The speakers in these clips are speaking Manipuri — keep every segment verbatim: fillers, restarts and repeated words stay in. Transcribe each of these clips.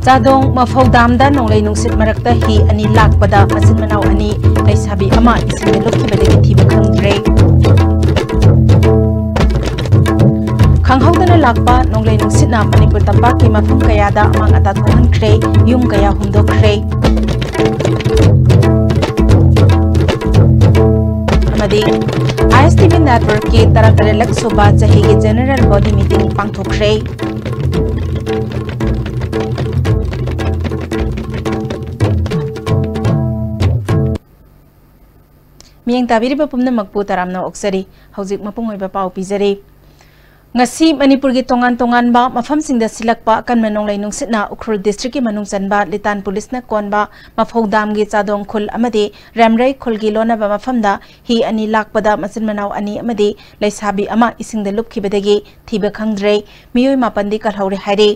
ꯆꯥꯗꯣꯡ ꯃꯐꯧ ꯗꯥꯝꯗ ꯅꯣꯡꯂꯩ ꯅꯨꯡꯁꯤꯠ ꯃꯔꯛꯇ ꯍꯤ ꯑꯅꯤ ꯂꯥꯛꯄꯗ ꯃꯆꯤꯟ ꯃꯅꯥꯎ ꯑꯅꯤ, ꯂꯩꯁꯥꯕꯤ ꯑꯃ ꯏꯁꯤꯡꯗ ꯂꯨꯞꯈꯤꯕꯗꯒꯤ ꯊꯤꯕ ꯈꯪꯗ꯭ꯔꯦ꯫ ꯈꯪꯍꯧꯗꯅ ꯂꯥꯛꯄ ꯅꯣꯡꯂꯩ ꯅꯨꯡꯁꯤꯠꯅ ꯃꯅꯤꯄꯨꯔ ꯇꯝꯄꯥꯛꯀꯤ ꯃꯐꯝ ꯀꯌꯥꯗ ꯑꯃꯥꯡ ꯑꯇꯥ ꯊꯣꯛꯍꯟꯈ꯭ꯔꯦ, ꯌꯨꯝ ꯀꯌꯥ ꯍꯨꯝꯗꯣꯛꯈ꯭ꯔꯦ꯫ ꯑꯃꯗꯤ ISTV networkꯀꯤ ꯇꯔꯥꯇꯔꯦꯠꯂꯛ ꯁꯨꯕ ꯆꯍꯤꯒꯤ general body meeting ꯄꯥꯡꯊꯣꯛꯈ꯭ꯔꯦ꯫ ꯃꯤꯠꯌꯦꯡ ꯇꯥꯕꯤꯔꯤꯕ ꯄꯨꯝꯅꯃꯛꯄꯨ ꯇꯔꯥꯝꯅ ꯑꯣꯛꯆꯔꯤ꯫ ꯍꯧꯖꯤꯛ ꯃꯄꯨꯡ ꯑꯣꯏꯕ ꯄꯥꯎ ꯄꯤꯖꯔꯤ꯫ ꯉꯁꯤ ꯃꯅꯤꯄꯨꯔꯒꯤ ꯇꯣꯉꯥꯟ ꯇꯣꯉꯥꯟꯕ ꯃꯐꯝꯁꯤꯡꯗ ꯁꯤꯜꯂꯛꯄ ꯑꯀꯟꯕ ꯅꯣꯡꯂꯩ ꯅꯨꯡꯁꯤꯠꯅ ꯎꯈ꯭ꯔꯨꯜ districtꯀꯤ ꯃꯅꯨꯡ ꯆꯟꯕ ꯂꯤꯇꯥꯟ policeꯅ ꯀꯣꯟꯕ ꯃꯐꯧ ꯗꯥꯝꯒꯤ ꯆꯥꯗꯣꯡ ꯈꯨꯜ ꯑꯃꯗꯤ ꯔꯦꯝꯔꯩ ꯈꯨꯜꯒꯤ ꯂꯣꯟꯅꯕ ꯃꯐꯝꯗ ꯍꯤ ꯑꯅꯤ ꯂꯥꯛꯄꯗ ꯃꯆꯤꯟ ꯃꯅꯥꯎ ꯑꯅꯤ ꯑꯃꯗꯤ ꯂꯩꯁꯥꯕꯤ ꯑꯃ ꯏꯁꯤꯡꯗ ꯂꯨꯞꯈꯤꯕꯗꯒꯤ ꯊꯤꯕ ꯈꯪꯗ꯭ꯔꯦ꯫ ꯃꯤꯑꯣꯏ ꯃꯥꯄꯟꯗꯤ ꯀꯜꯍꯧꯔꯦ ꯍꯥꯏꯔꯤ꯫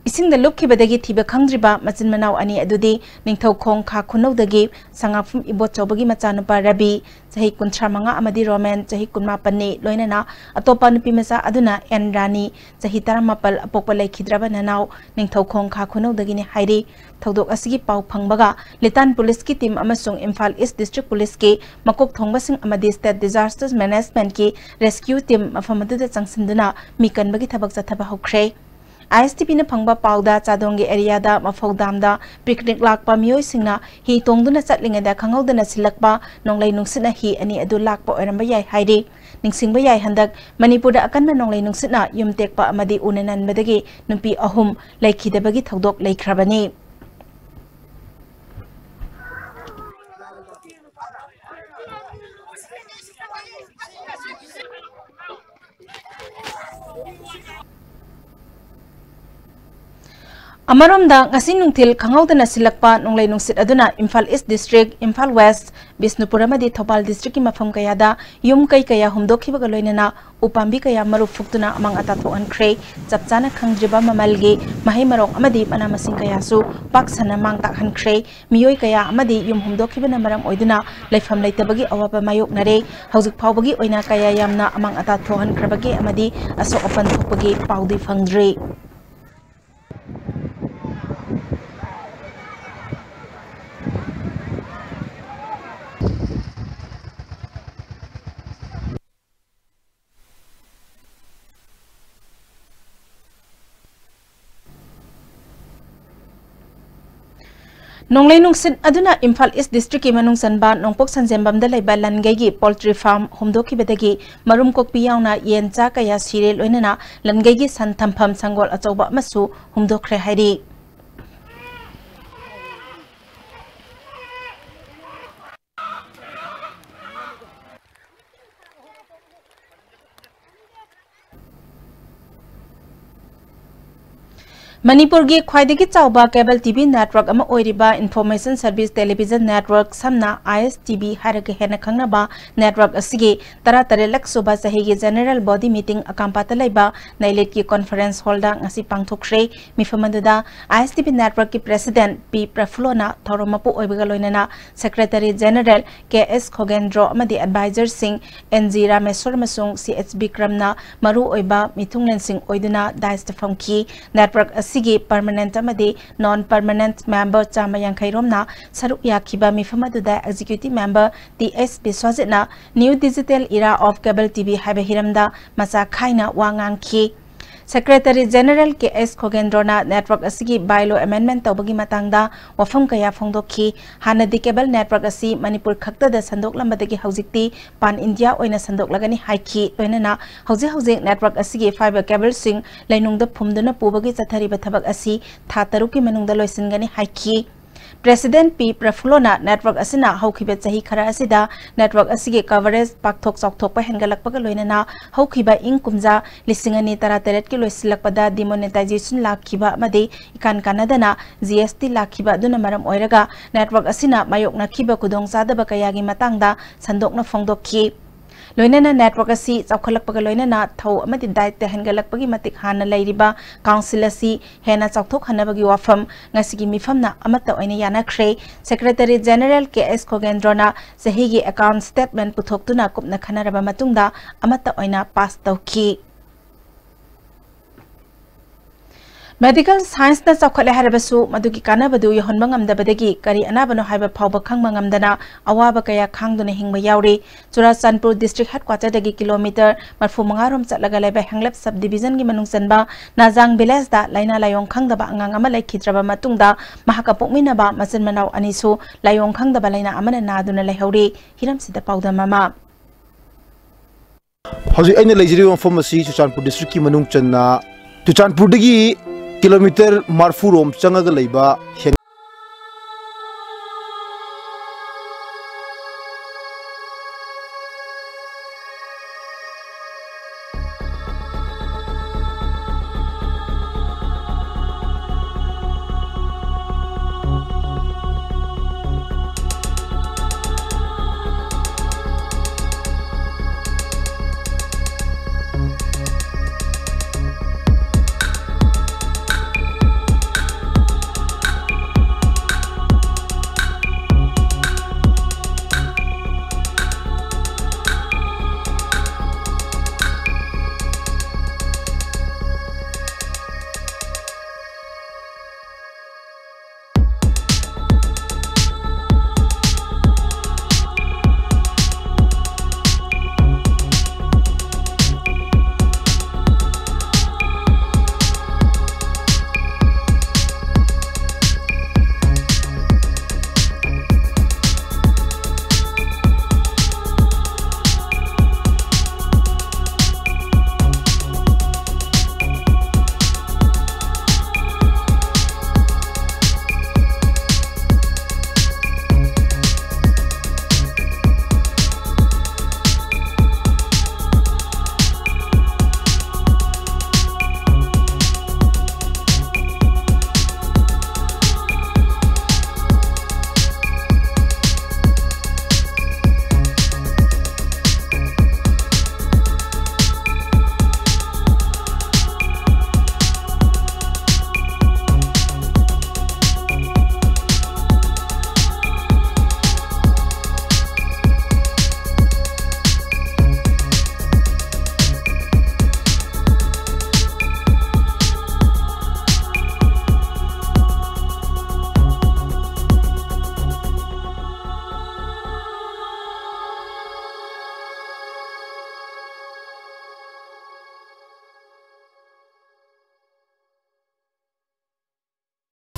ꯏꯁꯤꯡꯗ ꯂꯨꯞꯈꯤꯕꯗꯒꯤ ꯊꯤꯕ ꯈꯪꯗ꯭ꯔꯤꯕ ꯃꯆꯤꯟ ꯃꯅꯥꯎ ꯑꯅꯤ ꯑꯗꯨꯗꯤ ꯅꯤꯡꯊꯧꯈꯣꯡ ꯈꯥ ꯈꯨꯅꯧꯗꯒꯤ ꯁꯉꯥꯐꯝ ꯏꯕꯣꯆꯧꯕꯒꯤ ꯃꯆꯥꯅꯨꯄꯥ ꯔꯕꯤ, ꯆꯍꯤ ꯀꯨꯟꯊ꯭ꯔꯥ ꯃꯉꯥ, ꯑꯃꯗꯤ ꯔꯣꯃꯦꯟ, ꯆꯍꯤ ꯀꯨꯟꯃꯥꯄꯟꯅꯤ, ꯂꯣꯏꯅꯅ ꯑꯇꯣꯞꯄ ꯅꯨꯄꯤ ꯃꯆꯥ ꯑꯗꯨꯅ ꯑꯦꯟ ꯔꯥꯅꯤ, ꯆꯍꯤ ꯇꯔꯥꯃꯥꯄꯜ, ꯑꯄꯣꯛꯄ ꯂꯩꯈꯤꯗ꯭ꯔꯕ ꯅꯅꯥꯎ ꯅꯤꯡꯊꯧꯈꯣꯡ ꯈꯥ ꯈꯨꯅꯧꯗꯒꯤꯅꯤ ꯍꯥꯏꯔꯤ꯫ ꯊꯧꯗꯣꯛ ꯑꯁꯤꯒꯤ ꯄꯥꯎ ꯐꯪꯕꯒ ꯂꯤꯇꯥꯟ policeꯀꯤ team ꯑꯃꯁꯨꯡ ꯏꯝꯐꯥꯜ East District Policeꯀꯤ ꯃꯀꯣꯛ ꯊꯣꯡꯕꯁꯤꯡ ꯑꯃꯗꯤ State Disaster Managementꯀꯤ rescue team ꯃꯐꯝ ꯑꯗꯨꯗ ꯆꯪꯁꯤꯟꯗꯨꯅ ꯃꯤ ꯀꯟꯕꯒꯤ ꯊꯕꯛ ꯆꯠꯊꯕ ꯍꯧꯈ꯭ꯔꯦ꯫ ISTVꯅ ꯐꯪꯕ ꯄꯥꯎꯗ ꯆꯥꯗꯣꯡꯒꯤ areaꯗ ꯃꯐꯧ ꯗꯥꯝꯗ picnic ꯂꯥꯛꯄ ꯃꯤꯑꯣꯏꯁꯤꯡꯅ ꯍꯤ ꯇꯣꯡꯗꯨꯅ ꯆꯠꯂꯤꯉꯩꯗ ꯈꯪꯍꯧꯗꯅ ꯁꯤꯜꯂꯛꯄ ꯅꯣꯡꯂꯩ ꯅꯨꯡꯁꯤꯠꯅ ꯍꯤ ꯑꯅꯤ ꯑꯗꯨ ꯂꯥꯛꯄ ꯑꯣꯏꯔꯝꯕ ꯌꯥꯏ ꯍꯥꯏꯔꯤ꯫ ꯅꯤꯡꯁꯤꯡꯕ ꯌꯥꯏ, ꯍꯟꯗꯛ ꯃꯅꯤꯄꯨꯔꯗ ꯑꯀꯟꯕ ꯅꯣꯡꯂꯩ ꯅꯨꯡꯁꯤꯠꯅ ꯌꯨꯝ ꯇꯦꯛꯄ ꯑꯃꯗꯤ ꯎꯅ ꯅꯟꯕꯗꯒꯤ ꯅꯨꯄꯤ ꯑꯍꯨꯝ ꯂꯩꯈꯤꯗꯕꯒꯤ ꯊꯧꯗꯣꯛ ꯂꯩꯈ꯭ꯔꯕꯅꯤ꯫ ꯑꯃꯔꯣꯝꯗ, ꯉꯁꯤ ꯅꯨꯡꯊꯤꯜ ꯈꯪꯍꯧꯗꯅ ꯁꯤꯜꯂꯛꯄ ꯅꯣꯡꯂꯩ ꯅꯨꯡꯁꯤꯠ ꯑꯗꯨꯅ Imphal East District, Imphal West, Bishnupur ꯑꯃꯗꯤ ꯊꯧꯕꯥꯜ districtꯀꯤ ꯃꯐꯝ ꯀꯌꯥꯗ ꯌꯨꯝ ꯀꯩ ꯀꯌꯥ ꯍꯨꯝꯗꯣꯛꯈꯤꯕꯒ ꯂꯣꯏꯅꯅ ꯎꯄꯥꯝꯕꯤ ꯀꯌꯥ ꯃꯔꯨ ꯐꯨꯛꯇꯨꯅ ꯑꯃꯥꯡ ꯑꯇꯥ ꯊꯣꯛꯍꯟꯈ꯭ꯔꯦ꯫ ꯆꯞ ꯆꯥꯅ ꯈꯪꯗ꯭ꯔꯤꯕ ꯃꯃꯜꯒꯤ ꯃꯍꯩ ꯃꯔꯣꯡ ꯑꯃꯗꯤ ꯃꯅꯥ ꯃꯁꯤꯡ ꯀꯌꯥꯁꯨ ꯄꯥꯛ ꯁꯟꯅ ꯃꯥꯡ ꯇꯥꯛꯍꯟꯈ꯭ꯔꯦ꯫ ꯃꯤꯑꯣꯏ ꯀꯌꯥ ꯑꯃꯗꯤ ꯌꯨꯝ ꯍꯨꯝꯗꯣꯛꯈꯤꯕꯅ ꯃꯔꯝ ꯑꯣꯏꯗꯨꯅ ꯂꯩꯐꯝ ꯂꯩꯇꯕꯒꯤ ꯑꯋꯥꯕ ꯃꯥꯌꯣꯛꯅꯔꯦ꯫ ꯍꯧꯖꯤꯛ ꯐꯥꯎꯕꯒꯤ ꯑꯣꯏꯅ ꯀꯌꯥ ꯌꯥꯝꯅ ꯑꯃꯥꯡ ꯑꯇꯥ ꯊꯣꯛꯍꯟꯈ꯭ꯔꯕꯒꯦ ꯑꯃꯗꯤ ꯑꯁꯣꯛ ꯑꯄꯟ ꯊꯣꯛꯄꯒꯤ ꯄꯥꯎꯗꯤ ꯐꯪꯗ꯭ꯔꯤ꯫ ꯅꯣꯡꯂꯩ ꯅꯨꯡꯁꯤꯠ ꯑꯗꯨꯅ ꯏꯝꯐꯥꯜ ꯏꯁ ꯗꯤꯁꯇ꯭ꯔꯤꯛꯀꯤ ꯃꯅꯨꯡ ꯆꯟꯕ ꯅꯣꯡꯄꯣꯛ ꯁꯟꯖꯦꯝꯕꯝꯗ ꯂꯩꯕ ꯂꯟꯒꯩꯒꯤ ꯄꯣꯜꯇ꯭ꯔꯤ ꯐꯥꯔꯝ ꯍꯨꯝꯗꯣꯛꯈꯤꯕꯗꯒꯤ ꯃꯔꯨꯝ ꯀꯣꯛꯄꯤ ꯌꯥꯎꯅ ꯌꯦꯟ ꯆꯥ ꯀꯌꯥ ꯁꯤꯔꯦ, ꯂꯣꯏꯅꯅ ꯂꯟꯒꯩꯒꯤ ꯁꯟ ꯊꯝꯐꯝ ꯁꯪꯒꯣꯜ ꯑꯆꯧꯕ ꯑꯃꯁꯨ ꯍꯨꯝꯗꯣꯛꯈ꯭ꯔꯦ ꯍꯥꯏꯔꯤ꯫ ꯃꯅꯤꯄꯨꯔꯒꯤ ꯈ꯭ꯋꯥꯏꯗꯒꯤ ꯆꯥꯎꯕ cable T V network ꯑꯃ ꯑꯣꯏꯔꯤꯕ Information Service Television Network, ꯁꯝꯅ I S T V ꯍꯥꯏꯔꯒ ꯍꯦꯟꯅ ꯈꯪꯅꯕ network ꯑꯁꯤꯒꯤ ꯇꯔꯥꯇꯔꯦꯠꯂꯛ ꯁꯨꯕ ꯆꯍꯤꯒꯤ general body meeting ꯑꯀꯥꯝꯄꯥꯠꯇ ꯂꯩꯕ ꯅꯩꯂꯤꯠꯀꯤ conference hallꯗ ꯉꯁꯤ ꯄꯥꯡꯊꯣꯛꯈ꯭ꯔꯦ꯫ ꯃꯤꯐꯝ ꯑꯗꯨꯗ I S T V networkꯀꯤ president P ꯄ꯭ꯔꯐꯨꯜꯂꯣꯅ ꯊꯧꯔꯝ ꯃꯄꯨ ꯑꯣꯏꯕꯒ ꯂꯣꯏꯅꯅ secretary general K S ꯈꯣꯒꯦꯟꯗ꯭ꯔꯣ ꯑꯃꯗꯤ advisorꯁꯤꯡ N G ꯔꯥꯃꯦꯁꯣꯔ ꯑꯃꯁꯨꯡ C H ꯕꯤꯀ꯭ꯔꯝꯅ ꯃꯔꯨꯑꯣꯏꯕ ꯃꯤꯊꯨꯡꯂꯦꯟꯁꯤꯡ ꯑꯣꯏꯗꯨꯅ dais ꯐꯝꯈꯤ꯫ Network ꯑꯁꯤꯒꯤ permanent ꯑꯃꯗꯤ non permanent member ꯆꯥꯝꯃ ꯌꯥꯡꯈꯩ ꯔꯣꯝꯅ ꯁꯔꯨꯛ ꯌꯥꯈꯤꯕ ꯃꯤꯐꯝ ꯑꯗꯨꯗ executive member T S ꯕꯤꯁ꯭ꯋꯖꯤꯠꯅ New Digital Era of Cable T V ꯍꯥꯏꯕ ꯍꯤꯔꯝꯗ ꯃꯆꯥ ꯈꯥꯏꯅ ꯋꯥ ꯉꯥꯡꯈꯤ꯫ Secretary General K S ꯈꯣꯒꯦꯟꯗ꯭ꯔꯣꯅ network ꯑꯁꯤꯒꯤ bylaw amendment ꯇꯧꯕꯒꯤ ꯃꯇꯥꯡꯗ ꯋꯥꯐꯝ ꯀꯌꯥ ꯐꯣꯡꯗꯣꯛꯈꯤ꯫ ꯍꯥꯟꯅꯗꯤ cable network ꯑꯁꯤ ꯃꯅꯤꯄꯨꯔ ꯈꯛꯇꯗ ꯁꯟꯗꯣꯛꯂꯝꯕꯗꯒꯤ ꯍꯧꯖꯤꯛꯇꯤ pan India ꯑꯣꯏꯅ ꯁꯟꯗꯣꯛꯂꯒꯅꯤ ꯍꯥꯏꯈꯤ꯫ ꯂꯣꯏꯅꯅ ꯍꯧꯖꯤꯛ ꯍꯧꯖꯤꯛ network ꯑꯁꯤꯒꯤ fibre cableꯁꯤꯡ ꯂꯩꯅꯨꯡꯗ ꯐꯨꯝꯗꯨꯅ ꯄꯨꯕꯒꯤ ꯆꯠꯊꯔꯤꯕ ꯊꯕꯛ ꯑꯁꯤ ꯊꯥ ꯇꯔꯨꯛꯀꯤ ꯃꯅꯨꯡꯗ ꯂꯣꯏꯁꯤꯟꯒꯅꯤ ꯍꯥꯏꯈꯤ꯫ President P ꯄ꯭ꯔꯐꯨꯜꯂꯣꯅ network ꯑꯁꯤꯅ ꯍꯧꯈꯤꯕ ꯆꯍꯤ ꯈꯔ ꯑꯁꯤꯗ network ꯑꯁꯤꯒꯤ coverage ꯄꯥꯛꯊꯣꯛ ꯆꯥꯎꯊꯣꯛꯄ ꯍꯦꯟꯒꯠꯂꯛꯄꯒ ꯂꯣꯏꯅꯅ ꯍꯧꯈꯤꯕ ꯏꯪ ꯀꯨꯝꯖꯥ ꯂꯤꯁꯤꯡ ꯑꯅꯤ ꯇꯔꯥꯇꯔꯦꯠꯀꯤ ꯂꯣꯏꯁꯤꯜꯂꯛꯄꯗ demonetization ꯂꯥꯛꯈꯤꯕ ꯑꯃꯗꯤ ꯏꯀꯥꯟ ꯀꯥꯟꯅꯗꯅ G S T ꯂꯥꯛꯈꯤꯕ ꯑꯗꯨꯅ ꯃꯔꯝ ꯑꯣꯏꯔꯒ network ꯑꯁꯤꯅ ꯃꯥꯌꯣꯛꯅꯈꯤꯕ ꯈꯨꯗꯣꯡꯆꯥꯗꯕ ꯀꯌꯥꯒꯤ ꯃꯇꯥꯡꯗ ꯁꯟꯗꯣꯛꯅ ꯐꯣꯡꯗꯣꯛꯈꯤ꯫ ꯂꯣꯏꯅꯅ network ꯑꯁꯤ ꯆꯥꯎꯈꯠꯂꯛꯄꯒ ꯂꯣꯏꯅꯅ ꯊꯧ ꯑꯃꯗꯤ ꯗꯥꯏꯇ ꯍꯦꯟꯒꯠꯂꯛꯄꯒꯤ ꯃꯇꯤꯛ ꯍꯥꯟꯅ ꯂꯩꯔꯤꯕ council ꯑꯁꯤ ꯍꯦꯟꯅ ꯆꯥꯎꯊꯣꯛꯍꯟꯅꯕꯒꯤ ꯋꯥꯐꯝ ꯉꯁꯤꯒꯤ ꯃꯤꯐꯝꯅ ꯑꯃꯠꯇ ꯑꯣꯏꯅ ꯌꯥꯅꯈ꯭ꯔꯦ꯫ Secretary General K S ꯈꯣꯒꯦꯟꯗ꯭ꯔꯣꯅ ꯆꯍꯤꯒꯤ account statement ꯄꯨꯊꯣꯛꯇꯨꯅ ꯀꯨꯞꯅ ꯈꯟꯅꯔꯕ ꯃꯇꯨꯡꯗ ꯑꯃꯠꯇ ꯑꯣꯏꯅ pass ꯇꯧꯈꯤ꯫ ꯃꯦꯗꯤꯀꯦꯜ ꯁꯥꯏꯟꯁꯅ ꯆꯥꯎꯈꯠꯂꯦ ꯍꯥꯏꯔꯕꯁꯨ, ꯃꯗꯨꯒꯤ ꯀꯥꯟꯅꯕꯗꯨ ꯌꯧꯍꯟꯕ ꯉꯝꯗꯕꯗꯒꯤ ꯀꯔꯤ ꯑꯅꯥꯕꯅꯣ ꯍꯥꯏꯕ ꯐꯥꯎꯕ ꯈꯪꯕ ꯉꯝꯗꯅ ꯑꯋꯥꯕ ꯀꯌꯥ ꯈꯥꯡꯗꯨꯅ ꯍꯤꯡꯕ ꯌꯥꯎꯔꯤ꯫ ꯆꯨꯔꯥꯆꯥꯟꯄꯨꯔ ꯗꯤꯁꯇ꯭ꯔꯤꯛ ꯍꯦꯗꯀ꯭ꯋꯥꯇꯔꯗꯒꯤ ꯀꯤꯂꯣꯃꯤꯇꯔ ꯃꯔꯤꯐꯨ ꯃꯉꯥ ꯔꯣꯝ ꯆꯠꯂꯒ ꯂꯩꯕ ꯍꯦꯡꯂꯦꯞ ꯁꯕ ꯗꯤꯕꯤꯖꯟꯒꯤ ꯃꯅꯨꯡ ꯆꯟꯕ ꯅꯥꯖꯥꯡ ꯚꯤꯂꯦꯖꯇ ꯂꯥꯏꯅꯥ ꯂꯥꯏꯌꯣꯡ ꯈꯪꯗꯕ ꯑꯉꯥꯡ ꯑꯃ ꯂꯩꯈꯤꯗ꯭ꯔꯕ ꯃꯇꯨꯡꯗ, ꯃꯍꯥꯛꯀ ꯄꯣꯛꯃꯤꯟꯅꯕ ꯃꯆꯤꯟ ꯃꯅꯥꯎ ꯑꯅꯤꯁꯨ ꯂꯥꯏꯌꯣꯡ ꯈꯪꯗꯕ ꯂꯥꯏꯅꯥ ꯑꯃꯅ ꯅꯥꯗꯨꯅ ꯂꯩꯍꯧꯔꯤ꯫ ꯍꯤꯔꯝꯁꯤꯗ ꯄꯥꯎꯗꯝ ꯑꯃ꯫ ꯍꯧꯖꯤꯛ ꯑꯩꯅ ꯂꯩꯖꯔꯤꯕ ꯃꯐꯝ ꯑꯁꯤ ꯆꯨꯔꯆꯥꯟꯄꯨꯔ ꯗꯤꯁꯇ꯭ꯔꯤꯛꯀꯤ ꯃꯅꯨꯡ ꯆꯟꯅ, ꯆꯨꯔꯆꯥꯟꯄꯨꯔꯗꯒꯤ ꯀꯤꯂꯣꯃꯤꯇꯔ ꯃꯔꯤꯐꯨ ꯔꯣꯝ ꯆꯪꯉꯒ ꯂꯩꯕ ꯍꯦꯡ-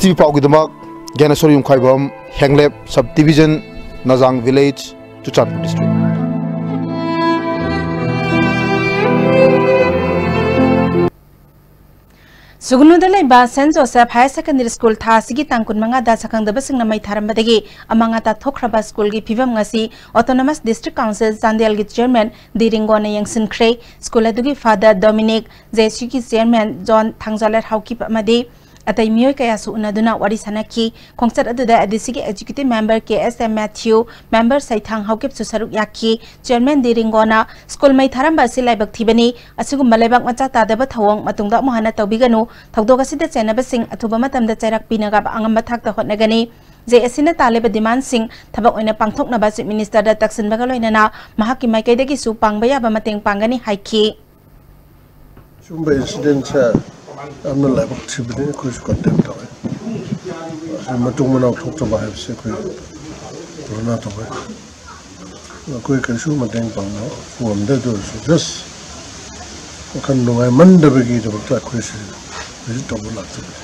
ꯁꯤ ꯄꯥꯎꯒꯤꯗꯃꯛ ꯒ꯭ꯌꯥꯅꯦꯁꯣꯔ ꯌꯨꯝꯈꯥꯏꯕꯝ, ꯍꯦꯡꯂꯦꯞ Sub Division, ꯅꯖꯥꯡ Village, Churachandpur District꯫ ꯁꯨꯒꯅꯨꯗ ꯂꯩꯕ saint Joseph higher secondary school ꯊꯥ ꯑꯁꯤꯒꯤ ꯇꯥꯡ ꯀꯨꯟꯃꯉꯥꯗ ꯁꯛꯈꯪꯗꯕꯁꯤꯡꯅ ꯃꯩ ꯊꯥꯔꯝꯕꯗꯒꯤ ꯑꯃꯥꯡ ꯑꯇꯥ ꯊꯣꯛꯈ꯭ꯔꯕ ꯁ꯭ꯀꯨꯜꯒꯤ ꯐꯤꯕꯝ ꯉꯁꯤ ꯑꯣꯇꯣꯅꯣꯃꯁ ꯗꯤꯁꯇ꯭ꯔꯤꯛ ꯀꯥꯎꯟꯁꯤꯜ ꯆꯥꯟꯗꯦꯜꯒꯤ ꯆꯤꯌꯔꯃꯦꯟ ꯗꯤ ꯔꯤꯡꯒꯣꯅ ꯌꯦꯡꯁꯤꯟꯈ꯭ꯔꯦ꯫ ꯁ꯭ꯀꯨꯜ ꯑꯗꯨꯒꯤ ꯐꯥꯗꯔ ꯗꯣꯃꯤꯅꯤꯛ, ꯖꯦ ꯑꯦꯁ ꯌꯨꯒꯤ ꯆꯤꯌꯔꯃꯦꯟ ꯖꯣꯟ ꯊꯥꯡꯖꯥꯂꯦꯠ ꯍꯥꯎꯀꯤꯞ ꯑꯃꯗꯤ ꯑꯇꯩ ꯃꯤꯑꯣꯏ ꯀꯌꯥꯁꯨ ꯎꯅꯗꯨꯅ ꯋꯥꯔꯤ ꯁꯥꯅꯈꯤ꯫ ꯈꯣꯡꯆꯠ ꯑꯗꯨꯗ ꯑꯦ ꯗꯤ ꯁꯤꯒꯤ ꯑꯦꯛꯖꯤꯀ꯭ꯌꯨꯇꯤꯚ ꯃꯦꯝꯕꯔ ꯀꯦ ꯑꯦꯁ ꯑꯦꯝ ꯃꯦꯊ꯭ꯌꯨ, ꯃꯦꯝꯕꯔ ꯁꯩꯊꯥꯡ ꯍꯥꯎꯀꯤꯞꯁꯨ ꯁꯔꯨꯛ ꯌꯥꯈꯤ꯫ ꯆꯤꯌꯔꯃꯦꯟ ꯗꯤ ꯔꯤꯡꯒꯣꯅ ꯁ꯭ꯀꯨꯜ ꯃꯩ ꯊꯥꯔꯝꯕ ꯑꯁꯤ ꯂꯥꯏꯕꯛ ꯊꯤꯕꯅꯤ꯫ ꯑꯁꯤꯒꯨꯝꯕ ꯂꯩꯕꯥꯛ ꯃꯆꯥ ꯇꯥꯗꯕ ꯊꯧꯑꯣꯡ ꯃꯇꯨꯡꯗ ꯑꯃꯨꯛ ꯍꯟꯅ ꯇꯧꯕꯤꯒꯅꯨ꯫ ꯊꯧꯗꯣꯛ ꯑꯁꯤꯗ ꯆꯦꯟꯅꯕꯁꯤꯡ ꯑꯊꯨꯕ ꯃꯇꯝꯗ ꯆꯩꯔꯥꯛ ꯄꯤꯅꯕ ꯑꯉꯝꯕ ꯊꯥꯛꯇ ꯍꯣꯠꯅꯒꯅꯤ꯫ ꯖꯦ ꯑꯦꯁ ꯁꯤꯅ ꯇꯥꯜꯂꯤꯕ ꯗꯤꯃꯥꯟꯁꯤꯡ ꯊꯕꯛ ꯑꯣꯏꯅ ꯄꯥꯡꯊꯣꯛꯅꯕ ꯆꯤꯐ ꯃꯤꯅꯤꯁꯇꯔꯗ ꯇꯛꯁꯤꯟꯕꯒ ꯂꯣꯏꯅꯅ ꯃꯍꯥꯛꯀꯤ ꯃꯥꯏꯀꯩꯗꯒꯤꯁꯨ ꯄꯥꯡꯕ ꯌꯥꯕ ꯃꯇꯦꯡ ꯄꯥꯡꯒꯅꯤ ꯍꯥꯏꯈꯤ꯫ ꯁꯨꯝꯕ ꯏꯟꯁꯤꯗꯦꯟꯁꯦ ꯌꯥꯝꯅ ꯂꯥꯏꯕꯛ ꯊꯤꯕꯅꯤ, ꯑꯩꯈꯣꯏꯁꯨ ꯀꯟꯗꯦꯝ ꯇꯧꯋꯦ꯫ ꯑꯁꯤ ꯃꯇꯨꯡ ꯃꯅꯥꯎ ꯊꯣꯛꯇꯕ ꯍꯥꯏꯕꯁꯦ ꯑꯩꯈꯣꯏ ꯀꯣꯔꯣꯅꯥ ꯇꯧꯋꯦ꯫ ꯑꯩꯈꯣꯏ ꯀꯔꯤꯁꯨ ꯃꯇꯦꯡ ꯄꯥꯡꯕ ꯉꯝꯗꯦ, ꯑꯗꯨ ꯑꯣꯏꯔꯁꯨ ꯖꯁ ꯋꯥꯈꯜ ꯅꯨꯡꯉꯥꯏꯃꯟꯗꯕꯒꯤꯗꯃꯛꯇ ꯑꯩꯈꯣꯏꯁꯦ ꯚꯤꯖꯤꯠ ꯇꯧꯕ ꯂꯥꯛꯆꯕꯅꯤ꯫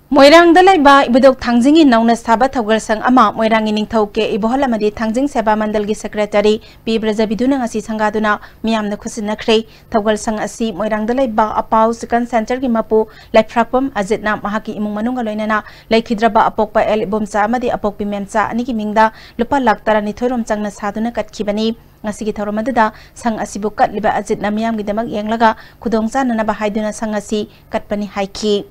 ꯃꯣꯏꯔꯥꯡꯗ ꯂꯩꯕ ꯏꯕꯨꯙꯧ ꯊꯥꯡꯖꯤꯡꯒꯤ ꯅꯧꯅ ꯁꯥꯕ ꯊꯧꯒꯜ ꯁꯪ ꯑꯃ ꯃꯣꯏꯔꯥꯡꯒꯤ ꯅꯤꯡꯊꯧ ꯀꯦ ꯏꯕꯣꯍꯜ ꯑꯃꯗꯤ ꯊꯥꯡꯖꯤꯡ ꯁꯦꯕꯥ ꯃꯟꯗꯜꯒꯤ ꯁꯦꯀ꯭ꯔꯦꯇꯔꯤ ꯄꯤ ꯕ꯭ꯔꯖꯕꯤꯗꯨꯅ ꯉꯁꯤ ꯁꯪꯒꯥꯗꯨꯅ ꯃꯤꯌꯥꯝꯅ ꯈꯨꯠꯁꯤꯟꯅꯈ꯭ꯔꯦ꯫ ꯊꯧꯒꯜ ꯁꯪ ꯑꯁꯤ ꯃꯣꯏꯔꯥꯡꯗ ꯂꯩꯕ ꯑꯄꯥꯎ ꯆꯤꯀꯟ ꯁꯦꯟꯇꯔꯒꯤ ꯃꯄꯨ ꯂꯩꯐ꯭ꯔꯥꯛꯄꯝ ꯑꯖꯤꯠꯅ ꯃꯍꯥꯛꯀꯤ ꯏꯃꯨꯡ ꯃꯅꯨꯡꯒ ꯂꯣꯏꯅꯅ ꯂꯩꯈꯤꯗ꯭ꯔꯕ ꯑꯄꯣꯛꯄ ꯑꯦꯜ ꯏꯕꯣꯝꯆꯥ ꯑꯃꯗꯤ ꯑꯄꯣꯛꯄꯤ ꯃꯦꯝꯆꯥ ꯑꯅꯤꯒꯤ ꯃꯤꯡꯗ ꯂꯨꯄꯥ ꯂꯥꯈ ꯇꯔꯥꯅꯤꯊꯣꯏ ꯔꯣꯝ ꯆꯪꯅ ꯁꯥꯗꯨꯅ ꯀꯠꯈꯤꯕꯅꯤ꯫ ꯉꯁꯤꯒꯤ ꯊꯧꯔꯝ ꯑꯗꯨꯗ ꯁꯪ ꯑꯁꯤꯕꯨ ꯀꯠꯂꯤꯕ ꯑꯖꯤꯠꯅ ꯃꯤꯌꯥꯝꯒꯤꯗꯃꯛ ꯌꯦꯡꯂꯒ ꯈꯨꯗꯣꯡ ꯆꯥꯅꯅꯕ ꯍꯥꯏꯗꯨꯅ ꯁꯪ ꯑꯁꯤ ꯀꯠꯄꯅꯤ ꯍꯥꯏꯈꯤ꯫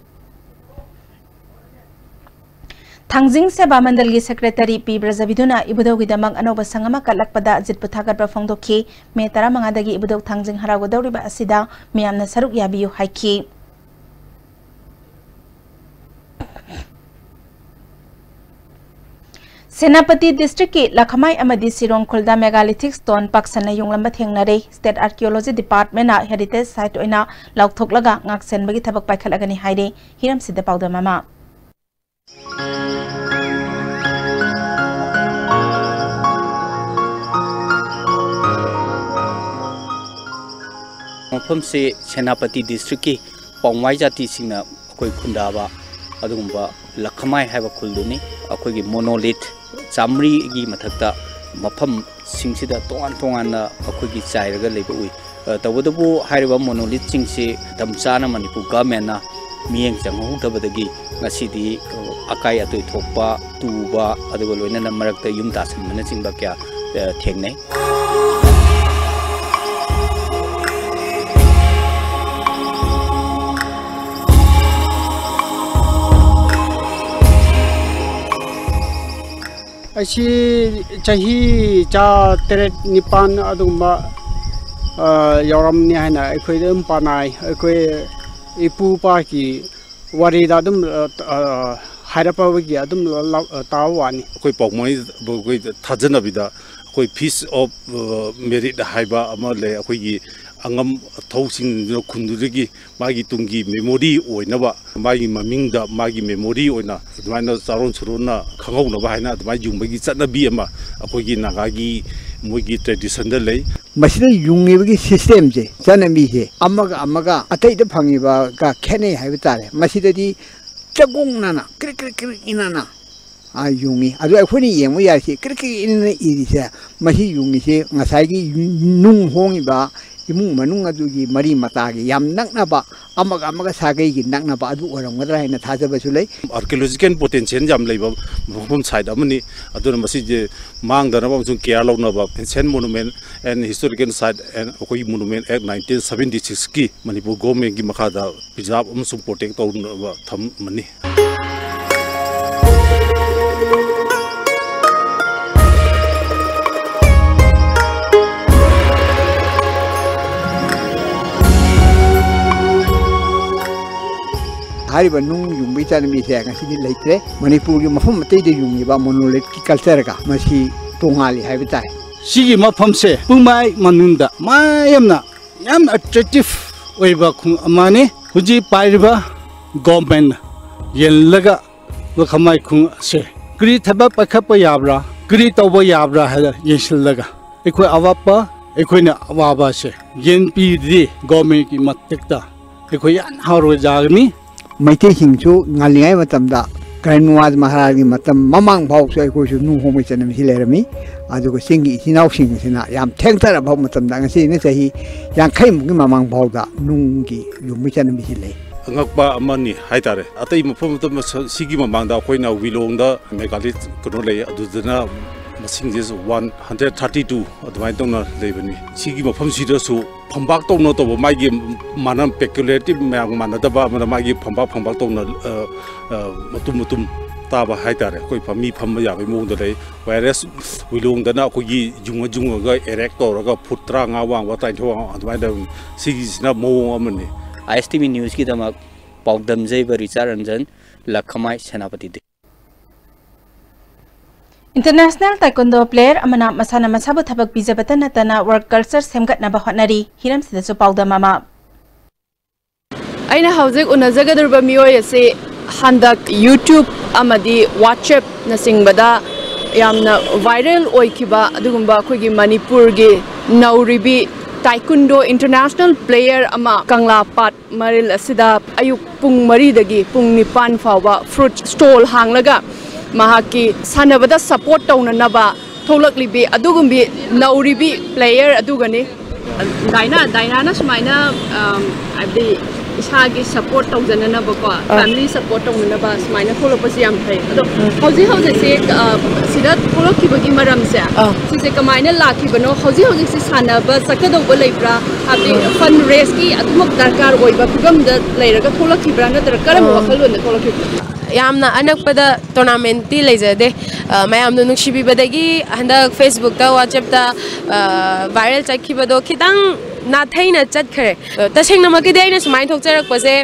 ꯊꯥꯡꯖꯤꯡ ꯁꯦꯕꯥ ꯃꯟꯗꯜꯒꯤ ꯁꯦꯀ꯭ꯔꯦꯇꯔꯤ ꯄꯤ ꯕ꯭ꯔꯖꯕꯤꯗꯨꯅ ꯏꯕꯨꯙꯧꯒꯤꯗꯃꯛ ꯑꯅꯧꯕ ꯁꯪ ꯑꯃ ꯀꯠꯂꯛꯄꯗ ꯑꯖꯤꯠꯄꯨ ꯊꯥꯒꯠꯄ ꯐꯣꯡꯗꯣꯛꯈꯤ꯫ ꯃꯦ ꯇꯔꯥꯃꯉꯥꯗꯒꯤ ꯏꯕꯨꯙꯧ ꯊꯥꯡꯖꯤꯡ ꯍꯔꯥꯎꯒꯗꯧꯔꯤꯕ ꯑꯁꯤꯗ ꯃꯤꯌꯥꯝꯅ ꯁꯔꯨꯛ ꯌꯥꯕꯤꯌꯨ ꯍꯥꯏꯈꯤ꯫ ꯁꯦꯅꯥꯄꯇꯤ ꯗꯤꯁꯇ꯭ꯔꯤꯛꯀꯤ ꯂꯈꯃꯥꯏ ꯑꯃꯗꯤ ꯁꯤꯔꯣꯡ ꯈꯨꯜꯗ ꯃꯦꯒꯥꯂꯤꯊꯤꯛ ꯁ꯭ꯇꯣꯟ ꯄꯥꯛꯁꯟꯅ ꯌꯨꯡꯂꯝꯕ ꯊꯦꯡꯅꯔꯦ꯫ ꯁ꯭ꯇꯦꯠ ꯑꯥꯔꯀꯤꯑꯣꯂꯣꯖꯤ ꯗꯤꯄꯥꯔꯠꯃꯦꯟꯅ ꯍꯦꯔꯤꯇꯦꯖ ꯁꯥꯏꯠ ꯑꯣꯏꯅ ꯂꯥꯎꯊꯣꯛꯂꯒ ꯉꯥꯛꯁꯦꯟꯕꯒꯤ ꯊꯕꯛ ꯄꯥꯏꯈꯠꯂꯒꯅꯤ ꯍꯥꯏꯔꯦ꯫ ꯍꯤꯔꯝꯁꯤꯗ ꯄꯥꯎꯗꯝ ꯑꯃ꯫ ꯃꯐꯝꯁꯤ ꯁꯦꯅꯥꯄꯇꯤ ꯗꯤꯁꯇ꯭ꯔꯤꯛꯀꯤ ꯄꯥꯎꯃꯥꯏ ꯖꯥꯇꯤꯁꯤꯡꯅ ꯑꯩꯈꯣꯏ ꯈꯨꯟꯗꯥꯕ ꯑꯗꯨꯒꯨꯝꯕ ꯂꯈꯃꯥꯏ ꯍꯥꯏꯕ ꯈꯨꯜꯗꯨꯅꯤ꯫ ꯑꯩꯈꯣꯏꯒꯤ ꯃꯣꯅꯣꯂꯤꯠ ꯆꯥꯃꯔꯤꯒꯤ ꯃꯊꯛꯇ ꯃꯐꯝꯁꯤꯡꯁꯤꯗ ꯇꯣꯉꯥꯟ ꯇꯣꯉꯥꯟꯅ ꯑꯩꯈꯣꯏꯒꯤ ꯆꯥꯏꯔꯒ ꯂꯩꯕ ꯎꯏ꯫ ꯑ, ꯇꯧꯕꯇꯕꯨ ꯍꯥꯏꯔꯤꯕ ꯃꯣꯅꯣꯂꯤꯠꯁꯤꯡꯁꯤ ꯃꯇꯝ ꯆꯥꯅ ꯃꯅꯤꯄꯨꯔ ꯒꯚꯔꯟꯃꯦꯟꯅ ꯃꯤꯠꯌꯦꯡ ꯆꯪꯍꯧꯗꯕꯗꯒꯤ ꯉꯁꯤꯗꯤ ꯑꯀꯥꯏ ꯑꯇꯣꯏ ꯊꯣꯛꯄ, ꯇꯨꯕ, ꯑꯗꯨꯒ ꯂꯣꯏꯅꯅ ꯃꯔꯛꯇ ꯌꯨꯝ ꯇꯥꯁꯟꯕꯅꯆꯤꯡꯕ ꯀꯌꯥ, ꯑ, ꯊꯦꯡꯅꯩ꯫ ꯑꯩꯁꯤ ꯆꯍꯤ ꯆꯥ ꯇꯔꯦꯠ ꯅꯤꯄꯥꯟ ꯑꯗꯨꯒꯨꯝꯕ, ꯑ, ꯌꯧꯔꯝꯅꯤ ꯍꯥꯏꯅ ꯑꯩꯈꯣꯏꯗ ꯑꯗꯨꯝ ꯄꯥꯅꯩ꯫ ꯑꯩꯈꯣꯏ ꯏꯄꯨ ꯏꯄꯥꯒꯤ ꯋꯥꯔꯤꯗ ꯑꯗꯨꯝ, ꯑ, ꯑ, ꯍꯥꯏꯔꯛꯄꯒꯤ ꯑꯗꯨꯝ ꯂꯧ-, ꯑ, ꯇꯥꯕ ꯋꯥꯅꯤ꯫ ꯑꯩꯈꯣꯏ ꯄꯥꯎꯃꯩ, ꯑꯩꯈꯣꯏ ꯊꯥꯖꯅꯕꯤꯗ ꯑꯩꯈꯣꯏ Feast of, ꯑ, Merit ꯍꯥꯏꯕ ꯑꯃ ꯂꯩ꯫ ꯑꯩꯈꯣꯏꯒꯤ ꯑꯉꯝ ꯑꯊꯧꯁꯤꯡꯗꯨꯅ ꯈꯨꯟꯗꯨꯗꯒꯤ ꯃꯥꯒꯤ ꯇꯨꯡꯒꯤ memory ꯑꯣꯏꯅꯕ, ꯃꯥꯒꯤ ꯃꯃꯤꯡꯗ ꯃꯥꯒꯤ memory ꯑꯣꯏꯅ ꯑꯗꯨꯃꯥꯏꯅ ꯆꯥꯔꯣꯟ ꯁꯨꯔꯣꯟꯅ ꯈꯪꯍꯧꯅꯕ ꯍꯥꯏꯅ ꯑꯗꯨꯃꯥꯏꯅ ꯌꯨꯡꯕꯒꯤ ꯆꯠꯅꯕꯤ ꯑꯃ ꯑꯩꯈꯣꯏꯒꯤ ꯅꯥꯒꯥꯒꯤ ꯃꯣꯏꯒꯤ traditionꯗ ꯂꯩ꯫ ꯃꯁꯤꯗ ꯌꯨꯡꯉꯤꯕꯒꯤ systemꯁꯦ, ꯆꯠꯅꯕꯤꯁꯦ ꯑꯃꯒ ꯑꯃꯒ ꯑꯇꯩꯗ ꯐꯪꯉꯤꯕꯒ ꯈꯦꯠꯅꯩ ꯍꯥꯏꯕ ꯇꯥꯔꯦ꯫ ꯃꯁꯤꯗꯗꯤ ꯆꯒꯣꯡꯅꯅ, ꯀ꯭ꯔꯤꯛ ꯀ꯭ꯔꯤꯛ ꯀ꯭ꯔꯤꯛ ꯏꯅꯅ, ꯑ, ꯌꯨꯡꯉꯤ꯫ ꯑꯗꯨ ꯑꯩꯈꯣꯏꯅ ꯌꯦꯡꯕ ꯌꯥꯔꯤꯁꯤ ꯀ꯭ꯔꯤꯛ ꯀ꯭ꯔꯤꯛ ꯏꯅꯅ ꯏꯔꯤꯁꯦ, ꯃꯁꯤ ꯌꯨꯡꯉꯤꯁꯦ ꯉꯁꯥꯏꯒꯤ ꯅꯨꯡ ꯍꯣꯡꯉꯤꯕ ꯏꯃꯨꯡ ꯃꯅꯨꯡ ꯑꯗꯨꯒꯤ ꯃꯔꯤ ꯃꯇꯥꯒꯤ ꯌꯥꯝ ꯅꯛꯅꯕ, ꯑꯃꯒ ꯑꯃꯒ ꯁꯥꯒꯩꯒꯤ ꯅꯛꯅꯕ ꯑꯗꯨ ꯑꯣꯏꯔꯝꯒꯗ꯭ꯔꯥ ꯍꯥꯏꯅ ꯊꯥꯖꯕꯁꯨ ꯂꯩ꯫ Archaeological potential ꯌꯥꯝ ꯂꯩꯕ ꯃꯐꯝ site ꯑꯃꯅꯤ꯫ ꯑꯗꯨꯅ ꯃꯁꯤꯁꯦ ꯃꯥꯡꯗꯅꯕ ꯑꯃꯁꯨꯡ care ꯂꯧꯅꯕ Ancient Monument and Historical Site and ꯑꯩꯈꯣꯏꯒꯤ Monument Act nineteen seventy sixꯀꯤ Manipur governmentꯀꯤ ꯃꯈꯥꯗ preserve ꯑꯃꯁꯨꯡ protect ꯇꯧꯅꯕ ꯊꯝꯃꯅꯤ꯫ ꯍꯥꯏꯔꯤꯕ ꯅꯨꯡ ꯌꯨꯡꯕꯒꯤ ꯆꯠꯅꯕꯤꯁꯦ ꯉꯁꯤꯗꯤ ꯂꯩꯇ꯭ꯔꯦ꯫ ꯃꯅꯤꯄꯨꯔꯒꯤ ꯃꯐꯝ ꯑꯇꯩꯗ ꯌꯨꯡꯉꯤꯕ monolithꯀꯤ cultureꯒ ꯃꯁꯤ ꯇꯣꯉꯥꯜꯂꯤ ꯍꯥꯏꯕ ꯇꯥꯏ꯫ ꯁꯤꯒꯤ ꯃꯐꯝꯁꯦ ꯄꯨꯡꯃꯥꯏ ꯃꯅꯨꯡꯗ ꯃꯌꯥꯝꯅ ꯌꯥꯝꯅ attractive ꯑꯣꯏꯕ ꯈꯨꯡ ꯑꯃꯅꯤ꯫ ꯍꯧꯖꯤꯛ ꯄꯥꯏꯔꯤꯕ governmentꯅ ꯌꯦꯡꯂꯒ ꯂꯈꯃꯥꯏ ꯈꯨꯡ ꯑꯁꯦ ꯀꯔꯤ ꯊꯕꯛ ꯄꯥꯏꯈꯠꯄ ꯌꯥꯕ꯭ꯔꯥ, ꯀꯔꯤ ꯇꯧꯕ ꯌꯥꯕ꯭ꯔꯥ ꯍꯥꯏꯅ ꯌꯦꯡꯁꯤꯜꯂꯒ ꯑꯩꯈꯣꯏ ꯑꯋꯥꯠꯄ, ꯑꯩꯈꯣꯏꯅ ꯑꯋꯥꯕꯁꯦ ꯌꯦꯡꯕꯤꯔꯗꯤ governmentꯀꯤ ꯃꯊꯛꯇ ꯑꯩꯈꯣꯏ ꯌꯥꯝ ꯍꯔꯥꯎꯖꯒꯅꯤ꯫ ꯃꯩꯇꯩꯁꯤꯡꯁꯨ ꯉꯜꯂꯤꯉꯩ ꯃꯇꯝꯗ ꯀꯔꯟ ꯅꯨꯋꯥꯖ ꯃꯍꯥꯔꯥꯖꯒꯤ ꯃꯇꯝ ꯃꯃꯥꯡ ꯐꯥꯎꯁꯨ ꯑꯩꯈꯣꯏꯁꯨ ꯅꯨꯡ ꯍꯣꯡꯕꯒꯤ ꯆꯠꯅꯕꯤꯁꯤ ꯂꯩꯔꯝꯃꯤ꯫ ꯑꯗꯨꯒ ꯆꯤꯡꯒꯤ ꯏꯆꯤꯟ ꯏꯅꯥꯎꯁꯤꯡ ꯑꯁꯤꯅ ꯌꯥꯝ ꯊꯦꯡꯊꯔꯕ ꯃꯇꯝꯗ, ꯉꯁꯤꯅ ꯆꯍꯤ ꯌꯥꯡꯈꯩꯃꯨꯛꯀꯤ ꯃꯃꯥꯡ ꯐꯥꯎꯗ ꯅꯨꯡꯒꯤ ꯌꯨꯝꯕꯒꯤ ꯆꯠꯅꯕꯤꯁꯤ ꯂꯩ꯫ ꯑꯉꯛꯄ ꯑꯃꯅꯤ ꯍꯥꯏꯇꯥꯔꯦ꯫ ꯑꯇꯩ ꯃꯐꯝ ꯑꯃꯗ ꯃꯁ-, ꯁꯤꯒꯤ ꯃꯃꯥꯡꯗ ꯑꯩꯈꯣꯏꯅ ꯋꯤꯂꯣꯡꯗ ꯃꯦꯒꯥꯂꯤꯠ ꯀꯩꯅꯣ ꯂꯩ, ꯑꯗꯨꯗꯅ ꯃꯁꯤꯡꯁꯦ ꯋꯥꯟ ꯍꯟꯗ꯭ꯔꯦꯠ ꯊꯥꯔꯇꯤ ꯇꯨ ꯑꯗꯨꯃꯥꯏꯅ ꯇꯧꯅ ꯂꯩꯕꯅꯤ꯫ ꯁꯤꯒꯤ ꯃꯐꯝꯁꯤꯗꯁꯨ ꯐꯝꯕꯥꯛ ꯇꯧꯅ ꯇꯧꯕ, ꯃꯥꯒꯤ ꯃꯥꯅ ꯄꯦꯀꯨꯂꯦꯇꯤꯞ ꯃꯌꯥꯝ ꯃꯥꯟꯅꯗꯕ ꯑꯃꯅ ꯃꯥꯒꯤ ꯐꯝꯕꯥꯛ ꯐꯝꯕꯥꯛ ꯇꯧꯅ, ꯑ, ꯑ, ꯃꯇꯨꯝ ꯃꯇꯨꯝ ꯇꯥꯕ ꯍꯥꯏꯇꯥꯔꯦ꯫ ꯑꯩꯈꯣꯏ ꯐꯝ-, ꯃꯤ ꯐꯝꯕ ꯌꯥꯕꯒꯤ ꯃꯑꯣꯡꯗ ꯂꯩ꯫ ꯋꯥꯏꯔꯦꯁ ꯋꯤꯂꯣꯡꯗꯅ ꯑꯩꯈꯣꯏꯒꯤ ꯌꯨꯡꯉ ꯌꯨꯡꯉꯒ ꯑꯦꯔꯦꯛ ꯇꯧꯔꯒ ꯐꯨꯠ ꯇꯔꯥꯃꯉꯥ ꯋꯥꯡꯕ, ꯇꯔꯥꯅꯤꯊꯣꯏ ꯋꯥꯡꯕ ꯑꯗꯨꯃꯥꯏꯅ ꯂꯩꯕꯅꯤ꯫ ꯁꯤꯒꯤꯁꯤꯅ ꯃꯑꯣꯡ ꯑꯃꯅꯤ꯫ ꯑꯥꯏ ꯑꯦꯁ ꯇꯤ ꯚꯤ ꯅ꯭ꯌꯨꯁꯀꯤꯗꯃꯛ ꯄꯥꯎꯗꯝꯖꯩꯕ ꯔꯤꯆꯥꯔꯗ ꯔꯟꯖꯟ, ꯂꯈꯃꯥꯏ, ꯁꯦꯅꯥꯄꯇꯤꯗꯒꯤ꯫ ꯏꯟꯇꯔꯅꯦꯁꯅꯦꯜ ꯇꯥꯏꯀꯨꯟꯗꯣ ꯄ꯭ꯂꯦꯌꯔ ꯑꯃꯅ ꯃꯁꯥꯅ ꯃꯁꯥꯕꯨ ꯊꯕꯛ ꯄꯤꯖꯕꯇ ꯅꯠꯇꯅ ꯋꯥꯔꯛ ꯀꯜꯆꯔ ꯁꯦꯝꯒꯠꯅꯕ ꯍꯣꯠꯅꯔꯤ꯫ ꯍꯤꯔꯝꯁꯤꯗꯁꯨ ꯄꯥꯎꯗꯝ ꯑꯃ꯫ ꯑꯩꯅ ꯍꯧꯖꯤꯛ ꯎꯅꯖꯒꯗꯧꯔꯤꯕ ꯃꯤꯑꯣꯏ ꯑꯁꯤ ꯍꯟꯗꯛ YouTube ꯑꯃꯗꯤ WhatsAppꯅꯆꯤꯡꯕꯗ ꯌꯥꯝꯅ ꯚꯥꯏꯔꯦꯜ ꯑꯣꯏꯈꯤꯕ ꯑꯗꯨꯒꯨꯝꯕ ꯑꯩꯈꯣꯏꯒꯤ ꯃꯅꯤꯄꯨꯔꯒꯤ ꯅꯧꯔꯤꯕꯤ ꯇꯥꯏꯀꯨꯟꯗꯣ ꯏꯟꯇꯔꯅꯦꯁꯅꯦꯜ ꯄ꯭ꯂꯦꯌꯔ ꯑꯃ ꯀꯪꯂꯥꯄꯥꯠ ꯃꯔꯤꯜ ꯑꯁꯤꯗ ꯑꯌꯨꯛ ꯄꯨꯡ ꯃꯔꯤꯗꯒꯤ ꯄꯨꯡ ꯅꯤꯄꯥꯟ ꯐꯥꯎꯕ ꯐ꯭ꯔꯨꯠ ꯁ꯭ꯇꯣꯜ ꯍꯥꯡꯂꯒ ꯃꯍꯥꯛꯀꯤ ꯁꯥꯟꯅꯕꯗ ꯁꯄꯣꯔꯠ ꯇꯧꯅꯅꯕ ꯊꯣꯛꯂꯛꯂꯤꯕꯤ ꯑꯗꯨꯒꯨꯝꯕꯤ ꯅꯧꯔꯤꯕꯤ ꯄ꯭ꯂꯦꯌꯔ ꯑꯗꯨꯒꯅꯤ꯫ ꯗꯥꯏꯅꯥ, ꯗꯥꯏꯅꯥꯅ ꯁꯨꯃꯥꯏꯅ, ꯑꯝ, ꯍꯥꯏꯕꯗꯤ ꯏꯁꯥꯒꯤ ꯁꯄꯣꯔꯠ ꯇꯧꯖꯅꯅꯕꯀꯣ, ꯑꯥ꯫ ꯐꯦꯃꯤꯂꯤ ꯁꯄꯣꯔꯠ ꯇꯧꯅꯅꯕ ꯁꯨꯃꯥꯏꯅ ꯊꯣꯛꯂꯛꯄꯁꯤ ꯌꯥꯝ ꯐꯩ꯫ ꯑꯗꯣ ꯎꯝ꯫ ꯍꯧꯖꯤꯛ ꯍꯧꯖꯤꯛꯁꯦ, ꯑ, ꯁꯤꯗ ꯊꯣꯛꯂꯛꯈꯤꯕꯒꯤ ꯃꯔꯝꯁꯦ, ꯑꯥ꯫ ꯁꯤꯁꯦ ꯀꯃꯥꯏꯅ ꯂꯥꯛꯈꯤꯕꯅꯣ? ꯍꯧꯖꯤꯛ ꯍꯧꯖꯤꯛꯁꯦ ꯁꯥꯟꯅꯕ ꯆꯠꯀꯗꯧꯕ ꯂꯩꯕ꯭ꯔꯥ? ꯍꯥꯏꯕꯗꯤ ꯎꯝ꯫ ꯐꯟ ꯔꯦꯁꯀꯤ ꯑꯗꯨꯃꯛ ꯗꯔꯀꯥꯔ ꯑꯣꯏꯕ ꯐꯤꯕꯝꯗ ꯂꯩꯔꯒ ꯊꯣꯛꯂꯛꯈꯤꯕ꯭ꯔꯥ, ꯅꯠꯇ꯭ꯔꯒ ꯀꯔꯝꯕ ꯑꯥ꯫ ꯋꯥꯈꯜꯂꯣꯟꯗ ꯊꯣꯛꯂꯛꯈꯤꯕꯅꯣ? ꯌꯥꯝꯅ ꯑꯅꯛꯄꯗ ꯇꯣꯔꯅꯥꯃꯦꯟꯠꯇꯤ ꯂꯩꯖꯗꯦ꯫ ꯑ, ꯃꯌꯥꯝꯅ ꯅꯨꯡꯁꯤꯕꯤꯕꯗꯒꯤ ꯍꯟꯗꯛ Facebook-ꯇ, WhatsApp-ꯇ, ꯑ, ꯚꯥꯏꯔꯦꯜ ꯆꯠꯈꯤꯕꯗꯣ ꯈꯤꯇꯪ ꯅꯥꯊꯩꯅ ꯆꯠꯈ꯭ꯔꯦ꯫ ꯑ, ꯇꯁꯦꯡꯅꯃꯛꯀꯤꯗꯤ ꯑꯩꯅ ꯁꯨꯃꯥꯏꯅ ꯊꯣꯛꯆꯔꯛꯄꯁꯦ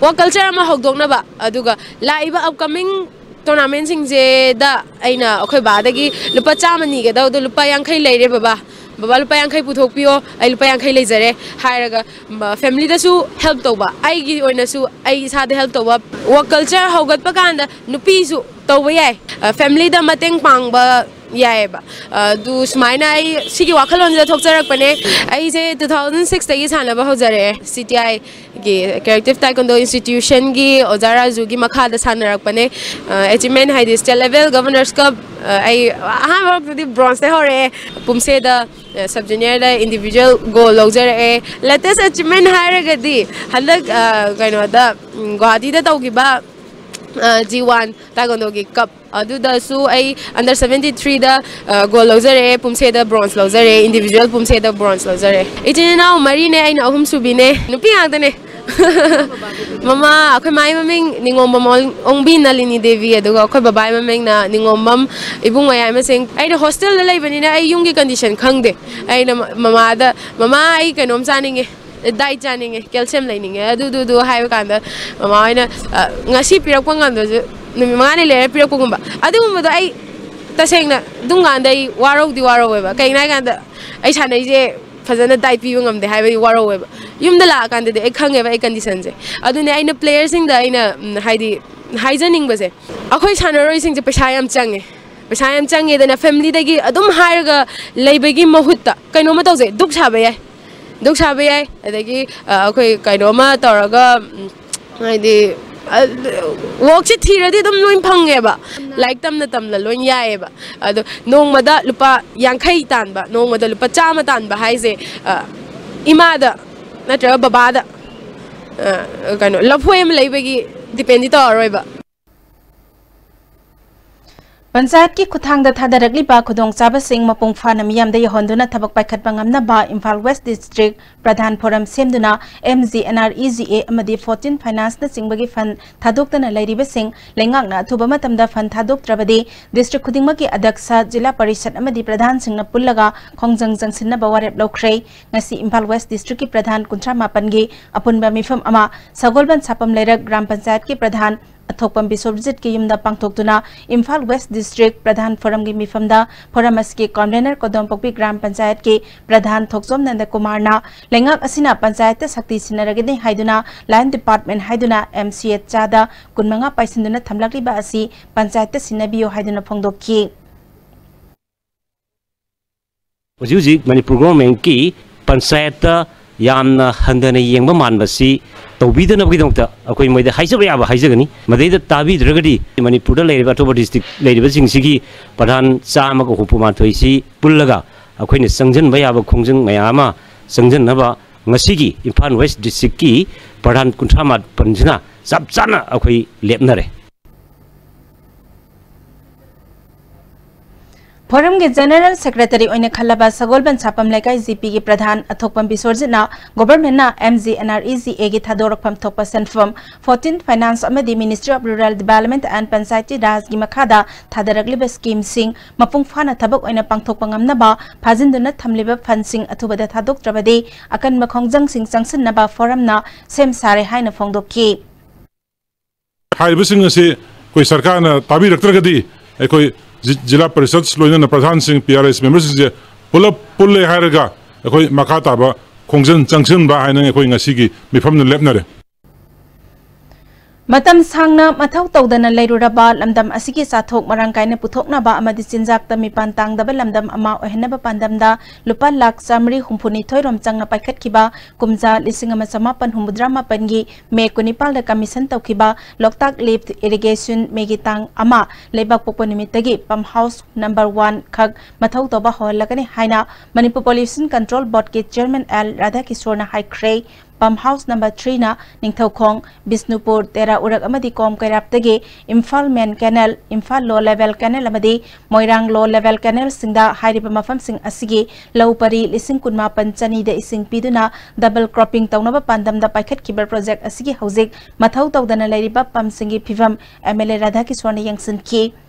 ꯋꯥꯔꯛ ꯀꯜꯆꯔ ꯑꯃ ꯍꯧꯗꯣꯛꯅꯕ, ꯑꯗꯨꯒ ꯂꯥꯛꯏꯕ ꯑꯞꯀꯃꯤꯡ ꯇꯣꯔꯅꯥꯃꯦꯟꯠꯁꯤꯡꯁꯤꯗ ꯑꯩꯅ ꯑꯩꯈꯣꯏ ꯕꯥꯗꯒꯤ ꯂꯨꯄꯥ ꯆꯥꯝꯃ ꯅꯤꯒꯗꯧꯗꯣ ꯂꯨꯄꯥ ꯌꯥꯡꯈꯩ ꯂꯩꯔꯦ ꯕꯕꯥ, ꯕꯕꯥ ꯂꯨꯄꯥ ꯌꯥꯡꯈꯩ ꯄꯨꯊꯣꯛꯄꯤꯌꯣ, ꯑꯩ ꯂꯨꯄꯥ ꯌꯥꯡꯈꯩ ꯂꯩꯖꯔꯦ ꯍꯥꯏꯔꯒ, ꯃ-, ꯐꯦꯃꯤꯂꯤꯗꯁꯨ ꯍꯦꯜꯞ ꯇꯧꯕ, ꯑꯩꯒꯤ ꯑꯣꯏꯅꯁꯨ ꯑꯩ ꯏꯁꯥꯗ ꯍꯦꯜꯞ ꯇꯧꯕ꯫ ꯋꯥꯔꯛ ꯀꯜꯆꯔ ꯍꯧꯒꯠꯄ ꯀꯥꯟꯗ ꯅꯨꯄꯤꯁꯨ ꯇꯧꯕ ꯌꯥꯏ꯫ ꯑ, ꯐꯦꯃꯤꯂꯤꯗ ꯃꯇꯦꯡ ꯄꯥꯡꯕ ꯌꯥꯏꯑꯕ꯫ ꯑꯗꯨ ꯁꯨꯃꯥꯏꯅ ꯑꯩ ꯁꯤꯒꯤ ꯋꯥꯈꯜꯂꯣꯟꯁꯤꯗ ꯊꯣꯛꯆꯔꯛꯄꯅꯦ꯫ ꯑꯩꯁꯦ ꯇꯨ ꯊꯥꯎꯖꯟ ꯁꯤꯛꯁꯇꯒꯤ ꯁꯥꯟꯅꯕ ꯍꯧꯖꯔꯛꯑꯦ꯫ ꯁꯤ ꯇꯤ ꯑꯥꯏꯒꯤ ꯀ꯭ꯔꯤꯌꯦꯇꯤꯞ ꯇꯥꯏꯀꯣꯟꯗꯣ ꯏꯟꯁꯇꯤꯇ꯭ꯌꯨꯁꯟꯒꯤ ꯑꯣꯖꯥ ꯔꯥꯖꯨꯒꯤ ꯃꯈꯥꯗ ꯁꯥꯟꯅꯔꯛꯄꯅꯦ꯫ ꯑꯦꯆꯤꯞꯃꯦꯟ ꯍꯥꯏꯗꯤ ꯁ꯭ꯇꯦꯠ ꯂꯦꯚꯦꯜ ꯒꯕꯔꯅꯔꯁ ꯀꯞ, ꯑꯩ ꯑꯍꯥꯟꯕ ꯃꯛꯇꯗꯤ ꯕ꯭ꯔꯣꯟꯖꯇꯩ ꯍꯧꯔꯛꯑꯦ꯫ ꯄꯨꯝꯁꯦꯗ ꯁꯕ ꯖꯨꯅꯤꯌꯔꯗ ꯏꯟꯗꯤꯕꯤꯖꯨꯋꯦꯜ ꯒꯣꯜ ꯂꯧꯖꯔꯛꯑꯦ꯫ ꯂꯦꯇꯦꯁ ꯑꯦꯆꯤꯞꯃꯦꯟ ꯍꯥꯏꯔꯒꯗꯤ ꯍꯟꯗꯛ ꯀꯩꯅꯣꯗ ꯒꯨꯍꯥꯇꯤꯗ ꯇꯧꯈꯤꯕ ꯖꯤ ꯋꯥꯟ ꯇꯥꯏꯀꯣꯟꯗꯣꯒꯤ ꯀꯞ ꯑꯗꯨꯗꯁꯨ ꯑꯩ ꯑꯟꯗꯔ ꯁꯕꯦꯟꯇꯤ ꯊ꯭ꯔꯤꯗ ꯒꯣꯜ ꯂꯧꯖꯔꯛꯑꯦ꯫ ꯄꯨꯝꯁꯦꯗ ꯕ꯭ꯔꯣꯟꯖ ꯂꯧꯖꯔꯛꯑꯦ꯫ ꯏꯟꯗꯤꯕꯤꯖꯨꯋꯦꯜ ꯄꯨꯝꯁꯦꯗ ꯕ꯭ꯔꯣꯟꯖ ꯂꯧꯖꯔꯛꯑꯦ꯫ ꯏꯆꯤꯟ ꯏꯅꯥꯎ ꯃꯔꯤꯅꯦ, ꯑꯩꯅ ꯑꯍꯨꯝ ꯁꯨꯕꯤꯅꯦ꯫ ꯅꯨꯄꯤ ꯉꯥꯛꯇꯅꯦ꯫ ꯃꯃꯥ, ꯑꯩꯈꯣꯏ ꯃꯥꯏ ꯃꯃꯤꯡ ꯅꯤꯉꯣꯝꯕꯝ ꯑꯣꯡꯕꯤ ꯅꯂꯤꯅꯤ ꯗꯦꯕꯤ, ꯑꯗꯨꯒ ꯑꯩꯈꯣꯏ ꯕꯕꯥꯏ ꯃꯃꯤꯡꯅ ꯅꯤꯉꯣꯝꯕꯝ ꯏꯕꯨꯡꯉꯣ ꯃꯌꯥꯏ ꯃꯁꯤꯡ꯫ ꯑꯩꯅ ꯍꯣꯁꯇꯦꯜꯗ ꯂꯩꯕꯅꯤꯅ ꯑꯩ ꯌꯨꯝꯒꯤ ꯀꯟꯗꯤꯁꯟ ꯈꯪꯗꯦ꯫ ꯑꯩꯅ ꯃꯃꯥꯗ, "ꯃꯃꯥ, ꯑꯩ ꯀꯩꯅꯣꯝ ꯆꯥꯅꯤꯡꯉꯦ, ꯗꯥꯏꯠ ꯆꯥꯅꯤꯡꯉꯦ, ꯀꯦꯜꯁꯤꯌꯝ ꯂꯩꯅꯤꯡꯉꯦ", ꯑꯗꯨꯗꯨꯗꯨ ꯍꯥꯏꯕ ꯀꯥꯟꯗ ꯃꯃꯥ ꯍꯣꯏꯅ ꯉꯁꯤ ꯄꯤꯔꯛꯄ ꯉꯝꯗ꯭ꯔꯁꯨ ꯅꯨꯃꯤꯠ ꯃꯉꯥꯅꯤ ꯂꯩꯔ ꯄꯤꯔꯛꯄꯒꯨꯝꯕ ꯑꯗꯨꯒꯨꯝꯕꯗꯣ ꯑꯩ ꯇꯁꯦꯡꯅ ꯑꯗꯨꯝ ꯀꯥꯟꯗ ꯑꯩ ꯋꯥꯔꯧꯗꯤ ꯋꯥꯔꯧꯋꯦꯕ꯫ ꯀꯩꯒꯤꯅꯣ ꯍꯥꯏ ꯀꯥꯟꯗ ꯑꯩ ꯁꯥꯟꯅꯩꯁꯦ ꯐꯖꯅ ꯗꯥꯏꯠ ꯄꯤꯕ ꯉꯝꯗꯦ ꯍꯥꯏꯕꯒꯤ ꯋꯥꯔꯧꯋꯦꯕ꯫ ꯌꯨꯝꯗ ꯂꯥꯛꯑꯀꯥꯟꯗꯗꯤ ꯑꯩ ꯈꯪꯉꯦꯕ ꯑꯩ ꯀꯟꯗꯤꯁꯟꯁꯦ꯫ ꯑꯗꯨꯅꯦ ꯑꯩꯅ ꯄ꯭ꯂꯦꯌꯔꯁꯤꯡꯗ ꯑꯩꯅ ꯍꯥꯏꯗꯤ ꯍꯥꯏꯖꯅꯤꯡꯕꯁꯦ, ꯑꯩꯈꯣꯏ ꯁꯥꯟꯅꯔꯣꯏꯁꯤꯡꯁꯦ ꯄꯩꯁꯥ ꯌꯥꯝ ꯆꯪꯉꯦ꯫ ꯄꯩꯁꯥ ꯌꯥꯝ ꯆꯪꯉꯦꯗꯅ ꯐꯦꯃꯤꯂꯤꯗꯒꯤ ꯑꯗꯨꯝ ꯍꯥꯏꯔꯒ ꯂꯩꯕꯒꯤ ꯃꯍꯨꯠꯇ ꯀꯩꯅꯣꯝꯃ ꯇꯧꯁꯦ꯫ ꯗꯨꯛ ꯁꯥꯕ ꯌꯥꯏ, ꯗꯨꯛ ꯁꯥꯕ ꯌꯥꯏ꯫ ꯑꯗꯒꯤ ꯑꯩꯈꯣꯏ ꯀꯩꯅꯣꯝꯃ ꯇꯧꯔꯒ ꯍꯥꯏꯗꯤ ꯋꯥꯛꯁꯦ ꯊꯤꯔꯗꯤ ꯑꯗꯨꯝ ꯂꯣꯏ ꯐꯪꯉꯦꯕ꯫ ꯂꯥꯏꯔꯤꯛ ꯇꯝꯅ ꯇꯝꯅ ꯂꯣꯏ ꯌꯥꯏꯌꯦꯕ꯫ ꯑꯗꯣ ꯅꯣꯡꯃꯗ ꯂꯨꯄꯥ ꯌꯥꯡꯈꯩ ꯇꯥꯟꯕ, ꯅꯣꯡꯃꯗ ꯂꯨꯄꯥ ꯆꯥꯝꯃ ꯇꯥꯟꯕ ꯍꯥꯏꯁꯦ ꯏꯃꯥꯗ ꯅꯠꯇ꯭ꯔꯒ ꯕꯕꯥꯗ ꯀꯩꯅꯣ ꯂꯐꯣꯏ ꯑꯃ ꯂꯩꯕꯒꯤ ꯗꯤꯄꯦꯟꯗꯤ ꯇꯧꯔꯔꯣꯏꯕ꯫ ꯄꯟꯆꯥꯌꯠꯀꯤ ꯈꯨꯠꯊꯥꯡꯗ ꯊꯥꯗꯔꯛꯂꯤꯕ ꯈꯨꯗꯣꯡꯆꯥꯕꯁꯤꯡ ꯃꯄꯨꯡ ꯐꯥꯅ ꯃꯤꯌꯥꯝꯗ ꯌꯧꯍꯟꯗꯨꯅ ꯊꯕꯛ ꯄꯥꯏꯈꯠꯄ ꯉꯝꯅꯕ Imphal west district pradhan form ꯁꯦꯝꯗꯨꯅ M G N R E G A ꯑꯃꯗꯤ ꯐꯣꯔꯇꯤꯟ ꯐꯥꯏꯅꯥꯟꯁꯅꯆꯤꯡꯕꯒꯤ ꯐꯟ ꯊꯥꯗꯣꯛꯇꯅ ꯂꯩꯔꯤꯕꯁꯤꯡ ꯂꯩꯉꯥꯛꯅ ꯑꯊꯨꯕ ꯃꯇꯝꯗ ꯐꯟ ꯊꯥꯗꯣꯛꯇ꯭ꯔꯕꯗꯤ ꯗꯤꯁꯇ꯭ꯔꯤꯛ ꯈꯨꯗꯤꯡꯃꯛꯀꯤ ꯑꯗꯛꯁ, ꯖꯤꯂꯥ ꯄꯔꯤꯁꯠ ꯑꯃꯗꯤ ꯄ꯭ꯔꯙꯥꯟꯁꯤꯡꯅ ꯄꯨꯜꯂꯒ ꯈꯣꯡꯖꯪ ꯆꯪꯁꯤꯟꯅꯕ ꯋꯥꯔꯦꯞ ꯂꯧꯈ꯭ꯔꯦ꯫ ꯉꯁꯤ ꯏꯝꯐꯥꯜ ꯋꯦꯁ ꯗꯤꯁꯇ꯭ꯔꯤꯛꯀꯤ ꯄ꯭ꯔꯙꯥꯟ ꯀꯨꯟꯊ꯭ꯔꯥ ꯃꯥꯄꯟꯒꯤ ꯑꯄꯨꯟꯕ ꯃꯤꯐꯝ ꯑꯃ ꯁꯒꯣꯜꯕꯟ ꯁꯥꯄꯝ ꯂꯩꯔꯛ ꯒ꯭ꯔꯥꯝ ꯄꯟꯆꯥꯌꯠꯀꯤ ꯄ꯭ꯔꯙꯥꯟ ꯑꯊꯣꯛꯄꯝ ꯕꯤꯁ꯭ꯋꯖꯤꯠꯀꯤ ꯌꯨꯝꯗ ꯄꯥꯡꯊꯣꯛꯇꯨꯅ ꯏꯝꯐꯥꯜ ꯋꯦꯁ ꯗꯤꯁꯇ꯭ꯔꯤꯛ ꯄ꯭ꯔꯙꯥꯟ ꯐꯣꯔꯝꯒꯤ ꯃꯤꯐꯝꯗ ꯐꯣꯔꯝ ꯑꯁꯤꯒꯤ ꯀꯣꯟꯚꯦꯅꯔ ꯀꯣꯗꯣꯝꯄꯣꯛꯄꯤ ꯒ꯭ꯔꯥꯝ ꯄꯟꯆꯥꯌꯠꯀꯤ ꯄ꯭ꯔꯙꯥꯟ ꯊꯣꯛꯆꯣꯝ ꯅꯟꯗꯀꯨꯃꯥꯔꯅ ꯂꯩꯉꯥꯛ ꯑꯁꯤꯅ ꯄꯟꯆꯥꯌꯠꯇ ꯁꯛꯇꯤ ꯁꯤꯟꯅꯔꯒꯅꯤ ꯍꯥꯏꯗꯨꯅ ꯂꯥꯏꯟ ꯗꯤꯄꯥꯔꯠꯃꯦꯟ ꯍꯥꯏꯗꯨꯅ ꯑꯦꯝ ꯁꯤ ꯑꯦ ꯆꯥꯗ ꯀꯨꯟꯃꯉꯥ ꯄꯥꯏꯁꯤꯟꯗꯨꯅ ꯊꯝꯂꯛꯂꯤꯕ ꯑꯁꯤ ꯄꯟꯆꯥꯌꯠꯇ ꯁꯤꯟꯅꯕꯤꯌꯨ ꯍꯥꯏꯗꯨꯅ ꯐꯣꯡꯗꯣꯛꯈꯤ꯫ ꯍꯧꯖꯤꯛ ꯍꯧꯖꯤꯛ ꯃꯅꯤꯄꯨꯔ ꯒꯣꯚꯔꯟꯃꯦꯟꯠꯀꯤ ꯄꯟꯆꯥꯌꯠꯇ ꯌꯥꯝꯅ ꯍꯟꯊꯅ ꯌꯦꯡꯕ ꯃꯥꯟꯕꯁꯤ ꯇꯧꯕꯤꯗꯅꯕꯒꯤꯗꯃꯛꯇ ꯑꯩꯈꯣꯏ ꯃꯣꯏꯗ ꯍꯥꯏꯖꯕ ꯌꯥꯕ ꯍꯥꯏꯖꯒꯅꯤ꯫ ꯃꯗꯩꯗ ꯇꯥꯕꯤꯗ꯭ꯔꯒꯗꯤ ꯃꯅꯤꯄꯨꯔꯗ ꯂꯩꯔꯤꯕ ꯑꯇꯣꯞꯄ ꯗꯤꯁꯇ꯭ꯔꯤꯛ ꯂꯩꯔꯤꯕꯁꯤꯡꯁꯤꯒꯤ ꯄ꯭ꯔꯙꯥꯟ ꯆꯥꯝꯃꯒ ꯍꯨꯝꯐꯨ ꯃꯥꯊꯣꯏꯁꯤ ꯄꯨꯜꯂꯒ ꯑꯩꯈꯣꯏꯅ ꯆꯪꯁꯤꯟꯕ ꯌꯥꯕ ꯈꯣꯡꯖꯪ ꯃꯌꯥꯝ ꯑꯃ ꯆꯪꯁꯤꯟꯅꯕ ꯉꯁꯤꯒꯤ ꯏꯝꯐꯥꯜ ꯋꯦꯁ ꯗꯤꯁꯇ꯭ꯔꯤꯛꯀꯤ ꯄ꯭ꯔꯙꯥꯟ ꯀꯨꯟꯊ꯭ꯔꯥ ꯃꯥꯄꯟꯁꯤꯅ ꯆꯞ ꯆꯥꯅ ꯑꯩꯈꯣꯏ ꯂꯦꯞꯅꯔꯦ꯫ ꯐꯣꯔꯝꯒꯤ ꯖꯦꯅꯔꯦꯜ ꯁꯦꯀ꯭ꯔꯦꯇꯔꯤ ꯑꯣꯏꯅ ꯈꯜꯂꯕ ꯁꯒꯣꯜꯕꯟ ꯁꯥꯄꯝ ꯂꯩꯀꯥꯏ ꯖꯤꯄꯤꯒꯤ ꯄ꯭ꯔꯙꯥꯟ ꯑꯊꯣꯛꯄꯝ ꯕꯤꯁꯣꯔꯖꯤꯠꯅ ꯒꯣꯚꯔꯟꯃꯦꯟꯠꯅ ꯑꯦꯝꯖꯤꯑꯦꯟꯑꯥꯔꯏꯖꯤꯑꯦꯒꯤ ꯊꯥꯗꯣꯔꯛꯐꯝ ꯊꯣꯛꯄ ꯁꯦꯟꯐꯝ ꯐꯣꯔꯇꯤꯟ ꯐꯥꯏꯅꯥꯟꯁ ꯑꯃꯗꯤ ministry of rural development and Panchayati ꯔꯥꯖꯒꯤ ꯃꯈꯥꯗ ꯊꯥꯗꯔꯛꯂꯤꯕ ꯁ꯭ꯀꯤꯝꯁꯤꯡ ꯃꯄꯨꯡ ꯐꯥꯅ ꯊꯕꯛ ꯑꯣꯏꯅ ꯄꯥꯡꯊꯣꯛꯄ ꯉꯝꯅꯕ ꯐꯥꯖꯤꯟꯗꯨꯅ ꯊꯝꯂꯤꯕ ꯐꯟꯁꯤꯡ ꯑꯊꯨꯕꯗ ꯊꯥꯗꯣꯛꯇ꯭ꯔꯕꯗꯤ ꯑꯀꯟꯕ ꯈꯣꯡꯖꯪꯁꯤꯡ ꯆꯪꯁꯤꯟꯅꯕ ꯐꯣꯔꯝꯅ ꯁꯦꯝ ꯁꯥꯔꯦ ꯍꯥꯏꯅ ꯐꯣꯡꯗꯣꯛꯈꯤ꯫ ꯍꯥꯏꯔꯤꯕꯁꯤꯡ ꯑꯁꯤ ꯑꯩꯈꯣꯏ ꯁꯔꯀꯥꯔꯅ ꯇꯥꯕꯤꯔꯛꯇ꯭ꯔꯒꯗꯤ ꯑꯩꯈꯣꯏ ꯖꯤ- ꯖꯤꯂꯥ ꯄꯔꯤꯁꯠ ꯂꯣꯏꯅꯅ ꯄ꯭ꯔꯙꯥꯟꯁꯤꯡ, ꯄꯤ ꯑꯥꯔ ꯑꯦꯁ ꯃꯦꯝꯕꯔꯁꯤꯡꯁꯦ ꯄꯨꯂꯞ ꯄꯨꯜꯂꯦ ꯍꯥꯏꯔꯒ ꯑꯩꯈꯣꯏ ꯃꯈꯥ ꯇꯥꯕ ꯈꯣꯡꯖꯪ ꯆꯪꯁꯤꯟꯕ ꯍꯥꯏꯅ ꯑꯩꯈꯣꯏ ꯉꯁꯤꯒꯤ ꯃꯤꯐꯝꯗ ꯂꯦꯞꯅꯔꯦ꯫ ꯃꯇꯝ ꯁꯥꯡꯅ ꯃꯊꯧ ꯇꯧꯗꯅ ꯂꯩꯔꯨꯔꯕ ꯂꯝꯗꯝ ꯑꯁꯤꯒꯤ ꯆꯥꯊꯣꯛ ꯃꯔꯥꯡ ꯀꯥꯏꯅ ꯄꯨꯊꯣꯛꯅꯕ ꯑꯃꯗꯤ ꯆꯤꯟꯖꯥꯛꯇ ꯃꯤꯄꯥꯟ ꯇꯥꯡꯗꯕ ꯂꯝꯗꯝ ꯑꯃ ꯑꯣꯏꯍꯟꯅꯕ ꯄꯥꯟꯗꯝꯗ ꯂꯨꯄꯥ ꯂꯥꯈ ꯆꯥꯃꯔꯤ ꯍꯨꯝꯐꯨꯅꯤꯊꯣꯏ ꯔꯣꯝ ꯆꯪꯅ ꯄꯥꯏꯈꯠꯈꯤꯕ ꯀꯨꯝꯖꯥ ꯂꯤꯁꯤꯡ ꯑꯃ ꯆꯃꯥꯄꯟ ꯍꯨꯝꯐꯨꯇꯔꯥ ꯃꯥꯄꯟꯒꯤ ꯃꯦ ꯀꯨꯟꯅꯤꯄꯥꯜꯗ ꯀꯃꯤꯁꯟ ꯇꯧꯈꯤꯕ ꯂꯣꯛꯇꯥꯛ ꯂꯤꯐ ꯏꯔꯤꯒꯦꯁꯟ ꯃꯦꯒꯤ ꯇꯥꯡ ꯑꯃ ꯂꯩꯕꯥꯛꯄꯣꯛꯄ ꯅꯨꯃꯤꯠꯇꯒꯤ ꯄꯝ ꯍꯥꯎꯁ ꯅꯝꯕꯔ ꯋꯥꯟ ꯈꯛ ꯃꯊꯧ ꯇꯧꯕ ꯍꯧꯍꯜꯂꯒꯅꯤ ꯍꯥꯏꯅ ꯃꯅꯤꯄꯨꯔ ꯄꯣꯂꯨꯁꯟ ꯀꯟꯇ꯭ꯔꯣꯜ ꯕꯣꯔꯗꯀꯤ ꯆꯤꯌꯔꯃꯦꯟ ꯑꯦꯜ ꯔꯥꯙꯥꯀꯤꯁꯣꯔꯅ ꯍꯥꯏꯈ꯭ꯔꯦ꯫ ꯄꯝ ꯍꯥꯎꯁ ꯅꯝꯕꯔ ꯊ꯭ꯔꯤꯅ ꯅꯤꯡꯊꯧꯈꯣꯡ, ꯕꯤꯁꯅꯨꯄꯨꯔ, ꯇꯦꯔꯥ ꯎꯔꯛ ꯑꯃꯗꯤ ꯀꯣꯝ ꯀꯩꯔꯥꯞꯇꯒꯤ Imphal main canal, Imphal low level canal ꯑꯃꯗꯤ ꯃꯣꯏꯔꯥꯡ ꯂꯣ ꯂꯦꯚꯦꯜ ꯀꯦꯅꯦꯜꯁꯤꯡꯗ ꯍꯥꯏꯔꯤꯕ ꯃꯐꯝꯁꯤꯡ ꯑꯁꯤꯒꯤ ꯂꯧ ꯄꯔꯤ ꯂꯤꯁꯤꯡ ꯀꯨꯟꯃꯥꯄꯟ ꯆꯅꯤꯗ ꯏꯁꯤꯡ ꯄꯤꯗꯨꯅ ꯗꯕꯜ ꯀ꯭ꯔꯣꯞꯄꯤꯡ ꯇꯧꯅꯕ ꯄꯥꯟꯗꯝꯗ ꯄꯥꯏꯈꯠꯈꯤꯕ ꯄ꯭ꯔꯣꯖꯦꯛ ꯑꯁꯤꯒꯤ ꯍꯧꯖꯤꯛ ꯃꯊꯧ ꯇꯧꯗꯅ ꯂꯩꯔꯤꯕ ꯄꯝꯁꯤꯡꯒꯤ ꯐꯤꯚꯝ ꯑꯦꯝ ꯑꯦꯜ ꯑꯦ ꯔꯥꯙꯥꯀꯤꯁꯣꯔꯅ ꯌꯦꯡꯁꯤꯟꯈꯤ꯫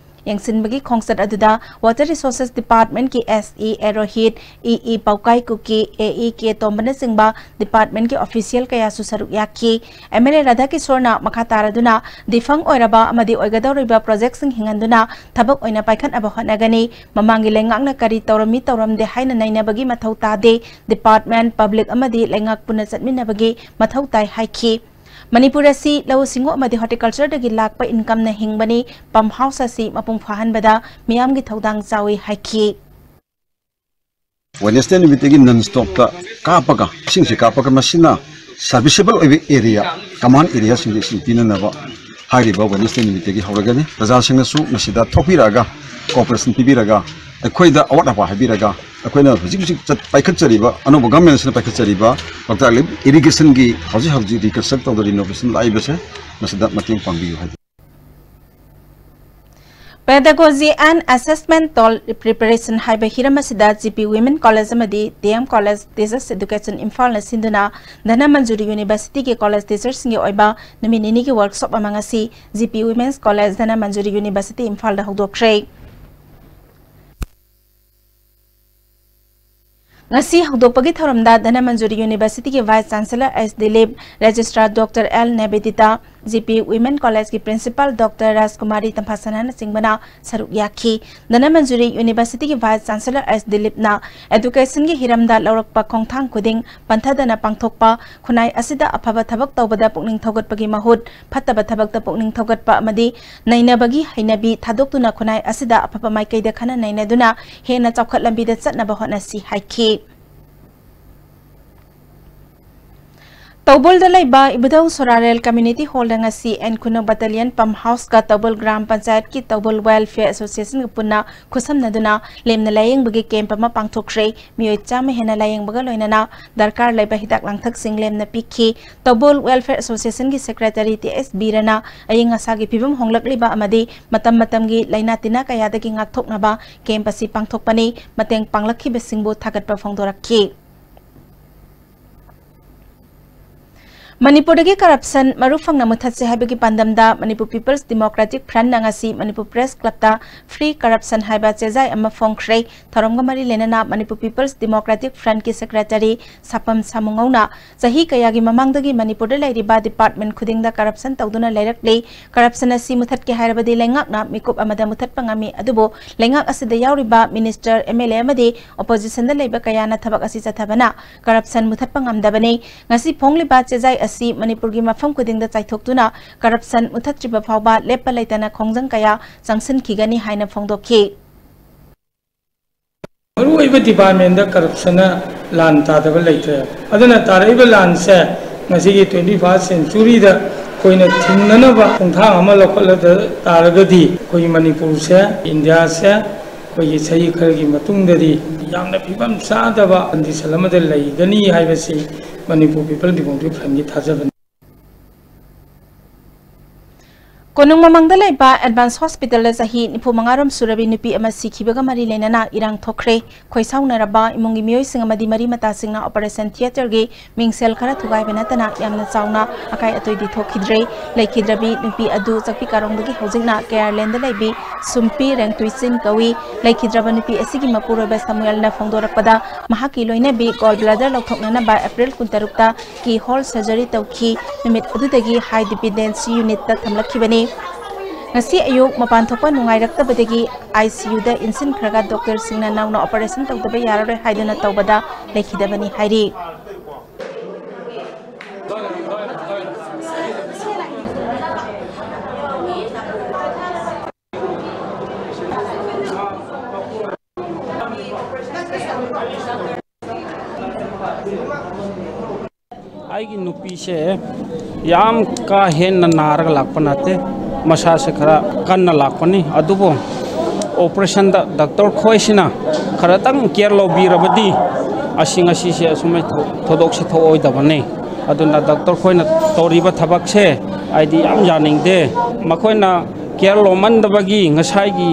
ꯌꯦꯡꯁꯤꯟꯕꯒꯤ ꯈꯣꯡꯆꯠ ꯑꯗꯨꯗ ꯋꯥꯇꯔ ꯔꯤꯁꯣꯔꯁꯦꯁ ꯗꯤꯄꯥꯔꯠꯃꯦꯟꯠꯀꯤ ꯑꯦꯁ ꯏ ꯑꯦ ꯔꯣꯍꯤꯠ, ꯏ ꯏ ꯄꯥꯎꯀꯥꯏ ꯀꯨꯀꯤ, ꯑꯦ ꯏ ꯀꯦ ꯇꯣꯝꯕꯅꯆꯤꯡꯕ ꯗꯤꯄꯥꯔꯠꯃꯦꯟꯠꯀꯤ ꯑꯣꯐꯤꯁꯤꯌꯦꯜ ꯀꯌꯥꯁꯨ ꯁꯔꯨꯛ ꯌꯥꯈꯤ꯫ ꯑꯦꯝ ꯑꯦꯜ ꯑꯦ ꯔꯥꯙꯥꯀꯤꯁꯣꯔꯅ ꯃꯈꯥ ꯇꯥꯔꯗꯨꯅ ꯗꯤꯐꯪ ꯑꯣꯏꯔꯕ ꯑꯃꯗꯤ ꯑꯣꯏꯒꯗꯧꯔꯤꯕ ꯄ꯭ꯔꯣꯖꯦꯛꯁꯤꯡ ꯍꯤꯡꯍꯟꯗꯨꯅ ꯊꯕꯛ ꯑꯣꯏꯅ ꯄꯥꯏꯈꯠꯅꯕ ꯍꯣꯠꯅꯒꯅꯤ꯫ ꯃꯃꯥꯡꯒꯤ ꯂꯩꯉꯥꯛꯅ ꯀꯔꯤ ꯇꯧꯔꯝꯃꯤ ꯇꯧꯔꯝꯗꯦ ꯍꯥꯏꯅ ꯅꯩꯅꯕꯒꯤ ꯃꯊꯧ ꯇꯥꯗꯦ꯫ ꯗꯤꯄꯥꯔꯠꯃꯦꯟꯠ, ꯄꯕ꯭ꯂꯤꯛ ꯑꯃꯗꯤ ꯂꯩꯉꯥꯛ ꯄꯨꯟꯅ ꯆꯠꯃꯤꯟꯅꯕꯒꯤ ꯃꯊꯧ ꯇꯥꯏ ꯍꯥꯏꯈꯤ꯫ ꯃꯅꯤꯄꯨꯔ ꯑꯁꯤ ꯂꯧꯎ ꯁꯤꯡꯎ ꯑꯃꯗꯤ ꯍꯣꯔꯇꯤꯀꯜꯆꯔꯗꯒꯤ ꯂꯥꯛꯄ ꯏꯟꯀꯝꯅ ꯍꯤꯡꯕꯅꯤ꯫ ꯄꯝ ꯍꯥꯎꯁ ꯑꯁꯤ ꯃꯄꯨꯡ ꯐꯥꯍꯟꯕꯗ ꯃꯤꯌꯥꯝꯒꯤ ꯊꯧꯗꯥꯡ ꯆꯥꯎꯏ ꯍꯥꯏꯈꯤ꯫ ꯋꯦꯗꯅꯦꯁꯗꯦ ꯅꯨꯃꯤꯠꯇꯒꯤ ꯅꯟ ꯁ꯭ꯇꯣꯞꯇ ꯀꯥꯞꯄꯒ, ꯏꯁꯤꯡꯁꯤ ꯀꯥꯞꯄꯒ, ꯃꯁꯤꯅ ꯁꯔꯚꯤꯁꯦꯕꯜ ꯑꯣꯏꯕ ꯑꯦꯔꯤꯌꯥ, ꯀꯃꯥꯟ ꯑꯦꯔꯤꯌꯥꯁꯤꯡꯗ ꯏꯁꯤꯡ ꯄꯤꯅꯅꯕ ꯍꯥꯏꯔꯤꯕ ꯋꯦꯗꯅꯦꯁꯗꯦ ꯅꯨꯃꯤꯠꯇꯒꯤ ꯍꯧꯔꯒꯅꯤ꯫ ꯄ꯭ꯔꯖꯥꯁꯤꯡꯅꯁꯨ ꯃꯁꯤꯗ ꯊꯣꯛꯄꯤꯔꯛꯑꯒ, ꯀꯣꯑꯣꯄꯔꯦꯁꯟ ꯄꯤꯕꯤꯔꯒ, ꯑꯩꯈꯣꯏꯗ ꯑꯋꯥꯠ ꯑꯄꯥ ꯍꯥꯏꯕꯤꯔꯒ, ꯑꯩꯈꯣꯏꯅ ꯍꯧꯖꯤꯛ ꯍꯧꯖꯤꯛ ꯆꯠ-, ꯄꯥꯏꯈꯠꯆꯔꯤꯕ, ꯑꯅꯧꯕ ꯒꯚꯔꯟꯃꯦꯟꯠꯁꯤꯅ ꯄꯥꯏꯈꯠꯆꯔꯤꯕ ꯂꯣꯛꯇꯥꯛ ꯂꯦꯛ ꯏꯔꯤꯒꯦꯁꯟꯒꯤ ꯍꯧꯖꯤꯛ ꯍꯧꯖꯤꯛ ꯔꯤꯀꯟꯁꯇ꯭ꯔꯛ ꯇꯧꯗ ꯔꯤꯅꯣꯚꯦꯁꯟ ꯂꯥꯛꯏꯕꯁꯦ, ꯃꯁꯤꯗ ꯃꯇꯦꯡ ꯄꯥꯡꯕꯤꯌꯨ ꯍꯥꯏꯖꯔꯤ꯫ Pedagogy and Assessment Tool Preparation ꯍꯥꯏꯕ ꯍꯤꯔꯝ ꯑꯁꯤꯗ ꯖꯤ ꯄꯤ ꯋꯤꯃꯦꯟ ꯀꯣꯂꯦꯖ ꯑꯃꯗꯤ D M college teachers education ꯏꯝꯐꯥꯜꯅ ꯁꯤꯟꯗꯨꯅ ꯙꯅꯃꯟꯖꯨꯔꯤ ꯌꯨꯅꯤꯚꯔꯁꯤꯇꯤꯒꯤ ꯀꯣꯂꯦꯖ ꯇꯤꯆꯔꯁꯤꯡꯒꯤ ꯑꯣꯏꯕ ꯅꯨꯃꯤꯠ ꯅꯤꯅꯤꯒꯤ ꯋꯥꯔꯛꯁꯣꯞ ꯑꯃ ꯉꯁꯤ G P women's college Dhanamanjuri university ꯏꯝꯐꯥꯜꯗ ꯍꯧꯗꯣꯛꯈ꯭ꯔꯦ꯫ ꯉꯁꯤ ꯍꯧꯗꯣꯛꯄꯒꯤ ꯊꯧꯔꯝꯗ ꯙꯅꯃꯟꯖꯨꯔꯤ ꯌꯨꯅꯤꯚꯔꯁꯤꯇꯤꯒꯤ vice chancellor S Dilip, registrar doctor L Nebedita, G P women ꯀꯣꯂꯦꯖꯀꯤ ꯄ꯭ꯔꯤꯟꯁꯤꯄꯥꯜ ꯗꯣꯛꯇꯔ ꯔꯥꯖꯀꯨꯃꯥꯔꯤ ꯇꯝꯐꯥꯁꯅꯥꯅꯆꯤꯡꯕꯅ ꯁꯔꯨꯛ ꯌꯥꯈꯤ꯫ ꯙꯅꯃꯟꯖꯨꯔꯤ ꯌꯨꯅꯤꯚꯔꯁꯤꯇꯤꯒꯤ ꯚꯥꯏꯁ ꯆꯥꯟꯁꯦꯂꯔ ꯑꯦꯁ ꯗꯤꯂꯤꯞꯅ ꯑꯦꯗꯨꯀꯦꯁꯟꯒꯤ ꯍꯤꯔꯝꯗ ꯂꯧꯔꯛꯄ ꯈꯣꯡꯊꯥꯡ ꯈꯨꯗꯤꯡ ꯄꯟꯊꯗꯅ ꯄꯥꯡꯊꯣꯛꯄ, ꯈꯨꯟꯅꯥꯏ ꯑꯁꯤꯗ ꯑꯐꯕ ꯊꯕꯛ ꯇꯧꯕꯗ ꯄꯨꯛꯅꯤꯡ ꯊꯧꯒꯠꯄꯒꯤ ꯃꯍꯨꯠ ꯐꯠꯇꯕ ꯊꯕꯛꯇ ꯄꯨꯛꯅꯤꯡ ꯊꯧꯒꯠꯄ ꯑꯃꯗꯤ ꯅꯩꯅꯕꯒꯤ ꯍꯩꯅꯕꯤ ꯊꯥꯗꯣꯛꯇꯨꯅ ꯈꯨꯟꯅꯥꯏ ꯑꯁꯤꯗ ꯑꯐꯕ ꯃꯥꯏꯀꯩꯗ ꯈꯟꯅ ꯅꯩꯅꯗꯨꯅ ꯍꯦꯟꯅ ꯆꯥꯎꯈꯠ ꯂꯝꯕꯤꯗ ꯆꯠꯅꯕ ꯍꯣꯠꯅꯁꯤ ꯍꯥꯏꯈꯤ꯫ ꯇꯧꯕꯣꯜꯗ ꯂꯩꯕ ꯏꯕꯨꯙꯧ ꯁꯣꯔꯥꯔꯦꯜ ꯀꯝꯃ꯭ꯌꯨꯅꯤꯇꯤ ꯍꯣꯜꯗ ꯉꯁꯤ ꯑꯦꯟ ꯈꯨꯅꯧ ꯕꯠꯇꯥꯂꯤꯌꯟ ꯄꯝ ꯍꯥꯎꯁꯀ ꯇꯧꯕꯣꯜ ꯒ꯭ꯔꯥꯝ ꯄꯟꯆꯥꯌꯠꯀꯤ ꯇꯧꯕꯣꯜ ꯋꯦꯜꯐꯤꯌꯔ ꯑꯦꯁꯣꯁꯤꯌꯦꯁꯟꯒ ꯄꯨꯟꯅ ꯈꯨꯠꯁꯝꯅꯗꯨꯅ ꯂꯦꯝꯅ ꯂꯥꯌꯦꯡꯕꯒꯤ ꯀꯦꯝꯞ ꯑꯃ ꯄꯥꯡꯊꯣꯛꯈ꯭ꯔꯦ꯫ ꯃꯤꯑꯣꯏ ꯆꯥꯝꯃ ꯍꯦꯟꯅ ꯂꯥꯌꯦꯡꯕꯒ ꯂꯣꯏꯅꯅ ꯗꯔꯀꯥꯔ ꯂꯩꯕ ꯍꯤꯗꯥꯛ ꯂꯥꯡꯊꯛꯁꯤꯡ ꯂꯦꯝꯅ ꯄꯤꯈꯤ꯫ ꯇꯧꯕꯣꯜ ꯋꯦꯜꯐꯤꯌꯔ ꯑꯦꯁꯣꯁꯤꯌꯦꯁꯟꯒꯤ ꯁꯦꯀ꯭ꯔꯦꯇꯔꯤ ꯇꯤ ꯑꯦꯁ ꯕꯤꯔꯅ ꯑꯏꯪ ꯑꯁꯥꯒꯤ ꯐꯤꯕꯝ ꯍꯣꯡꯂꯛꯂꯤꯕ ꯑꯃꯗꯤ ꯃꯇꯝ ꯃꯇꯝꯒꯤ ꯂꯥꯏꯅꯥ ꯇꯤꯟꯅꯥ ꯀꯌꯥꯗꯒꯤ ꯉꯥꯛꯊꯣꯛꯅꯕ ꯀꯦꯝꯞ ꯑꯁꯤ ꯄꯥꯡꯊꯣꯛꯄꯅꯤ꯫ ꯃꯇꯦꯡ ꯄꯥꯡꯂꯛꯈꯤꯕꯁꯤꯡꯕꯨ ꯊꯥꯒꯠꯄ ꯐꯣꯡꯗꯣꯔꯛꯈꯤ꯫ ꯃꯅꯤꯄꯨꯔꯗꯒꯤ ꯀꯔꯞꯁꯟ ꯃꯔꯨ ꯐꯪꯅ ꯃꯨꯊꯠꯁꯦ ꯍꯥꯏꯕꯒꯤ ꯄꯥꯟꯗꯝꯗ ꯃꯅꯤꯄꯨꯔ ꯄꯤꯄꯜꯁ ꯗꯦꯃꯣꯀ꯭ꯔꯦꯇꯤꯛ ꯐ꯭ꯔꯟꯠꯅ ꯉꯁꯤ ꯃꯅꯤꯄꯨꯔ ꯄ꯭ꯔꯦꯁ ꯀ꯭ꯂꯕꯇ ꯐ꯭ꯔꯤ ꯀꯔꯞꯁꯟ ꯍꯥꯏꯕ ꯆꯦꯖꯥꯏ ꯑꯃ ꯐꯣꯡꯈ꯭ꯔꯦ꯫ ꯊꯧꯔꯝꯒ ꯃꯔꯤ ꯂꯩꯅꯅ ꯃꯅꯤꯄꯨꯔ ꯄꯤꯄꯜꯁ ꯗꯦꯃꯣꯀ꯭ꯔꯦꯇꯤꯛ ꯐ꯭ꯔꯟꯠꯀꯤ ꯁꯦꯀ꯭ꯔꯦꯇꯔꯤ ꯁꯥꯄꯝ ꯁꯥꯃꯨꯉꯧꯅ ꯆꯍꯤ ꯀꯌꯥꯒꯤ ꯃꯃꯥꯡꯗꯒꯤ ꯃꯅꯤꯄꯨꯔꯗ ꯂꯩꯔꯤꯕ ꯗꯤꯄꯥꯔꯠꯃꯦꯟꯠ ꯈꯨꯗꯤꯡꯗ ꯀꯔꯞꯁꯟ ꯇꯧꯗꯨꯅ ꯂꯩꯔꯛꯂꯤ꯫ ꯀꯔꯞꯁꯟ ꯑꯁꯤ ꯃꯨꯊꯠꯀꯦ ꯍꯥꯏꯔꯕꯗꯤ ꯂꯩꯉꯥꯛꯅ ꯃꯤꯀꯨꯞ ꯑꯃꯗ ꯃꯨꯊꯠꯄ ꯉꯝꯃꯤ, ꯑꯗꯨꯕꯨ ꯂꯩꯉꯥꯛ ꯑꯁꯤꯗ ꯌꯥꯎꯔꯤꯕ ꯃꯤꯅꯤꯁꯇꯔ, ꯑꯦꯝ ꯑꯦꯜ ꯑꯦ ꯑꯃꯗꯤ ꯑꯣꯄꯣꯖꯤꯁꯟꯗ ꯂꯩꯕ ꯀꯌꯥꯅ ꯊꯕꯛ ꯑꯁꯤ ꯆꯠꯊꯕꯅ ꯀꯔꯞꯁꯟ ꯃꯨꯊꯠꯄ ꯉꯝꯗꯕꯅꯤ꯫ ꯉꯁꯤ ꯐꯣꯡꯂꯤꯕ ꯆꯦꯖꯥꯏ ꯑꯁꯤ ꯃꯅꯤꯄꯨꯔꯒꯤ ꯃꯐꯝ ꯈꯨꯗꯤꯡꯗ ꯆꯥꯏꯊꯣꯛꯇꯨꯅ ꯀꯔꯞꯁꯟ ꯃꯨꯊꯠꯇ꯭ꯔꯤꯕ ꯐꯥꯎꯕ ꯂꯦꯞꯄ ꯂꯩꯇꯅ ꯈꯣꯡꯖꯪ ꯀꯌꯥ ꯆꯪꯁꯤꯟꯈꯤꯒꯅꯤ ꯍꯥꯏꯅ ꯐꯣꯡꯗꯣꯛꯈꯤ꯫ ꯃꯔꯨꯑꯣꯏꯕ ꯗꯤꯄꯥꯔꯠꯃꯦꯟꯗ ꯀꯔꯞꯁꯟꯅ ꯂꯥꯟ ꯇꯥꯗꯕ ꯂꯩꯇ꯭ꯔꯦ꯫ ꯑꯗꯨꯅ ꯇꯥꯔꯛꯏꯕ ꯂꯥꯟꯁꯦ ꯉꯁꯤꯒꯤ ꯇ꯭ꯋꯦꯟꯇꯤ ꯐꯥꯔꯁ ꯁꯦꯟꯆꯨꯔꯤꯗ ꯑꯩꯈꯣꯏꯅ ꯊꯤꯡꯅꯅꯕ ꯈꯣꯡꯊꯥꯡ ꯑꯃ ꯂꯧꯈꯠꯂꯗ ꯇꯥꯔꯒꯗꯤ ꯑꯩꯈꯣꯏꯒꯤ ꯃꯅꯤꯄꯨꯔꯁꯦ, ꯏꯟꯗꯤꯌꯥꯁꯦ ꯑꯩꯈꯣꯏꯒꯤ ꯆꯍꯤ ꯈꯔꯒꯤ ꯃꯇꯨꯡꯗꯗꯤ ꯌꯥꯝꯅ ꯐꯤꯕꯝ ꯆꯥꯗꯕ ꯀꯟꯗꯤꯁꯟ ꯑꯃꯗ ꯂꯩꯒꯅꯤ ꯍꯥꯏꯕꯁꯤ ꯃꯅꯤꯄꯨꯔ ꯄꯤꯄꯜ ꯗꯤꯃꯣꯀ꯭ꯔꯦꯇꯤꯛ ꯐ꯭ꯔꯟꯒꯤ ꯊꯥꯖꯕꯅꯤ꯫ ꯀꯣꯅꯨꯡ ꯃꯃꯥꯡꯗ ꯂꯩꯕ ꯑꯦꯗꯚꯥꯟꯁ ꯍꯣꯁꯄꯤꯇꯥꯜꯗ ꯆꯍꯤ ꯅꯤꯐꯨ ꯃꯉꯥ ꯔꯣꯝ ꯁꯨꯔꯕꯤ ꯅꯨꯄꯤ ꯑꯃ ꯁꯤꯈꯤꯕꯒ ꯃꯔꯤ ꯂꯩꯅꯅ ꯏꯔꯥꯡ ꯊꯣꯛꯈ꯭ꯔꯦ꯫ ꯈꯣꯏꯁꯥꯎꯅꯔꯕ ꯏꯃꯨꯡꯒꯤ ꯃꯤꯑꯣꯏꯁꯤꯡ ꯑꯃꯗꯤ ꯃꯔꯤ ꯃꯇꯥꯁꯤꯡꯅ ꯑꯣꯄꯔꯦꯁꯟ ꯊꯤꯌꯦꯇꯔꯒꯤ ꯃꯤꯡꯁꯦꯜ ꯈꯔ ꯊꯨꯒꯥꯏꯕ ꯅꯠꯇꯅ ꯌꯥꯝꯅ ꯆꯥꯎꯅ ꯑꯀꯥꯏ ꯑꯇꯣꯏꯗꯤ ꯊꯣꯛꯈꯤꯗ꯭ꯔꯦ꯫ ꯂꯩꯈꯤꯗ꯭ꯔꯕꯤ ꯅꯨꯄꯤ ꯑꯗꯨ ꯆꯥꯛꯄꯤ ꯀꯥꯔꯣꯡꯗꯒꯤ ꯍꯧꯖꯤꯛꯅ ꯀꯦꯌꯔꯂꯦꯟꯗ ꯂꯩꯕꯤ ꯁꯨꯝꯄꯤ ꯔꯦꯡꯇꯨꯏꯆꯤꯟ ꯀꯧꯏ꯫ ꯂꯩꯈꯤꯗ꯭ꯔꯕ ꯅꯨꯄꯤ ꯑꯁꯤꯒꯤ ꯃꯄꯨꯔꯣꯏꯕ ꯁꯃꯨꯑꯦꯜꯅ ꯐꯣꯡꯗꯣꯔꯛꯄꯗ, ꯃꯍꯥꯛꯀꯤ ꯂꯣꯏꯅꯕꯤ ꯒꯣꯜ ꯕ꯭ꯂꯥꯗꯔ ꯂꯧꯊꯣꯛꯅꯅꯕ ꯑꯦꯄ꯭ꯔꯤꯜ ꯀꯨꯟꯇꯔꯨꯛꯇ ꯀꯤ ꯍꯣꯜ ꯁꯔꯖꯔꯤ ꯇꯧꯈꯤ꯫ ꯅꯨꯃꯤꯠ ꯑꯗꯨꯗꯒꯤ ꯍꯥꯏ ꯗꯤꯄꯦꯟꯗꯦꯟꯁꯤ ꯌꯨꯅꯤꯠꯇ ꯊꯝꯂꯛꯈꯤꯕꯅꯤ꯫ ꯉꯁꯤ ꯑꯌꯨꯛ ꯃꯄꯥꯟ ꯊꯣꯛꯄ ꯅꯨꯡꯉꯥꯏꯔꯛꯇꯕꯗꯒꯤ ꯑꯥꯏ ꯁꯤ ꯌꯨꯗ ꯏꯟꯁꯤꯟꯈ꯭ꯔꯒ ꯗꯣꯛꯇꯔꯁꯤꯡꯅ ꯅꯧꯅ ꯑꯣꯄꯔꯦꯁꯟ ꯇꯧꯗꯕ ꯌꯥꯔꯔꯣꯏ ꯍꯥꯏꯗꯨꯅ ꯇꯧꯕꯗ ꯂꯩꯈꯤꯗꯕꯅꯤ ꯍꯥꯏꯔꯤ꯫ ꯑꯩꯒꯤ ꯅꯨꯄꯤꯁꯦ ꯌꯥꯝ ꯀꯥ ꯍꯦꯟꯅ ꯅꯥꯔꯒ ꯂꯥꯛꯄ ꯅꯠꯇꯦ, ꯃꯁꯥꯁꯦ ꯈꯔ ꯀꯟꯅ ꯂꯥꯛꯄꯅꯤ꯫ ꯑꯗꯨꯕꯨ ꯑꯣꯄꯔꯦꯁꯟꯗ ꯗꯣꯛꯇꯔ ꯈꯣꯏꯁꯤꯅ ꯈꯔꯇꯪ ꯀꯦꯌꯔ ꯂꯧꯕꯤꯔꯕꯗꯤ ꯑꯁꯤ ꯉꯁꯤꯁꯦ ꯑꯁꯨꯃꯥꯏ ꯊꯧ-, ꯊꯧꯗꯣꯛꯁꯦ ꯊꯣꯛꯑꯣꯏꯗꯕꯅꯤ꯫ ꯑꯗꯨꯅ ꯗꯣꯛꯇꯔ ꯈꯣꯏꯅ ꯇꯧꯔꯤꯕ ꯊꯕꯛꯁꯦ ꯑꯩꯗꯤ ꯌꯥꯝ ꯌꯥꯅꯤꯡꯗꯦ꯫ ꯃꯈꯣꯏꯅ ꯀꯦꯌꯔ ꯂꯧꯃꯟꯗꯕꯒꯤ ꯉꯁꯥꯏꯒꯤ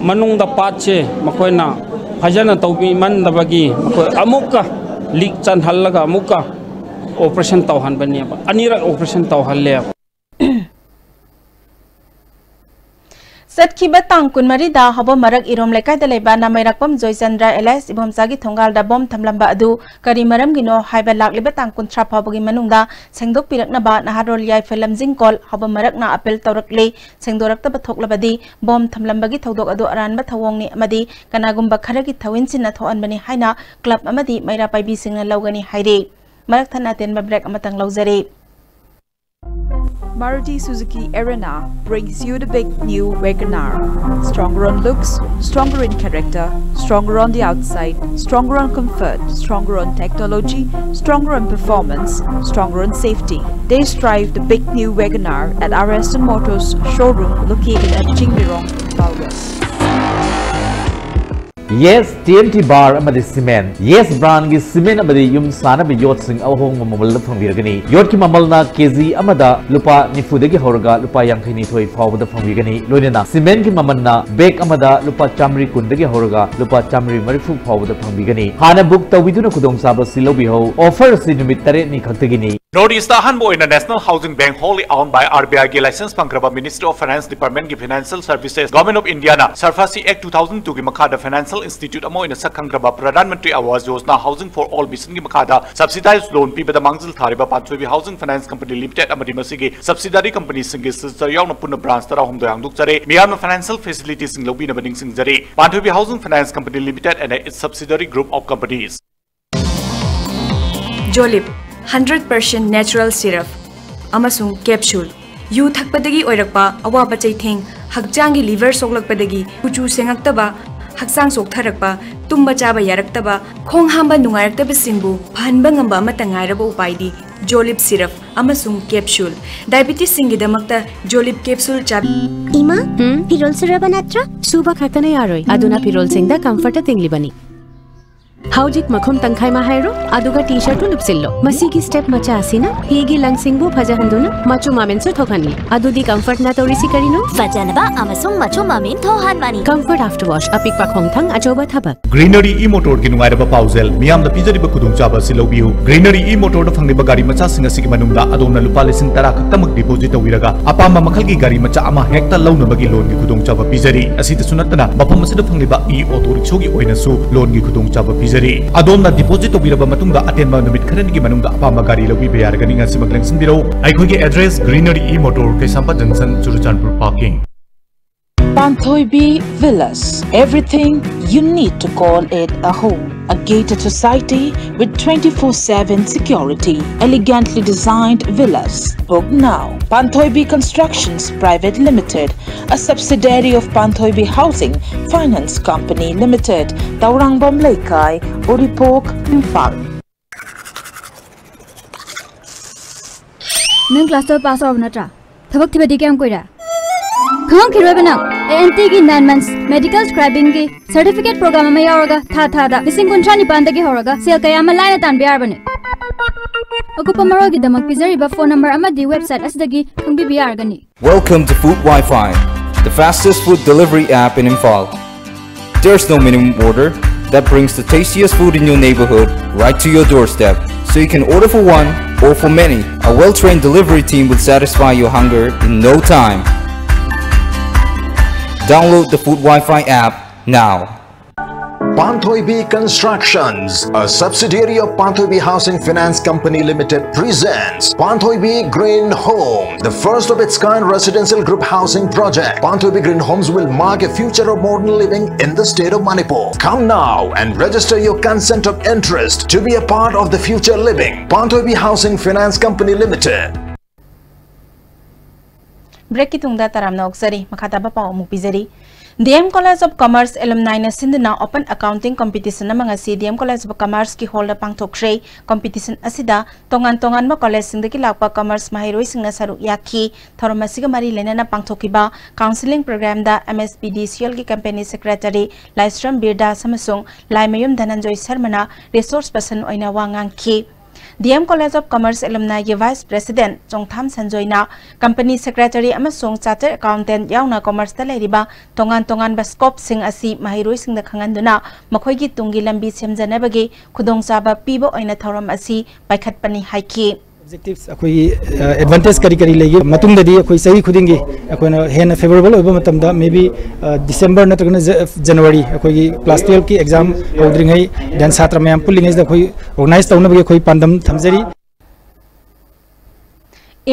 ꯃꯅꯨꯡꯗ ꯄꯥꯠꯁꯦ ꯃꯈꯣꯏꯅ ꯐꯖꯅ ꯇꯧꯕꯤꯃꯟꯗꯕꯒꯤ ꯃꯈꯣꯏ ꯑꯃꯨꯛꯀ ꯂꯤꯛ ꯆꯟꯍꯜꯂꯒ ꯑꯃꯨꯛꯀ ꯑꯣꯄꯔꯦꯁꯟ ꯇꯧꯍꯟꯕꯅꯦꯕ, ꯑꯅꯤꯔꯛ ꯑꯣꯄꯔꯦꯁꯟ ꯇꯧꯍꯜꯂꯦꯕ꯫ ꯆꯠꯈꯤꯕ ꯇꯥꯡ ꯀꯨꯟꯃꯔꯤꯗ ꯍꯧꯕ ꯃꯔꯛ ꯏꯔꯣꯝ ꯂꯩꯀꯥꯏꯗ ꯂꯩꯕ ꯅꯥꯃꯩꯔꯥꯛꯄꯝ ꯖꯣꯏꯆꯟꯗ꯭ꯔ ꯑꯦꯂꯥꯏꯁ ꯏꯕꯣꯝꯆꯥꯒꯤ ꯊꯣꯡꯒꯥꯜꯗ ꯕꯣꯝ ꯊꯝꯂꯝꯕ ꯑꯗꯨ ꯀꯔꯤ ꯃꯔꯝꯒꯤꯅꯣ ꯍꯥꯏꯕ ꯂꯥꯛꯂꯤꯕ ꯇꯥꯡ ꯀꯨꯟꯊ꯭ꯔꯥ ꯐꯥꯎꯕꯒꯤ ꯃꯅꯨꯡꯗ ꯁꯦꯡꯗꯣꯛꯄꯤꯔꯛꯅꯕ ꯅꯍꯥꯔꯣꯜ ꯌꯥꯏꯐ ꯂꯝꯖꯤꯡꯀꯣꯜ ꯍꯧꯕ ꯃꯔꯛꯅ ꯑꯄꯤꯜ ꯇꯧꯔꯛꯂꯤ꯫ ꯁꯦꯡꯗꯣꯔꯛꯇꯕ ꯊꯣꯛꯂꯕꯗꯤ ꯕꯣꯝ ꯊꯝꯂꯝꯕꯒꯤ ꯊꯧꯗꯣꯛ ꯑꯗꯨ ꯑꯔꯥꯟꯕ ꯊꯧꯑꯣꯡꯅꯤ ꯑꯃꯗꯤ ꯀꯅꯥꯒꯨꯝꯕ ꯈꯔꯒꯤ ꯊꯧꯏꯟꯁꯤꯟꯅ ꯊꯣꯛꯍꯟꯕꯅꯤ ꯍꯥꯏꯅ ꯀ꯭ꯂꯕ ꯑꯃꯗꯤ ꯃꯩꯔꯥ ꯄꯥꯏꯕꯤꯁꯤꯡꯅ ꯂꯧꯒꯅꯤ ꯍꯥꯏꯔꯤ꯫ ꯃꯔꯛ ꯊꯠꯅ ꯑꯇꯦꯟꯕ ꯕ꯭ꯔꯦꯛ ꯑꯃꯇꯪ ꯂꯧꯖꯔꯤ꯫ Maruti Suzuki Erina brings you the big new WagonR. Stronger on looks, stronger in character, stronger on the outside, stronger on comfort, stronger on technology, stronger on performance, stronger on safety. Test drive the big new WagonR at our Aston Motors showroom located at Chingrong, Imphal West. Yes, T M T Bar ꯑꯃꯗꯤ Cement. Yes brand ꯒꯤ cement ꯑꯃꯗꯤ ꯌꯨꯝ ꯁꯥꯅꯕ ꯌꯣꯠꯁꯤꯡ ꯑꯍꯣꯡꯕ ꯃꯃꯜꯗ ꯐꯪꯕꯤꯔꯒꯅꯤ꯫ ꯌꯣꯠꯀꯤ ꯃꯃꯜꯅ K G ꯑꯃꯗ ꯂꯨꯄꯥ ꯅꯤꯐꯨꯗꯒꯤ ꯍꯧꯔꯒ ꯂꯨꯄꯥ ꯌꯥꯡꯈꯩ ꯅꯤꯊꯣꯏ ꯐꯥꯎꯕꯗ ꯐꯪꯕꯤꯒꯅꯤ꯫ ꯂꯣꯏꯅꯅ cement ꯒꯤ ꯃꯃꯜꯅ bag ꯑꯃꯗ ꯂꯨꯄꯥ ꯆꯥꯃꯔꯤ ꯀꯨꯟꯗꯒꯤ ꯍꯧꯔꯒ ꯂꯨꯄꯥ ꯆꯥꯃꯔꯤ ꯃꯔꯤꯐꯨ ꯐꯥꯎꯕꯗ ꯐꯪꯕꯤꯒꯅꯤ꯫ ꯍꯥꯟꯅ book ꯇꯧꯕꯤꯗꯨꯅ ꯈꯨꯗꯣꯡꯆꯥꯕ ꯑꯁꯤ ꯂꯧꯕꯤꯍꯧ꯫ Offer ꯑꯁꯤ ꯅꯨꯃꯤꯠ ꯇꯔꯦꯠꯅꯤ ꯈꯛꯇꯒꯤꯅꯤ꯫ North East ꯑꯍꯥꯟꯕ ꯑꯣꯏꯅ National Housing Bank wholly owned by R B I ꯒꯤ license ꯐꯪꯈ꯭ꯔꯕ Ministry of Finance Department ꯒꯤ Financial Services, Government of India ꯅ SARFAESI Act two thousand two ꯒꯤ ꯃꯈꯥꯗ financial institute ꯑꯃ ꯑꯣꯏꯅ ꯁꯛ ꯈꯪꯈ꯭ꯔꯕ Pradhan Mantri Awas Yojana Housing for All mission ꯒꯤ ꯃꯈꯥꯗ subsidized loan ꯄꯤꯕꯗ ꯃꯥꯡꯖꯤꯜ ꯊꯥꯔꯤꯕ ꯄꯥꯟꯊꯣꯏꯕꯤ Housing Finance Company Limited ꯑꯃꯗꯤ ꯃꯁꯤꯒꯤ subsidiary company ꯁꯤꯡꯒꯤ sister ꯌꯥꯎꯅ ꯄꯨꯟꯅ branch ꯇꯔꯥꯍꯨꯝꯗꯣꯏ ꯍꯥꯡꯗꯣꯛꯆꯔꯦ꯫ ꯃꯤꯌꯥꯝꯅ financial facility ꯁꯤꯡ ꯂꯧꯕꯤꯅꯕ ꯅꯤꯡꯁꯤꯡꯖꯔꯤ꯫ ꯄꯥꯟꯊꯣꯏꯕꯤ Housing Finance Company Limited and its subsidiary group of companies꯫ Jolib, hundred percent natural syrup ꯑꯃꯁꯨꯡ capsule꯫ ꯌꯨ ꯊꯛꯄꯗꯒꯤ ꯑꯣꯏꯔꯛꯄ ꯑꯋꯥꯕ ꯆꯩꯊꯦꯡ, ꯍꯛꯆꯥꯡꯒꯤ liver ꯁꯣꯛꯂꯛꯄꯗꯒꯤ ꯀꯨꯆꯨ ꯁꯦꯡꯉꯛꯇꯕ, ꯍꯛꯆꯥꯡ ꯆꯣꯛꯊꯔꯛꯄ, ꯇꯨꯝꯕ ꯆꯥꯕ ꯌꯥꯔꯛꯇꯕ, ꯈꯣꯡ ꯍꯥꯝꯕ ꯅꯨꯡꯉꯥꯏꯔꯛꯇꯕꯁꯤꯡꯕꯨ ꯐꯍꯟꯕ ꯉꯝꯕ ꯑꯃꯠꯇ ꯉꯥꯏꯔꯕ ꯎꯄꯥꯏꯗꯤ Jolib syrup ꯑꯃꯁꯨꯡ capsule꯫ Diabetes ꯁꯤꯡꯒꯤꯗꯃꯛꯇ Jolib capsule ꯆꯥꯕꯤꯌꯨ꯫ ꯏꯃꯥ, ꯐꯤꯔꯣꯜ ꯁꯨꯔꯕ ꯅꯠꯇ꯭ꯔꯣ? ꯁꯨꯕ ꯈꯛꯇꯅ ꯌꯥꯔꯣꯏ, ꯑꯗꯨꯅ ꯐꯤꯔꯣꯜꯁꯤꯡꯗ comfort ꯇꯤꯡꯂꯤꯕꯅꯤ꯫ ꯍꯧꯖꯤꯛ ꯃꯈꯨꯝ ꯇꯪꯈꯥꯏ ꯑꯃ ꯍꯥꯏꯔꯣ, ꯑꯗꯨꯒ T-shirt ꯇꯨ ꯂꯨꯞꯁꯤꯜꯂꯣ꯫ ꯃꯁꯤꯒꯤ step ꯃꯆꯥ ꯑꯁꯤꯅ ꯐꯤꯒꯤ ꯂꯪꯁꯤꯡꯕꯨ ꯐꯖꯍꯟꯗꯨꯅ ꯃꯆꯨ ꯃꯃꯦꯟꯁꯨ ꯊꯣꯛꯍꯟꯂꯤ꯫ ꯑꯗꯨꯗꯤ comfort ꯅ ꯇꯧꯔꯤꯁꯤ ꯀꯔꯤꯅꯣ? ꯐꯖꯅꯕ ꯑꯃꯁꯨꯡ ꯃꯆꯨ ꯃꯃꯦꯟ ꯊꯣꯛꯍꯟꯕꯅꯤ꯫ Comfort after wash, ꯑꯄꯤꯛꯄ ꯈꯣꯡꯊꯥꯡ, ꯑꯆꯧꯕ ꯊꯕꯛ꯫ Greenery e-motor ꯒꯤ ꯅꯨꯡꯉꯥꯏꯔꯕ ꯄꯥꯎꯖꯦꯜ, ꯃꯤꯌꯥꯝꯅ ꯄꯤꯖꯔꯤꯕ ꯈꯨꯗꯣꯡꯆꯥꯕ ꯑꯁꯤ ꯂꯧꯕꯤꯌꯨ꯫ Greenery e-motor ꯗ ꯐꯪꯂꯤꯕ ꯒꯥꯔꯤ ꯃꯆꯥꯁꯤꯡ ꯑꯁꯤꯒꯤ ꯃꯅꯨꯡꯗ ꯑꯗꯣꯝꯅ ꯂꯨꯄꯥ ꯂꯤꯁꯤꯡ ꯇꯔꯥ ꯈꯛꯇꯃꯛ deposit ꯇꯧꯕꯤꯔꯒ ꯑꯄꯥꯝꯕ ꯃꯈꯜꯒꯤ ꯒꯥꯔꯤ ꯃꯆꯥ ꯑꯃ ꯍꯦꯛꯇ ꯂꯧꯅꯕꯒꯤ loan ꯒꯤ ꯈꯨꯗꯣꯡꯆꯥꯕ ꯄꯤꯖꯔꯤ꯫ ꯑꯁꯤꯗꯁꯨ ꯅꯠꯇꯅ ꯃꯐꯝ ꯑꯁꯤꯗ ꯐꯪꯂꯤꯕ e-auto rickshaw ꯒꯤ ꯑꯣꯏꯅꯁꯨ loan ꯒꯤ ꯈꯨꯗꯣꯡꯆꯥꯕ ꯄꯤꯖꯔꯤ꯫ ꯑꯗꯣꯝꯅ deposit ꯇꯧꯕꯤꯔꯕ ꯃꯇꯨꯡꯗ ꯑꯇꯦꯟꯕ ꯅꯨꯃꯤꯠ ꯈꯔꯅꯤꯒꯤ ꯃꯅꯨꯡꯗ ꯑꯄꯥꯝꯕ ꯒꯥꯔꯤ ꯂꯧꯕꯤꯕ ꯌꯥꯔꯒꯅꯤ꯫ ꯉꯁꯤꯃꯛ ꯂꯦꯡꯁꯤꯟꯕꯤꯔꯛꯎ꯫ ꯑꯩꯈꯣꯏꯒꯤ address Greenery e-motor, Keishampat junction, Churachandpur parking꯫ Panthoibi Villas, everything you need to call it a home. A gated society with twenty-four seven security, elegantly designed villas. Book now. Panthoibi Constructions Private Limited, a subsidiary of Panthoibi Housing Finance Company Limited, Taurangvam Leikai, Uripok, Imphal. ꯅꯪ class twelve pass ꯇꯧꯔꯕ ꯅꯠꯇ꯭ꯔꯥ? ꯊꯕꯛ ꯊꯤꯕꯗꯤ ꯀꯌꯥꯝ ꯀꯨꯏꯔꯦ? ꯈꯪꯉꯝꯈꯤꯔꯣꯏꯕ ꯅꯪ꯫ ꯑꯦ ꯑꯦꯟ ꯇꯤꯒꯤ nine months medical scribingꯒꯤ certificate program ꯑꯃ ꯌꯥꯎꯔꯒ ꯊꯥ ꯊꯥꯗ ꯂꯤꯁꯤꯡ ꯀꯨꯟꯊ꯭ꯔꯥ ꯅꯤꯄꯥꯟꯗꯒꯤ ꯍꯧꯔꯒ ꯁꯦꯜ ꯀꯌꯥ ꯑꯃ ꯂꯥꯏꯅ ꯇꯥꯟꯕ ꯌꯥꯔꯕꯅꯤ꯫ ꯑꯀꯨꯞꯄ ꯃꯔꯣꯜꯒꯤꯗꯃꯛ ꯄꯤꯖꯔꯤꯕ phone number ꯑꯃꯗꯤ website ꯑꯁꯤꯗꯒꯤ ꯈꯪꯕꯤꯕ ꯌꯥꯔꯒꯅꯤ꯫ Welcome to Food Wi-Fi, the fastest food delivery app in Imphal. There's no minimum order that brings the tastiest food in your neighborhood right to your doorstep. So you can order for one or for many. A well-trained delivery team will satisfy your hunger in no time. Download the Food Wi-Fi app now. Panthoibi Constructions, a subsidiary of Panthoibi Housing Finance Company Limited, presents Panthoibi Green Home, the first of its kind residential group housing project. Panthoibi Green Homes will mark a future of modern living in the state of Manipur. Come now and register your consent of interest to be a part of the future living. Panthoibi Housing Finance Company Limited. Breakꯀꯤ ꯇꯨꯡꯗ ꯇꯔꯥꯝꯅ ꯑꯣꯛꯆꯔꯤ꯫ ꯃꯈꯥ ꯇꯥꯕ ꯄꯥꯎ ꯑꯃꯨꯛ ꯄꯤꯖꯔꯤ꯫ D M College of Commerce alumniꯅ ꯁꯤꯟꯗꯨꯅ open accounting competition ꯑꯃ ꯉꯁꯤ ꯗꯤ ꯑꯦꯝ College of Commerceꯀꯤ hallꯗ ꯄꯥꯡꯊꯣꯛꯈ꯭ꯔꯦ꯫ Competition ꯑꯁꯤꯗ ꯇꯣꯉꯥꯟ ꯇꯣꯉꯥꯟꯕ collegeꯁꯤꯡꯗꯒꯤ ꯂꯥꯛꯄ commerce ꯃꯍꯩꯔꯣꯏꯁꯤꯡꯅ ꯁꯔꯨꯛ ꯌꯥꯈꯤ꯫ ꯊꯧꯔꯝ ꯑꯁꯤꯒ ꯃꯔꯤ ꯂꯩꯅꯅ ꯄꯥꯡꯊꯣꯛꯈꯤꯕ counselling programꯗ M S P D C Lꯒꯤ company secretary ꯂꯥꯏꯁ꯭ꯔꯝ ꯕꯤꯔꯗꯥꯁ ꯑꯃꯁꯨꯡ ꯂꯥꯏꯃꯌꯨꯝ ꯙꯅꯟꯖꯣꯏ ꯁꯔꯃꯅ resource person ꯑꯣꯏꯅ ꯋꯥ ꯉꯥꯡꯈꯤ꯫ ꯗꯤ M College of Commerce alumniꯒꯤ Vice President Chongtham ꯁꯟꯖꯣꯏꯅ company secretary ꯑꯃꯁꯨꯡ chartered accountant ꯌꯥꯎꯅ commerceꯇ ꯂꯩꯔꯤꯕ ꯇꯣꯉꯥꯟ ꯇꯣꯉꯥꯟꯕ scopeꯁꯤꯡ ꯑꯁꯤ ꯃꯍꯩꯔꯣꯏꯁꯤꯡꯗ ꯈꯪꯍꯟꯗꯨꯅ ꯃꯈꯣꯏꯒꯤ ꯇꯨꯡꯒꯤ ꯂꯝꯕꯤ ꯁꯦꯝꯖꯅꯕꯒꯤ ꯈꯨꯗꯣꯡꯆꯥꯕ ꯄꯤꯕ ꯑꯣꯏꯅ ꯊꯧꯔꯝ ꯑꯁꯤ ꯄꯥꯏꯈꯠꯄꯅꯤ ꯍꯥꯏꯈꯤ꯫ Objectives ꯑꯩꯈꯣꯏꯒꯤ advantage ꯀꯔꯤ ꯀꯔꯤ ꯂꯩꯒꯦ? ꯃꯇꯨꯡꯗꯗꯤ ꯑꯩꯈꯣꯏ ꯆꯍꯤ ꯈꯨꯗꯤꯡꯒꯤ ꯑꯩꯈꯣꯏꯅ ꯍꯦꯟꯅ favourable ꯑꯣꯏꯕ ꯃꯇꯝꯗ, maybe December ꯅꯠꯇ꯭ꯔꯒꯅ January, ꯑꯩꯈꯣꯏꯒꯤ class twelveꯀꯤ exam ꯍꯧꯗ꯭ꯔꯤꯉꯩ, then ꯁꯥꯇ꯭ꯔ ꯃꯌꯥꯝ ꯄꯨꯜꯂꯤꯉꯩꯁꯤꯗ ꯑꯩꯈꯣꯏ organize ꯇꯧꯅꯕꯒꯤ ꯑꯩꯈꯣꯏ ꯄꯥꯟꯗꯝ ꯊꯝꯖꯔꯤ꯫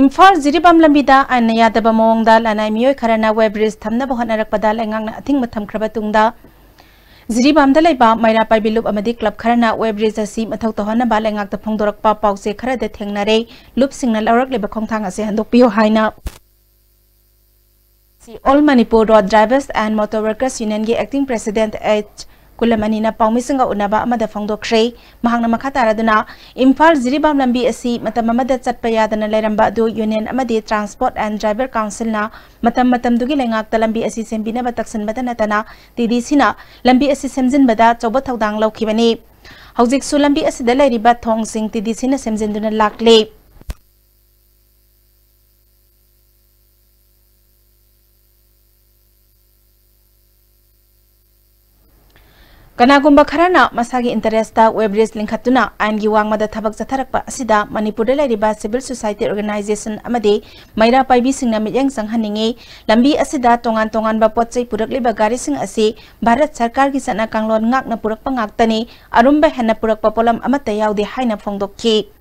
ꯏꯝꯐꯥꯜ ꯖꯤꯔꯤꯕꯥꯝ ꯂꯝꯕꯤꯗ ꯑꯥꯏꯟꯅ ꯌꯥꯗꯕ ꯃꯑꯣꯡꯗ ꯂꯅꯥꯏ ꯃꯤꯑꯣꯏ ꯈꯔꯅ weighbridge ꯊꯝꯅꯕ ꯍꯣꯠꯅꯔꯛꯄꯗ ꯂꯩꯉꯥꯛꯅ ꯑꯊꯤꯡꯕ ꯊꯝꯈ꯭ꯔꯕ ꯇꯨꯡꯗ ꯖꯤꯔꯤꯕꯥꯝꯗ ꯂꯩꯕ ꯃꯩꯔꯥ ꯄꯥꯏꯕꯤ ꯂꯨꯞ ꯑꯃꯗꯤ ꯀ꯭ꯂꯕ ꯈꯔꯅ ꯋꯦꯕ ꯕ꯭ꯔꯤꯖ ꯑꯁꯤ ꯃꯊꯧ ꯇꯧꯍꯟꯅꯕ ꯂꯩꯉꯥꯛꯇ ꯐꯣꯡꯗꯣꯔꯛꯄ ꯄꯥꯎꯆꯦ ꯈꯔꯗ ꯊꯦꯡꯅꯔꯦ꯫ ꯂꯨꯞꯁꯤꯡꯅ ꯂꯧꯔꯛꯂꯤꯕ ꯈꯣꯡꯊꯥꯡ ꯑꯁꯤ ꯍꯟꯗꯣꯛꯄꯤꯌꯨ ꯍꯥꯏꯅ ꯁꯤ All Manipur Road Drivers and Motor Workers Union ꯒꯤ acting president H ꯀꯨꯂꯃꯅꯤꯅ ꯄꯥꯎꯃꯤꯁꯤꯡꯒ ꯎꯅꯕ ꯑꯃꯗ ꯐꯣꯡꯗꯣꯛꯈ꯭ꯔꯦ꯫ ꯃꯍꯥꯛꯅ ꯃꯈꯥ ꯇꯥꯔꯗꯨꯅ, ꯏꯝꯐꯥꯜ ꯖꯤꯔꯤꯕꯥꯝ ꯂꯝꯕꯤ ꯑꯁꯤ ꯃꯇꯝ ꯑꯃꯗ ꯆꯠꯄ ꯌꯥꯗꯅ ꯂꯩꯔꯝꯕ ꯑꯗꯨ Union ꯑꯃꯗꯤ Transport and Driver Council ꯅ ꯃꯇꯝ ꯃꯇꯝꯗꯨꯒꯤ ꯂꯩꯉꯥꯛꯇ ꯂꯝꯕꯤ ꯑꯁꯤ ꯁꯦꯝꯕꯤꯅꯕ ꯇꯛꯁꯤꯟꯕꯗ ꯅꯠꯇꯅ, ꯇꯤ ꯗꯤ ꯁꯤꯅ ꯂꯝꯕꯤ ꯑꯁꯤ ꯁꯦꯝꯖꯤꯟꯕꯗ ꯑꯆꯧꯕ ꯊꯧꯗꯥꯡ ꯂꯧꯈꯤꯕꯅꯤ꯫ ꯍꯧꯖꯤꯛꯁꯨ ꯂꯝꯕꯤ ꯑꯁꯤꯗ ꯂꯩꯔꯤꯕ ꯊꯣꯡꯁꯤꯡ ꯇꯤ ꯗꯤ ꯁꯤꯅ ꯁꯦꯝꯖꯤꯟꯗꯨꯅ ꯂꯥꯛꯂꯤ꯫ ꯀꯅꯥꯒꯨꯝꯕ ꯈꯔꯅ ꯃꯁꯥꯒꯤ interest ꯇ web bridge ꯂꯤꯡꯈꯠꯇꯨꯅ ꯑꯥꯏꯟꯒꯤ ꯋꯥꯡꯃꯗ ꯊꯕꯛ ꯆꯠꯊꯔꯛꯄ ꯑꯁꯤꯗ ꯃꯅꯤꯄꯨꯔꯗ ꯂꯩꯔꯤꯕ civil society organization ꯑꯃꯗꯤ ꯃꯩꯔꯥ ꯄꯥꯏꯕꯤꯁꯤꯡꯅ ꯃꯤꯠꯌꯦꯡ ꯆꯪꯍꯟꯅꯤꯡꯏ꯫ ꯂꯝꯕꯤ ꯑꯁꯤꯗ ꯇꯣꯉꯥꯟ ꯇꯣꯉꯥꯟꯕ ꯄꯣꯠ ꯆꯩ ꯄꯨꯔꯛꯂꯤꯕ ꯒꯥꯔꯤꯁꯤꯡ ꯑꯁꯤ ꯚꯥꯔꯠ ꯁꯔꯀꯥꯔꯒꯤ ꯆꯠꯅ ꯀꯥꯡꯂꯣꯟ ꯉꯥꯛꯅ ꯄꯨꯔꯛꯄ ꯉꯥꯛꯇꯅꯤ, ꯑꯔꯨꯝꯕ ꯍꯦꯟꯅ ꯄꯨꯔꯛꯄ ꯄꯣꯠꯂꯝ ꯑꯃꯠꯇ ꯌꯥꯎꯗꯦ ꯍꯥꯏꯅ ꯐꯣꯡꯗꯣꯛꯈꯤ꯫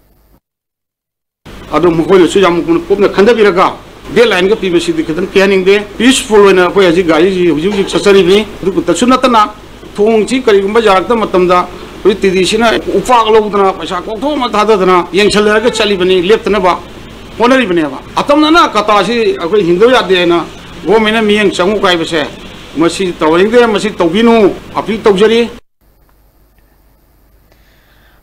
ꯑꯗꯣ ꯃꯈꯣꯏꯅꯁꯨ ꯌꯥꯝ ꯀꯨꯞꯅ ꯈꯟꯊꯕꯤꯔꯒ deadline ꯒ ꯄꯤꯕꯁꯤꯗꯤ ꯈꯤꯇꯪ ꯄꯤꯍꯟꯅꯤꯡꯗꯦ꯫ Peaceful ꯑꯣꯏꯅ ꯑꯩꯈꯣꯏ ꯍꯧꯖꯤꯛ ꯒꯥꯔꯤꯁꯤ ꯍꯧꯖꯤꯛ ꯍꯧꯖꯤꯛ ꯆꯠꯆꯔꯤꯕꯅꯤ꯫ ꯑꯗꯨꯇꯁꯨ ꯅꯠꯇꯅ ꯊꯣꯡꯁꯤ ꯀꯔꯤꯒꯨꯝꯕ ꯌꯥꯔꯛꯇꯕ ꯃꯇꯝꯗ ꯍꯧꯖꯤꯛ ꯇꯤ ꯗꯤ ꯁꯤꯅ ꯎꯄꯥꯛ ꯂꯧꯗꯅ ꯄꯩꯁꯥ ꯀꯣꯛꯊꯣꯛ ꯑꯃ ꯊꯥꯗꯗꯅ ꯌꯦꯡꯁꯤꯜꯂꯔꯒ ꯆꯠꯂꯤꯕꯅꯤ, ꯂꯦꯞꯇꯅꯕ ꯍꯣꯠꯅꯔꯤꯕꯅꯦꯕ꯫ ꯑꯇꯝꯅꯅ ꯀꯇꯥꯁꯤ ꯑꯩꯈꯣꯏ ꯍꯤꯡꯗꯕ ꯌꯥꯗꯦ ꯍꯥꯏꯅ government ꯅ ꯃꯤꯠꯌꯦꯡ ꯆꯪꯉꯨ ꯀꯥꯏꯕꯁꯦ ꯃꯁꯤ ꯇꯧꯍꯟꯅꯤꯡꯗꯦ, ꯃꯁꯤ ꯇꯧꯕꯤꯅꯨ, appeal ꯇꯧꯖꯔꯤ꯫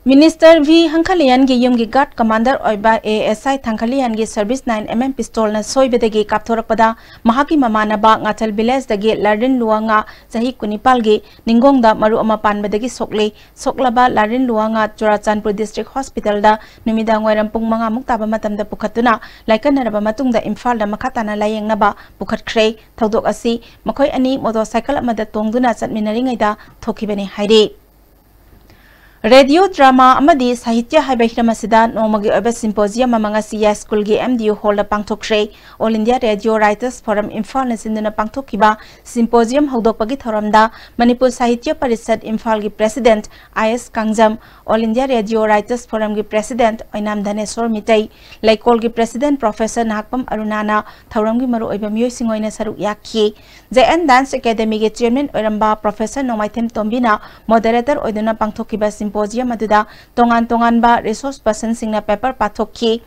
Minister V ꯍꯪꯈꯂꯤꯌꯥꯟꯒꯤ ꯌꯨꯝꯒꯤ guard commander ꯑꯣꯏꯕ A S I ꯊꯪꯈꯂꯤꯌꯥꯟꯒꯤ service nine M M pistol ꯅ ꯁꯣꯏꯕꯗꯒꯤ ꯀꯥꯞꯊꯣꯔꯛꯄꯗ ꯃꯍꯥꯛꯀꯤ ꯃꯃꯥꯟꯅꯕ ꯉꯥꯊꯜ village ꯗꯒꯤ ꯂꯥꯔꯤꯟ ꯂꯨꯋꯥꯉꯥ ꯆꯍꯤ ꯀꯨꯟꯅꯤꯄꯥꯜꯒꯤ ꯅꯤꯡꯒꯣꯡꯗ ꯃꯔꯨ ꯑꯃ ꯄꯥꯟꯕꯗꯒꯤ ꯁꯣꯛꯂꯦ꯫ ꯁꯣꯛꯂꯕ ꯂꯥꯔꯤꯟ ꯂꯨꯋꯥꯉꯥ ꯆꯨꯔꯥꯆꯥꯟꯄꯨꯔ district hospital ꯗ ꯅꯨꯃꯤꯗꯥꯡ ꯋꯥꯏꯔꯝ ꯄꯨꯡ ꯃꯉꯥ ꯃꯨꯛ ꯇꯥꯕ ꯃꯇꯝꯗ ꯄꯨꯈꯠꯇꯨꯅ ꯂꯥꯏꯀꯠꯅꯔꯕ ꯃꯇꯨꯡꯗ ꯏꯝꯐꯥꯜꯗ ꯃꯈꯥ ꯇꯥꯅ ꯂꯥꯌꯦꯡꯅꯕ ꯄꯨꯈꯠꯈ꯭ꯔꯦ꯫ ꯊꯧꯗꯣꯛ ꯑꯁꯤ ꯃꯈꯣꯏ ꯑꯅꯤ motorcycle ꯑꯃꯗ ꯇꯣꯡꯗꯨꯅ ꯆꯠꯃꯤꯟꯅꯔꯤꯉꯩꯗ ꯊꯣꯛꯈꯤꯕꯅꯤ ꯍꯥꯏꯔꯤ꯫ ꯔꯦꯗꯤꯑꯣ, ꯗ꯭ꯔꯃꯥ ꯑꯃꯗꯤ ꯁꯥꯍꯤꯇ꯭ꯌ ꯍꯥꯏꯕ ꯍꯤꯔꯝ ꯑꯁꯤꯗ ꯅꯣꯡꯃꯒꯤ ꯑꯣꯏꯕ symposium ꯑꯃ ꯉꯁꯤ ꯌꯥꯏꯁ꯭ꯀꯨꯜꯒꯤ M D U hall ꯗ ꯄꯥꯡꯊꯣꯛꯈ꯭ꯔꯦ꯫ All India Radio Writers Forum ꯏꯝꯐꯥꯜꯅ ꯁꯤꯟꯗꯨꯅ ꯄꯥꯡꯊꯣꯛꯈꯤꯕ symposium ꯍꯧꯗꯣꯛꯄꯒꯤ ꯊꯧꯔꯝꯗ ꯃꯅꯤꯄꯨꯔ ꯁꯥꯍꯤꯇ꯭ꯌ ꯄꯔꯤꯁꯠ ꯏꯝꯐꯥꯜꯒꯤ president I S Kangjam, All India Radio Writers Forum ꯒꯤ president ꯑꯣꯏꯅꯥꯝ ꯙꯅꯦꯁꯣꯔ ꯃꯤꯇꯩ, ꯂꯩꯀꯣꯜꯒꯤ president professor ꯅꯍꯥꯛꯄꯝ ꯑꯔꯨꯅꯥꯅ ꯊꯧꯔꯝꯒꯤ ꯃꯔꯨꯑꯣꯏꯕ ꯃꯤꯑꯣꯏꯁꯤꯡ ꯑꯣꯏꯅ ꯁꯔꯨꯛ ꯌꯥꯈꯤ꯫ J N Dance Academy ꯒꯤ chairman ꯑꯣꯏꯔꯝꯕ professor ꯅꯣꯡꯃꯥꯏꯊꯦꯝ ꯇꯣꯝꯕꯤꯅ moderator ꯑꯣꯏꯗꯨꯅ ꯄꯥꯡꯊꯣꯛꯈꯤꯕ symposium ꯑꯗꯨꯗ ꯇꯣꯉꯥꯟ ꯇꯣꯉꯥꯟꯕ resource personꯁꯤꯡꯅ paper ꯄꯥꯊꯣꯛꯈꯤ꯫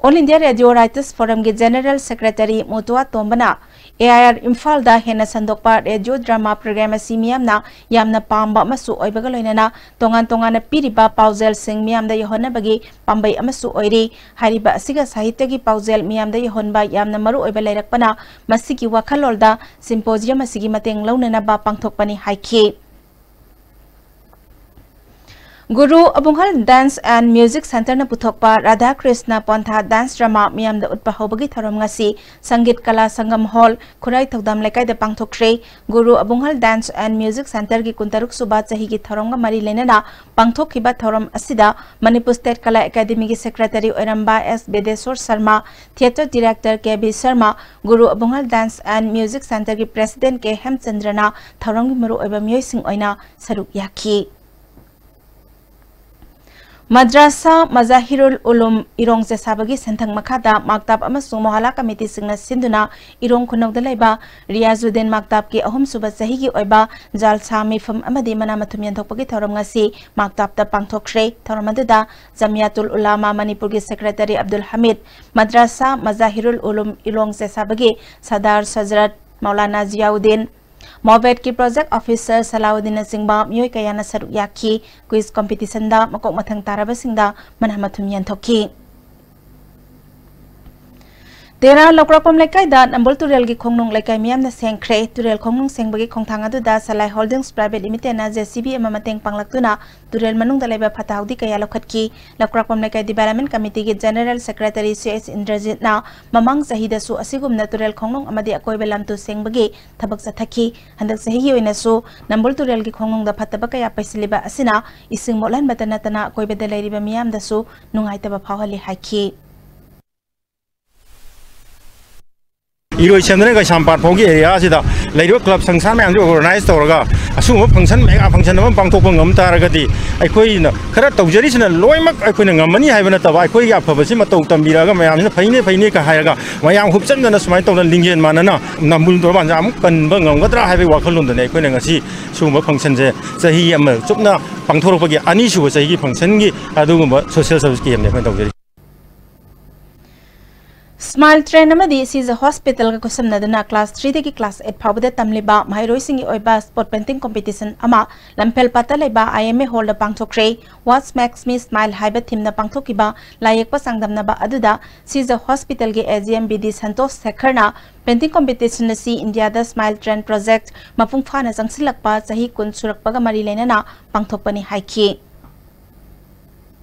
All India Radio Writers Forum ꯒꯤ general secretary ꯃꯨꯇꯨꯋꯥ ꯇꯣꯝꯕꯅ A I R ꯏꯝꯐꯥꯜꯗ ꯍꯦꯟꯅ ꯁꯟꯗꯣꯛꯄ radio drama program ꯑꯁꯤ ꯃꯤꯌꯥꯝꯅ ꯌꯥꯝꯅ ꯄꯥꯝꯕ ꯑꯃꯁꯨ ꯑꯣꯏꯕꯒ ꯂꯣꯏꯅꯅ ꯇꯣꯉꯥꯟ ꯇꯣꯉꯥꯟꯅ ꯄꯤꯔꯤꯕ ꯄꯥꯎꯖꯦꯜꯁꯤꯡ ꯃꯤꯌꯥꯝꯗ ꯌꯧꯍꯟꯅꯕꯒꯤ ꯄꯥꯝꯕꯩ ꯑꯃꯁꯨ ꯑꯣꯏꯔꯤ꯫ ꯍꯥꯏꯔꯤꯕ ꯑꯁꯤꯒ ꯁꯥꯍꯤꯇ꯭ꯌꯒꯤ ꯄꯥꯎꯖꯦꯜ ꯃꯤꯌꯥꯝꯗ ꯌꯧꯍꯟꯕ ꯌꯥꯝꯅ ꯃꯔꯨ ꯑꯣꯏꯕ ꯂꯩꯔꯛꯄꯅ ꯃꯁꯤꯒꯤ ꯋꯥꯈꯜꯂꯣꯟꯗ symposium ꯑꯁꯤꯒꯤ ꯃꯇꯦꯡ ꯂꯧꯅꯅꯕ ꯄꯥꯡꯊꯣꯛꯄꯅꯤ ꯍꯥꯏꯈꯤ꯫ ꯒꯨꯔꯨ ꯑꯕꯨꯡꯍꯜ Dance and Music Centreꯅ ꯄꯨꯊꯣꯛꯄ ꯔꯥꯙꯥ ꯀ꯭ꯔꯤꯁꯅ ꯄꯣꯟꯊꯥ dance drama ꯃꯤꯌꯥꯝꯗ ꯎꯠꯄ ꯍꯧꯕꯒꯤ ꯊꯧꯔꯝ ꯉꯁꯤ ꯁꯪꯒꯤꯠ ꯀꯂꯥ ꯁꯪꯒꯝ hall, ꯈꯨꯔꯥꯏ ꯊꯧꯗꯥꯝ ꯂꯩꯀꯥꯏꯗ ꯄꯥꯡꯊꯣꯛꯈ꯭ꯔꯦ꯫ ꯒꯨꯔꯨ ꯑꯕꯨꯡꯍꯜ Dance and Music Centreꯒꯤ ꯀꯨꯟꯇꯔꯨꯛ ꯁꯨꯕ ꯆꯍꯤꯒꯤ ꯊꯧꯔꯝꯒ ꯃꯔꯤ ꯂꯩꯅꯅ ꯄꯥꯡꯊꯣꯛꯈꯤꯕ ꯊꯧꯔꯝ ꯑꯁꯤꯗ ꯃꯅꯤꯄꯨꯔ State ꯀꯂꯥ ꯑꯦꯀꯥꯗꯃꯤꯒꯤ secretary ꯑꯣꯏꯔꯝꯕ S ꯕꯤꯗꯦꯁꯣꯔ Sharma, theatre director K B Sharma, Guru ꯑꯕꯨꯡꯍꯜ Dance and Music Centreꯒꯤ president K ꯍꯦꯝꯆꯟꯗ꯭ꯔꯅ ꯊꯧꯔꯝꯒꯤ ꯃꯔꯨꯑꯣꯏꯕ ꯃꯤꯑꯣꯏꯁꯤꯡ ꯑꯣꯏꯅ ꯁꯔꯨꯛ ꯌꯥꯈꯤ꯫ ꯃꯗ꯭ꯔꯥꯁꯥ ꯃꯖꯥꯍꯤꯔꯨꯜ ꯎꯂꯨꯝ ꯏꯔꯣꯡ ꯆꯦꯁꯥꯕꯒꯤ ꯁꯦꯟꯊꯪ ꯃꯈꯥꯗ ꯃꯥꯛꯇꯥꯞ ꯑꯃꯁꯨꯡ ꯃꯣꯍꯥꯂꯥ ꯀꯃꯤꯇꯤꯁꯤꯡꯅ ꯁꯤꯟꯗꯨꯅ ꯏꯔꯣꯡ ꯈꯨꯅꯧꯗ ꯂꯩꯕ ꯔꯤꯌꯥꯖꯨꯗꯤꯟ ꯃꯥꯛꯇꯥꯞꯀꯤ ꯑꯍꯨꯝꯁꯨꯕ ꯆꯍꯤꯒꯤ ꯑꯣꯏꯕ ꯖꯥꯜꯁꯥ ꯃꯤꯐꯝ ꯑꯃꯗꯤ ꯃꯅꯥ ꯃꯊꯨꯝ ꯌꯦꯟꯊꯣꯛꯄꯒꯤ ꯊꯧꯔꯝ ꯉꯁꯤ ꯃꯥꯛꯇꯥꯞꯇ ꯄꯥꯡꯊꯣꯛꯈ꯭ꯔꯦ꯫ ꯊꯧꯔꯝ ꯑꯗꯨꯗ ꯖꯃꯤꯌꯥꯇꯨꯜ ꯎꯂꯥꯃꯥ ꯃꯅꯤꯄꯨꯔꯒꯤ secretary Abdul ꯍꯃꯤꯗ, ꯃꯗ꯭ꯔꯥꯁꯥ ꯃꯖꯥꯍꯤꯔꯨꯜ ꯎꯂꯨꯝ ꯏꯔꯣꯡ ꯆꯦꯁꯥꯕꯒꯤ ꯁꯗꯥꯔ ꯁꯖꯔꯠ Maulana ꯖꯤꯌꯥꯎꯗꯤꯟ, ꯃꯣꯕꯦꯠꯀꯤ project officer ꯁꯂꯥꯎꯗꯤꯟꯅꯆꯤꯡꯕ ꯃꯤꯑꯣꯏ ꯀꯌꯥꯅ ꯁꯔꯨꯛ ꯌꯥꯈꯤ꯫ Quiz competitionꯗ ꯃꯀꯣꯛ ꯃꯊꯪ ꯇꯥꯔꯕꯁꯤꯡꯗ ꯃꯅꯥ ꯃꯊꯨꯝ ꯌꯦꯟꯊꯣꯛꯈꯤ꯫ ꯇꯦꯔꯥ ꯂꯧꯀ꯭ꯔꯥꯛꯄꯝ ꯂꯩꯀꯥꯏꯗ ꯅꯝꯕꯨꯜ ꯇꯨꯔꯦꯜꯒꯤ ꯈꯣꯡꯅꯨꯡ ꯂꯩꯀꯥꯏ ꯃꯤꯌꯥꯝꯅ ꯁꯦꯡꯈ꯭ꯔꯦ꯫ ꯇꯨꯔꯦꯜ ꯈꯣꯡꯅꯨꯡ ꯁꯦꯡꯕꯒꯤ ꯈꯣꯡꯊꯥꯡ ꯑꯗꯨꯗ ꯁꯂꯥꯏ ꯍꯣꯜꯗꯤꯡꯁ ꯄ꯭ꯔꯥꯏꯚꯦꯠ ꯂꯤꯃꯤꯇꯦꯗꯅ ꯖꯦ ꯁꯤ ꯕꯤ ꯑꯃ ꯃꯇꯦꯡ ꯄꯥꯡꯂꯛꯇꯨꯅ ꯇꯨꯔꯦꯜ ꯃꯅꯨꯡꯗ ꯂꯩꯕ ꯐꯠꯇ ꯍꯥꯎꯗꯤ ꯀꯌꯥ ꯂꯧꯈꯠꯈꯤ꯫ ꯂꯧꯀ꯭ꯔꯥꯛꯄꯝ ꯂꯩꯀꯥꯏ development ꯀꯃꯤꯇꯤꯒꯤ general secretary C S ꯏꯟꯗ꯭ꯔꯖꯤꯠꯅ ꯃꯃꯥꯡ ꯆꯍꯤꯗꯁꯨ ꯑꯁꯤꯒꯨꯝꯅ ꯇꯨꯔꯦꯜ ꯈꯣꯡꯅꯨꯡ ꯑꯃꯗꯤ ꯑꯀꯣꯏꯕ ꯂꯝꯇꯨ ꯁꯦꯡꯕꯒꯤ ꯊꯕꯛ ꯆꯠꯊꯈꯤ꯫ ꯍꯟꯗꯛ ꯆꯍꯤꯒꯤ ꯑꯣꯏꯅꯁꯨ ꯅꯝꯕꯨꯜ ꯇꯨꯔꯦꯜꯒꯤ ꯈꯣꯡꯅꯨꯡꯗ ꯐꯠꯇꯕ ꯀꯌꯥ ꯄꯩꯁꯤꯜꯂꯤꯕ ꯑꯁꯤꯅ ꯏꯁꯤꯡ ꯃꯣꯠꯍꯟꯕꯇ ꯅꯠꯇꯅ ꯑꯀꯣꯏꯕꯗ ꯂꯩꯔꯤꯕ ꯃꯤꯌꯥꯝꯗꯁꯨ ꯅꯨꯡꯉꯥꯏꯇꯕ ꯐꯥꯎꯍꯜꯂꯤ ꯍꯥꯏꯈꯤ꯫ ꯏꯔꯣꯏꯁꯦꯝꯗꯅ ꯀꯩꯁꯥꯝꯄꯥꯠ ꯐꯥꯎꯒꯤ ꯑꯦꯔꯤꯌꯥꯁꯤꯗ ꯂꯩꯔꯤꯕ ꯀ꯭ꯂꯕ ꯁꯪꯁꯊꯥꯟ ꯃꯌꯥꯝꯁꯤ ꯑꯣꯔꯒꯅꯥꯏꯖ ꯇꯧꯔꯒ ꯑꯁꯤꯒꯨꯝꯕ ꯐꯪꯁꯟ, ꯃꯦꯒꯥ ꯐꯪꯁꯟ ꯑꯃ ꯄꯥꯡꯊꯣꯛꯄ ꯉꯝ ꯇꯥꯔꯒꯗꯤ ꯑꯩꯈꯣꯏꯅ ꯈꯔ ꯇꯧꯖꯔꯤꯁꯤꯅ ꯂꯣꯏꯅꯃꯛ ꯑꯩꯈꯣꯏꯅ ꯉꯝꯃꯅꯤ ꯍꯥꯏꯕ ꯅꯠꯇꯕ, ꯑꯩꯈꯣꯏꯒꯤ ꯑꯐꯕꯁꯤ ꯃꯇꯧ ꯇꯝꯕꯤꯔꯒ ꯃꯌꯥꯝꯁꯤꯅ ꯐꯩꯅꯦ ꯐꯩꯅꯦ ꯀ ꯍꯥꯏꯔꯒ ꯃꯌꯥꯝ ꯍꯨꯞꯆꯟꯗꯅ ꯁꯨꯃꯥꯏꯅ ꯇꯧꯗꯅ ꯂꯤꯡꯖꯦꯜ ꯃꯥꯟꯅꯅ ꯅꯝꯕꯨꯜ ꯇꯣꯔꯕꯥꯟꯁꯦ ꯑꯃꯨꯛ ꯀꯟꯕ ꯉꯝꯒꯗ꯭ꯔꯥ ꯍꯥꯏꯕꯒꯤ ꯋꯥꯈꯜꯂꯣꯟꯗꯅꯤ ꯑꯩꯈꯣꯏꯅ ꯉꯁꯤ ꯁꯤꯒꯨꯝꯕ ꯐꯪꯁꯟꯁꯦ ꯆꯍꯤ ꯑꯃ ꯆꯨꯞꯅ ꯄꯥꯡꯊꯣꯔꯛꯄꯒꯤ ꯑꯅꯤꯁꯨꯕ ꯆꯍꯤꯒꯤ ꯐꯪꯁꯟꯒꯤ ꯑꯗꯨꯒꯨꯝꯕ ꯁꯣꯁꯤꯌꯦꯜ ꯁꯔꯚꯤꯁ ꯀꯦꯝꯅꯦ ꯑꯩꯈꯣꯏꯅ ꯇꯧꯖꯔꯤꯁꯦ꯫ ꯁ꯭ꯃꯥꯏꯜ ꯇ꯭ꯔꯦꯟ ꯑꯃꯗꯤ ꯁꯤꯖ ꯍꯣꯁꯄꯤꯇꯥꯜꯒ ꯈꯨꯠꯁꯝꯅꯗꯨꯅ ꯀ꯭ꯂꯥꯁ ꯊ꯭ꯔꯤꯗꯒꯤ ꯀ꯭ꯂꯥꯁ ꯑꯩꯠ ꯐꯥꯎꯕꯗ ꯇꯝꯂꯤꯕ ꯃꯍꯩꯔꯣꯏꯁꯤꯡꯒꯤ ꯑꯣꯏꯕ ꯁ꯭ꯄꯣꯠ ꯄꯦꯟꯇꯤꯡ ꯀꯣꯝꯄꯤꯇꯤꯁꯟ ꯑꯃ ꯂꯝꯐꯦꯜꯄꯥꯠꯇ ꯂꯩꯕ ꯑꯥꯏ ꯑꯦꯝ ꯑꯦ ꯍꯣꯜꯗ ꯄꯥꯡꯊꯣꯛꯈ꯭ꯔꯦ꯫ What makes me smile ꯍꯥꯏꯕ ꯊꯤꯝꯅ ꯄꯥꯡꯊꯣꯛꯈꯤꯕ ꯂꯥꯏꯌꯦꯛꯄ ꯆꯥꯡꯗꯝꯅꯕ ꯑꯗꯨꯗ ꯁꯤꯖ ꯍꯣꯁꯄꯤꯇꯥꯜꯒꯤ A G M B D Santosh ꯁꯦꯈꯔꯅ ꯄꯦꯟꯇꯤꯡ ꯀꯣꯝꯄꯤꯇꯤꯁꯟ ꯑꯁꯤ ꯏꯟꯗꯤꯌꯥꯗ ꯁ꯭ꯃꯥꯏꯜ ꯇ꯭ꯔꯦꯟ ꯄ꯭ꯔꯣꯖꯦꯛ ꯃꯄꯨꯡ ꯐꯥꯅ ꯆꯪꯁꯤꯜꯂꯛꯄ ꯆꯍꯤ ꯀꯨꯟ ꯁꯨꯔꯛꯄꯒ ꯃꯔꯤ ꯂꯩꯅꯅ ꯄꯥꯡꯊꯣꯛꯄꯅꯤ ꯍꯥꯏꯈꯤ꯫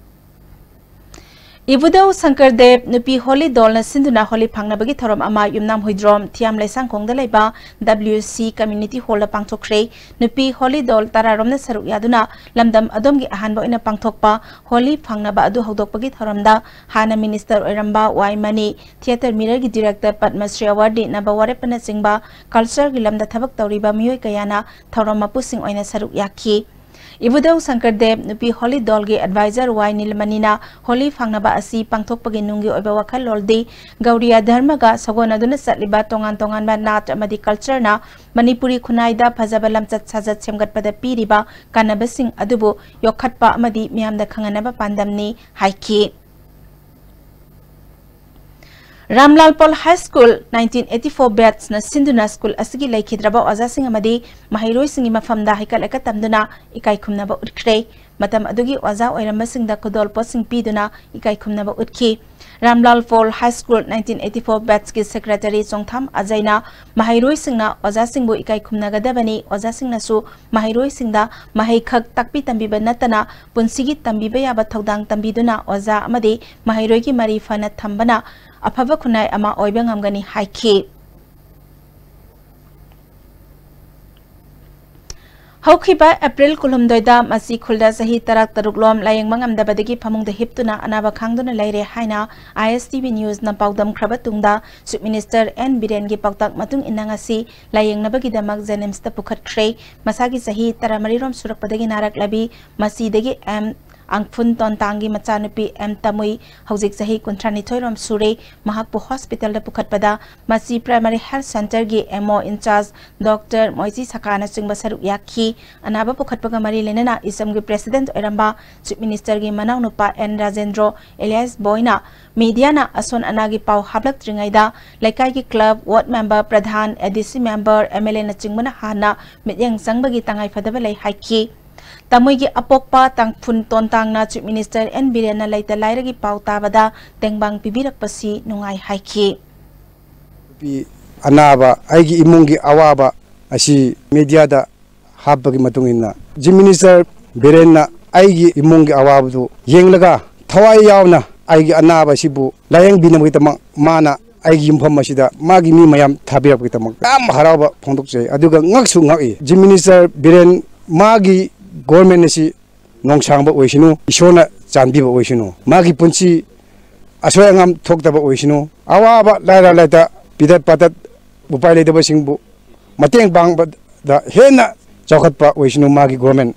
ꯏꯕꯨꯙꯧ ꯁꯪꯀꯔꯗꯦꯕ ꯅꯨꯄꯤ ꯍꯣꯂꯤ ꯗꯣꯜꯅ ꯁꯤꯟꯗꯨꯅ ꯍꯣꯂꯤ ꯐꯥꯡꯅꯕꯒꯤ ꯊꯧꯔꯝ ꯑꯃ ꯌꯨꯝꯅꯥꯝ ꯍꯨꯏꯗ꯭ꯔꯣꯝ ꯊꯤꯌꯥꯝ ꯂꯩꯁꯥꯡꯈꯣꯡꯗ ꯂꯩꯕ ꯗꯕ꯭ꯂꯤꯎ ꯁꯤ ꯀꯝꯃ꯭ꯌꯨꯅꯤꯇꯤ ꯍꯣꯜꯗ ꯄꯥꯡꯊꯣꯛꯈ꯭ꯔꯦ꯫ ꯅꯨꯄꯤ ꯍꯣꯂꯤ ꯗꯣꯜ ꯇꯔꯥꯔꯣꯝꯅ ꯁꯔꯨꯛ ꯌꯥꯗꯨꯅ ꯂꯝꯗꯝ ꯑꯗꯣꯝꯒꯤ ꯑꯍꯥꯟꯕ ꯑꯣꯏꯅ ꯄꯥꯡꯊꯣꯛꯄ ꯍꯣꯂꯤ ꯐꯥꯡꯅꯕ ꯑꯗꯨ ꯍꯧꯗꯣꯛꯄꯒꯤ ꯊꯧꯔꯝꯗ ꯍꯥꯟꯅ ꯃꯤꯅꯤꯁꯇꯔ ꯑꯣꯏꯔꯝꯕ ꯋꯥꯏ ꯃꯅꯤ, ꯊꯤꯌꯦꯇꯔ ꯃꯤꯔꯔꯒꯤ ꯗꯤꯔꯦꯛꯇꯔ ꯄꯗꯃꯁ꯭ꯔꯤ ꯑꯦꯋꯥꯔꯗꯤ ꯅꯕ ꯋꯥꯔꯦꯞꯄꯅꯆꯤꯡꯕ ꯀꯜꯆꯔꯒꯤ ꯂꯝꯗ ꯊꯕꯛ ꯇꯧꯔꯤꯕ ꯃꯤꯑꯣꯏ ꯀꯌꯥꯅ ꯊꯧꯔꯝ ꯃꯄꯨꯁꯤꯡ ꯑꯣꯏꯅ ꯁꯔꯨꯛ ꯌꯥꯈꯤ꯫ ꯏꯕꯨꯙꯧ ꯁꯪꯀꯔꯗꯦꯕ ꯅꯨꯄꯤ ꯍꯣꯂꯤ ꯗꯣꯜꯒꯤ ꯑꯦꯗꯚꯥꯏꯖꯔ ꯋꯥꯏ ꯅꯤꯂꯃꯅꯤꯅ ꯍꯣꯂꯤ ꯐꯥꯡꯅꯕ ꯑꯁꯤ ꯄꯥꯡꯊꯣꯛꯄꯒꯤ ꯅꯨꯡꯒꯤ ꯑꯣꯏꯕ ꯋꯥꯈꯜꯂꯣꯟꯗꯤ ꯒꯧꯔꯤꯌꯥ ꯙꯔꯃꯒ ꯁꯥꯒꯣꯟꯅꯗꯨꯅ ꯆꯠꯂꯤꯕ ꯇꯣꯉꯥꯟ ꯇꯣꯉꯥꯟꯕ ꯅꯥꯠ ꯑꯃꯗꯤ ꯀꯜꯆꯔꯅ ꯃꯅꯤꯄꯨꯔꯤ ꯈꯨꯟꯅꯥꯏꯗ ꯐꯖꯕ ꯂꯝꯆꯠ ꯁꯥꯖꯠ ꯁꯦꯝꯒꯠꯄꯗ ꯄꯤꯔꯤꯕ ꯀꯥꯟꯅꯕꯁꯤꯡ ꯑꯗꯨꯕꯨ ꯌꯣꯛꯈꯠꯄ ꯑꯃꯗꯤ ꯃꯤꯌꯥꯝꯗ ꯈꯪꯍꯟꯅꯕ ꯄꯥꯟꯗꯝꯅꯤ ꯍꯥꯏꯈꯤ꯫ Ramlal Paul high school nineteen eighty four batchꯅ ꯁꯤꯟꯗꯨꯅ ꯁ꯭ꯀꯨꯜ ꯑꯁꯤꯒꯤ ꯂꯩꯈꯤꯗ꯭ꯔꯕ ꯑꯣꯖꯥꯁꯤꯡ ꯑꯃꯗꯤ ꯃꯍꯩꯔꯣꯏꯁꯤꯡꯒꯤ ꯃꯐꯝꯗ ꯍꯩꯀꯠ ꯂꯩꯀꯠ ꯇꯝꯗꯨꯅ ꯏꯀꯥꯏ ꯈꯨꯝꯅꯕ ꯎꯠꯈ꯭ꯔꯦ꯫ ꯃꯇꯝ ꯑꯗꯨꯒꯤ ꯑꯣꯖꯥ ꯑꯣꯏꯔꯝꯕꯁꯤꯡꯗ ꯈꯨꯗꯣꯜꯄꯣꯠꯁꯤꯡ ꯄꯤꯗꯨꯅ ꯏꯀꯥꯏ ꯈꯨꯝꯅꯕ ꯎꯠꯈꯤ꯫ Ramlal Paul high school nineteen eighty-four batchꯀꯤ secretaryꯁꯨ ꯆꯣꯡꯊꯥꯝ ꯑꯖꯩꯅ ꯃꯍꯩꯔꯣꯏꯁꯤꯡꯅ ꯑꯣꯖꯥꯁꯤꯡꯕꯨ ꯏꯀꯥꯏ ꯈꯨꯝꯅꯒꯗꯕꯅꯤ, ꯑꯣꯖꯥꯁꯤꯡꯅꯁꯨ ꯃꯍꯩꯔꯣꯏꯁꯤꯡꯗ ꯃꯍꯩ ꯈꯛ ꯇꯥꯛꯄꯤ ꯇꯝꯕꯤꯕ ꯅꯠꯇꯅ ꯄꯨꯟꯁꯤꯒꯤ ꯇꯝꯕꯤꯕ ꯌꯥꯕ ꯊꯧꯗꯥꯡ ꯇꯝꯕꯤꯗꯨꯅ ꯑꯣꯖꯥ ꯑꯃꯗꯤ ꯃꯍꯩꯔꯣꯏꯒꯤ ꯃꯔꯤ ꯐꯅ ꯊꯝꯕꯅ ꯑꯐꯕ ꯈꯨꯟꯅꯥꯏ ꯑꯃ ꯑꯣꯏꯕ ꯉꯝꯒꯅꯤ ꯍꯥꯏꯈꯤ꯫ ꯍꯧꯈꯤꯕ ꯑꯦꯄ꯭ꯔꯤꯜ ꯀꯨꯟꯍꯨꯝꯗꯣꯏꯗ ꯃꯁꯤ ꯈꯨꯜꯗ ꯆꯍꯤ ꯇꯔꯥꯇꯔꯨꯛ ꯂꯣꯝ ꯂꯥꯌꯦꯡꯕ ꯉꯝꯗꯕꯗꯒꯤ ꯐꯃꯨꯡꯗ ꯍꯤꯞꯇꯨꯅ ꯑꯅꯥꯕ ꯈꯥꯡꯗꯨꯅ ꯂꯩꯔꯦ ꯍꯥꯏꯅ ISTV Newsꯅ ꯄꯥꯎꯗꯝꯈ꯭ꯔꯕ ꯇꯨꯡꯗ, Chief Minister N ꯕꯤꯔꯦꯟꯒꯤ ꯄꯥꯎꯇꯥꯛ ꯃꯇꯨꯡ ꯏꯟꯅ ꯉꯁꯤ ꯂꯥꯌꯦꯡꯅꯕꯒꯤꯗꯃꯛ JNIMSꯇ ꯄꯨꯈꯠꯈ꯭ꯔꯦ꯫ ꯃꯁꯥꯒꯤ ꯆꯍꯤ ꯇꯔꯥꯃꯔꯤ ꯔꯣꯝ ꯁꯨꯔꯛꯄꯗꯒꯤ ꯅꯥꯔꯛꯂꯕꯤ ꯃꯁꯤꯗꯒꯤ M ꯑꯪꯐꯨꯟ ꯇꯣꯟꯇꯥꯡꯒꯤ ꯃꯆꯥꯅꯨꯄꯤ M ꯇꯃꯨꯏ ꯍꯧꯖꯤꯛ ꯆꯍꯤ ꯀꯨꯟꯊ꯭ꯔꯥꯅꯤꯊꯣꯏ ꯔꯣꯝ ꯁꯨꯔꯦ꯫ ꯃꯍꯥꯛꯄꯨ ꯍꯣꯁꯄꯤꯇꯥꯜꯗ ꯄꯨꯈꯠꯄꯗ ꯃꯁꯤ Primary Health Centreꯒꯤ MO in charge Doctor ꯃꯣꯏꯆꯤ ꯁꯀꯥꯅꯆꯤꯡꯕ ꯁꯔꯨꯛ ꯌꯥꯈꯤ꯫ ꯑꯅꯥꯕ ꯄꯨꯈꯠꯄꯒ ꯃꯔꯤ ꯂꯩꯅꯅ ꯏꯁꯝꯒꯤ president ꯑꯣꯏꯔꯝꯕ Chief Ministerꯒꯤ ꯃꯅꯥꯎꯅꯨꯄꯥ N ꯔꯥꯖꯦꯟꯗ꯭ꯔꯣ alias ꯕꯣꯏꯅ mediaꯅ ꯑꯁꯣꯟ ꯑꯅꯥꯒꯤ ꯄꯥꯎ ꯍꯥꯞꯂꯛꯇ꯭ꯔꯤꯉꯩꯗ ꯂꯩꯀꯥꯏꯒꯤ club, ward member, ꯄ꯭ꯔꯙꯥꯟ, ADC member, MLAꯅꯆꯤꯡꯕꯅ ꯍꯥꯟꯅ ꯃꯤꯠꯌꯦꯡ ꯆꯪꯕꯒꯤ ꯇꯉꯥꯏꯐꯗꯕ ꯂꯩ ꯍꯥꯏꯈꯤ꯫ ꯇꯃꯣꯏꯒꯤ ꯑꯄꯣꯛꯄ ꯇꯥꯡꯐꯨꯟ ꯇꯣꯟꯇꯥꯡꯅ Chief Minister N ꯕꯤꯔꯦꯟꯅ ꯂꯩꯇ ꯂꯥꯏꯔꯒꯤ ꯄꯥꯎ ꯇꯥꯕꯗ ꯇꯦꯡꯕꯥꯡ ꯄꯤꯕꯤꯔꯛꯄꯁꯤ ꯅꯨꯡꯉꯥꯏ ꯍꯥꯏꯈꯤ꯫ ꯅꯨꯄꯤ ꯑꯅꯥꯕ, ꯑꯩꯒꯤ ꯏꯃꯨꯡꯒꯤ ꯑꯋꯥꯕ ꯑꯁꯤ mediaꯗ ꯍꯥꯞꯄꯒꯤ ꯃꯇꯨꯡ ꯏꯟꯅ Chief Minister ꯕꯤꯔꯦꯟꯅ ꯑꯩꯒꯤ ꯏꯃꯨꯡꯒꯤ ꯑꯋꯥꯕꯗꯨ ꯌꯦꯡꯂꯒ ꯊꯋꯥꯏ ꯌꯥꯎꯅ ꯑꯩꯒꯤ ꯑꯅꯥꯕ ꯑꯁꯤꯕꯨ ꯂꯥꯌꯦꯡꯕꯤꯅꯕꯒꯤꯗꯃꯛ ꯃꯥꯅ ꯑꯩꯒꯤ ꯌꯨꯝꯐꯝ ꯑꯁꯤꯗ ꯃꯥꯒꯤ ꯃꯤ ꯃꯌꯥꯝ ꯊꯥꯕꯤꯔꯛꯄꯒꯤꯗꯃꯛ ꯌꯥꯝ ꯍꯔꯥꯎꯕ ꯐꯣꯡꯗꯣꯛꯆꯩ꯫ ꯑꯗꯨꯒ ꯉꯛꯁꯨ ꯉꯛꯏ꯫ Chief Minister ꯕꯤꯔꯦꯟ ꯃꯥꯒꯤ government ꯑꯁꯤ ꯅꯣꯡꯁꯥꯡꯕ ꯑꯣꯏꯁꯅꯨ, ꯏꯁꯣꯔꯅ ꯆꯥꯟꯕꯤꯕ ꯑꯣꯏꯁꯅꯨ꯫ ꯃꯥꯒꯤ ꯄꯨꯟꯁꯤ ꯑꯁꯣꯏ ꯑꯉꯥꯝ ꯊꯣꯛꯇꯕ ꯑꯣꯏꯁꯅꯨ꯫ ꯑꯋꯥꯕ ꯂꯥꯏꯔ ꯂꯩꯇ ꯄꯤꯗꯠ ꯄꯥꯗꯠ ꯎꯄꯥꯏ ꯂꯩꯇꯕꯁꯤꯡꯕꯨ ꯃꯇꯦꯡ ꯄꯥꯡꯕꯗ ꯍꯦꯟꯅ ꯆꯥꯎꯈꯠꯄ ꯑꯣꯏꯁꯅꯨ ꯃꯥꯒꯤ government꯫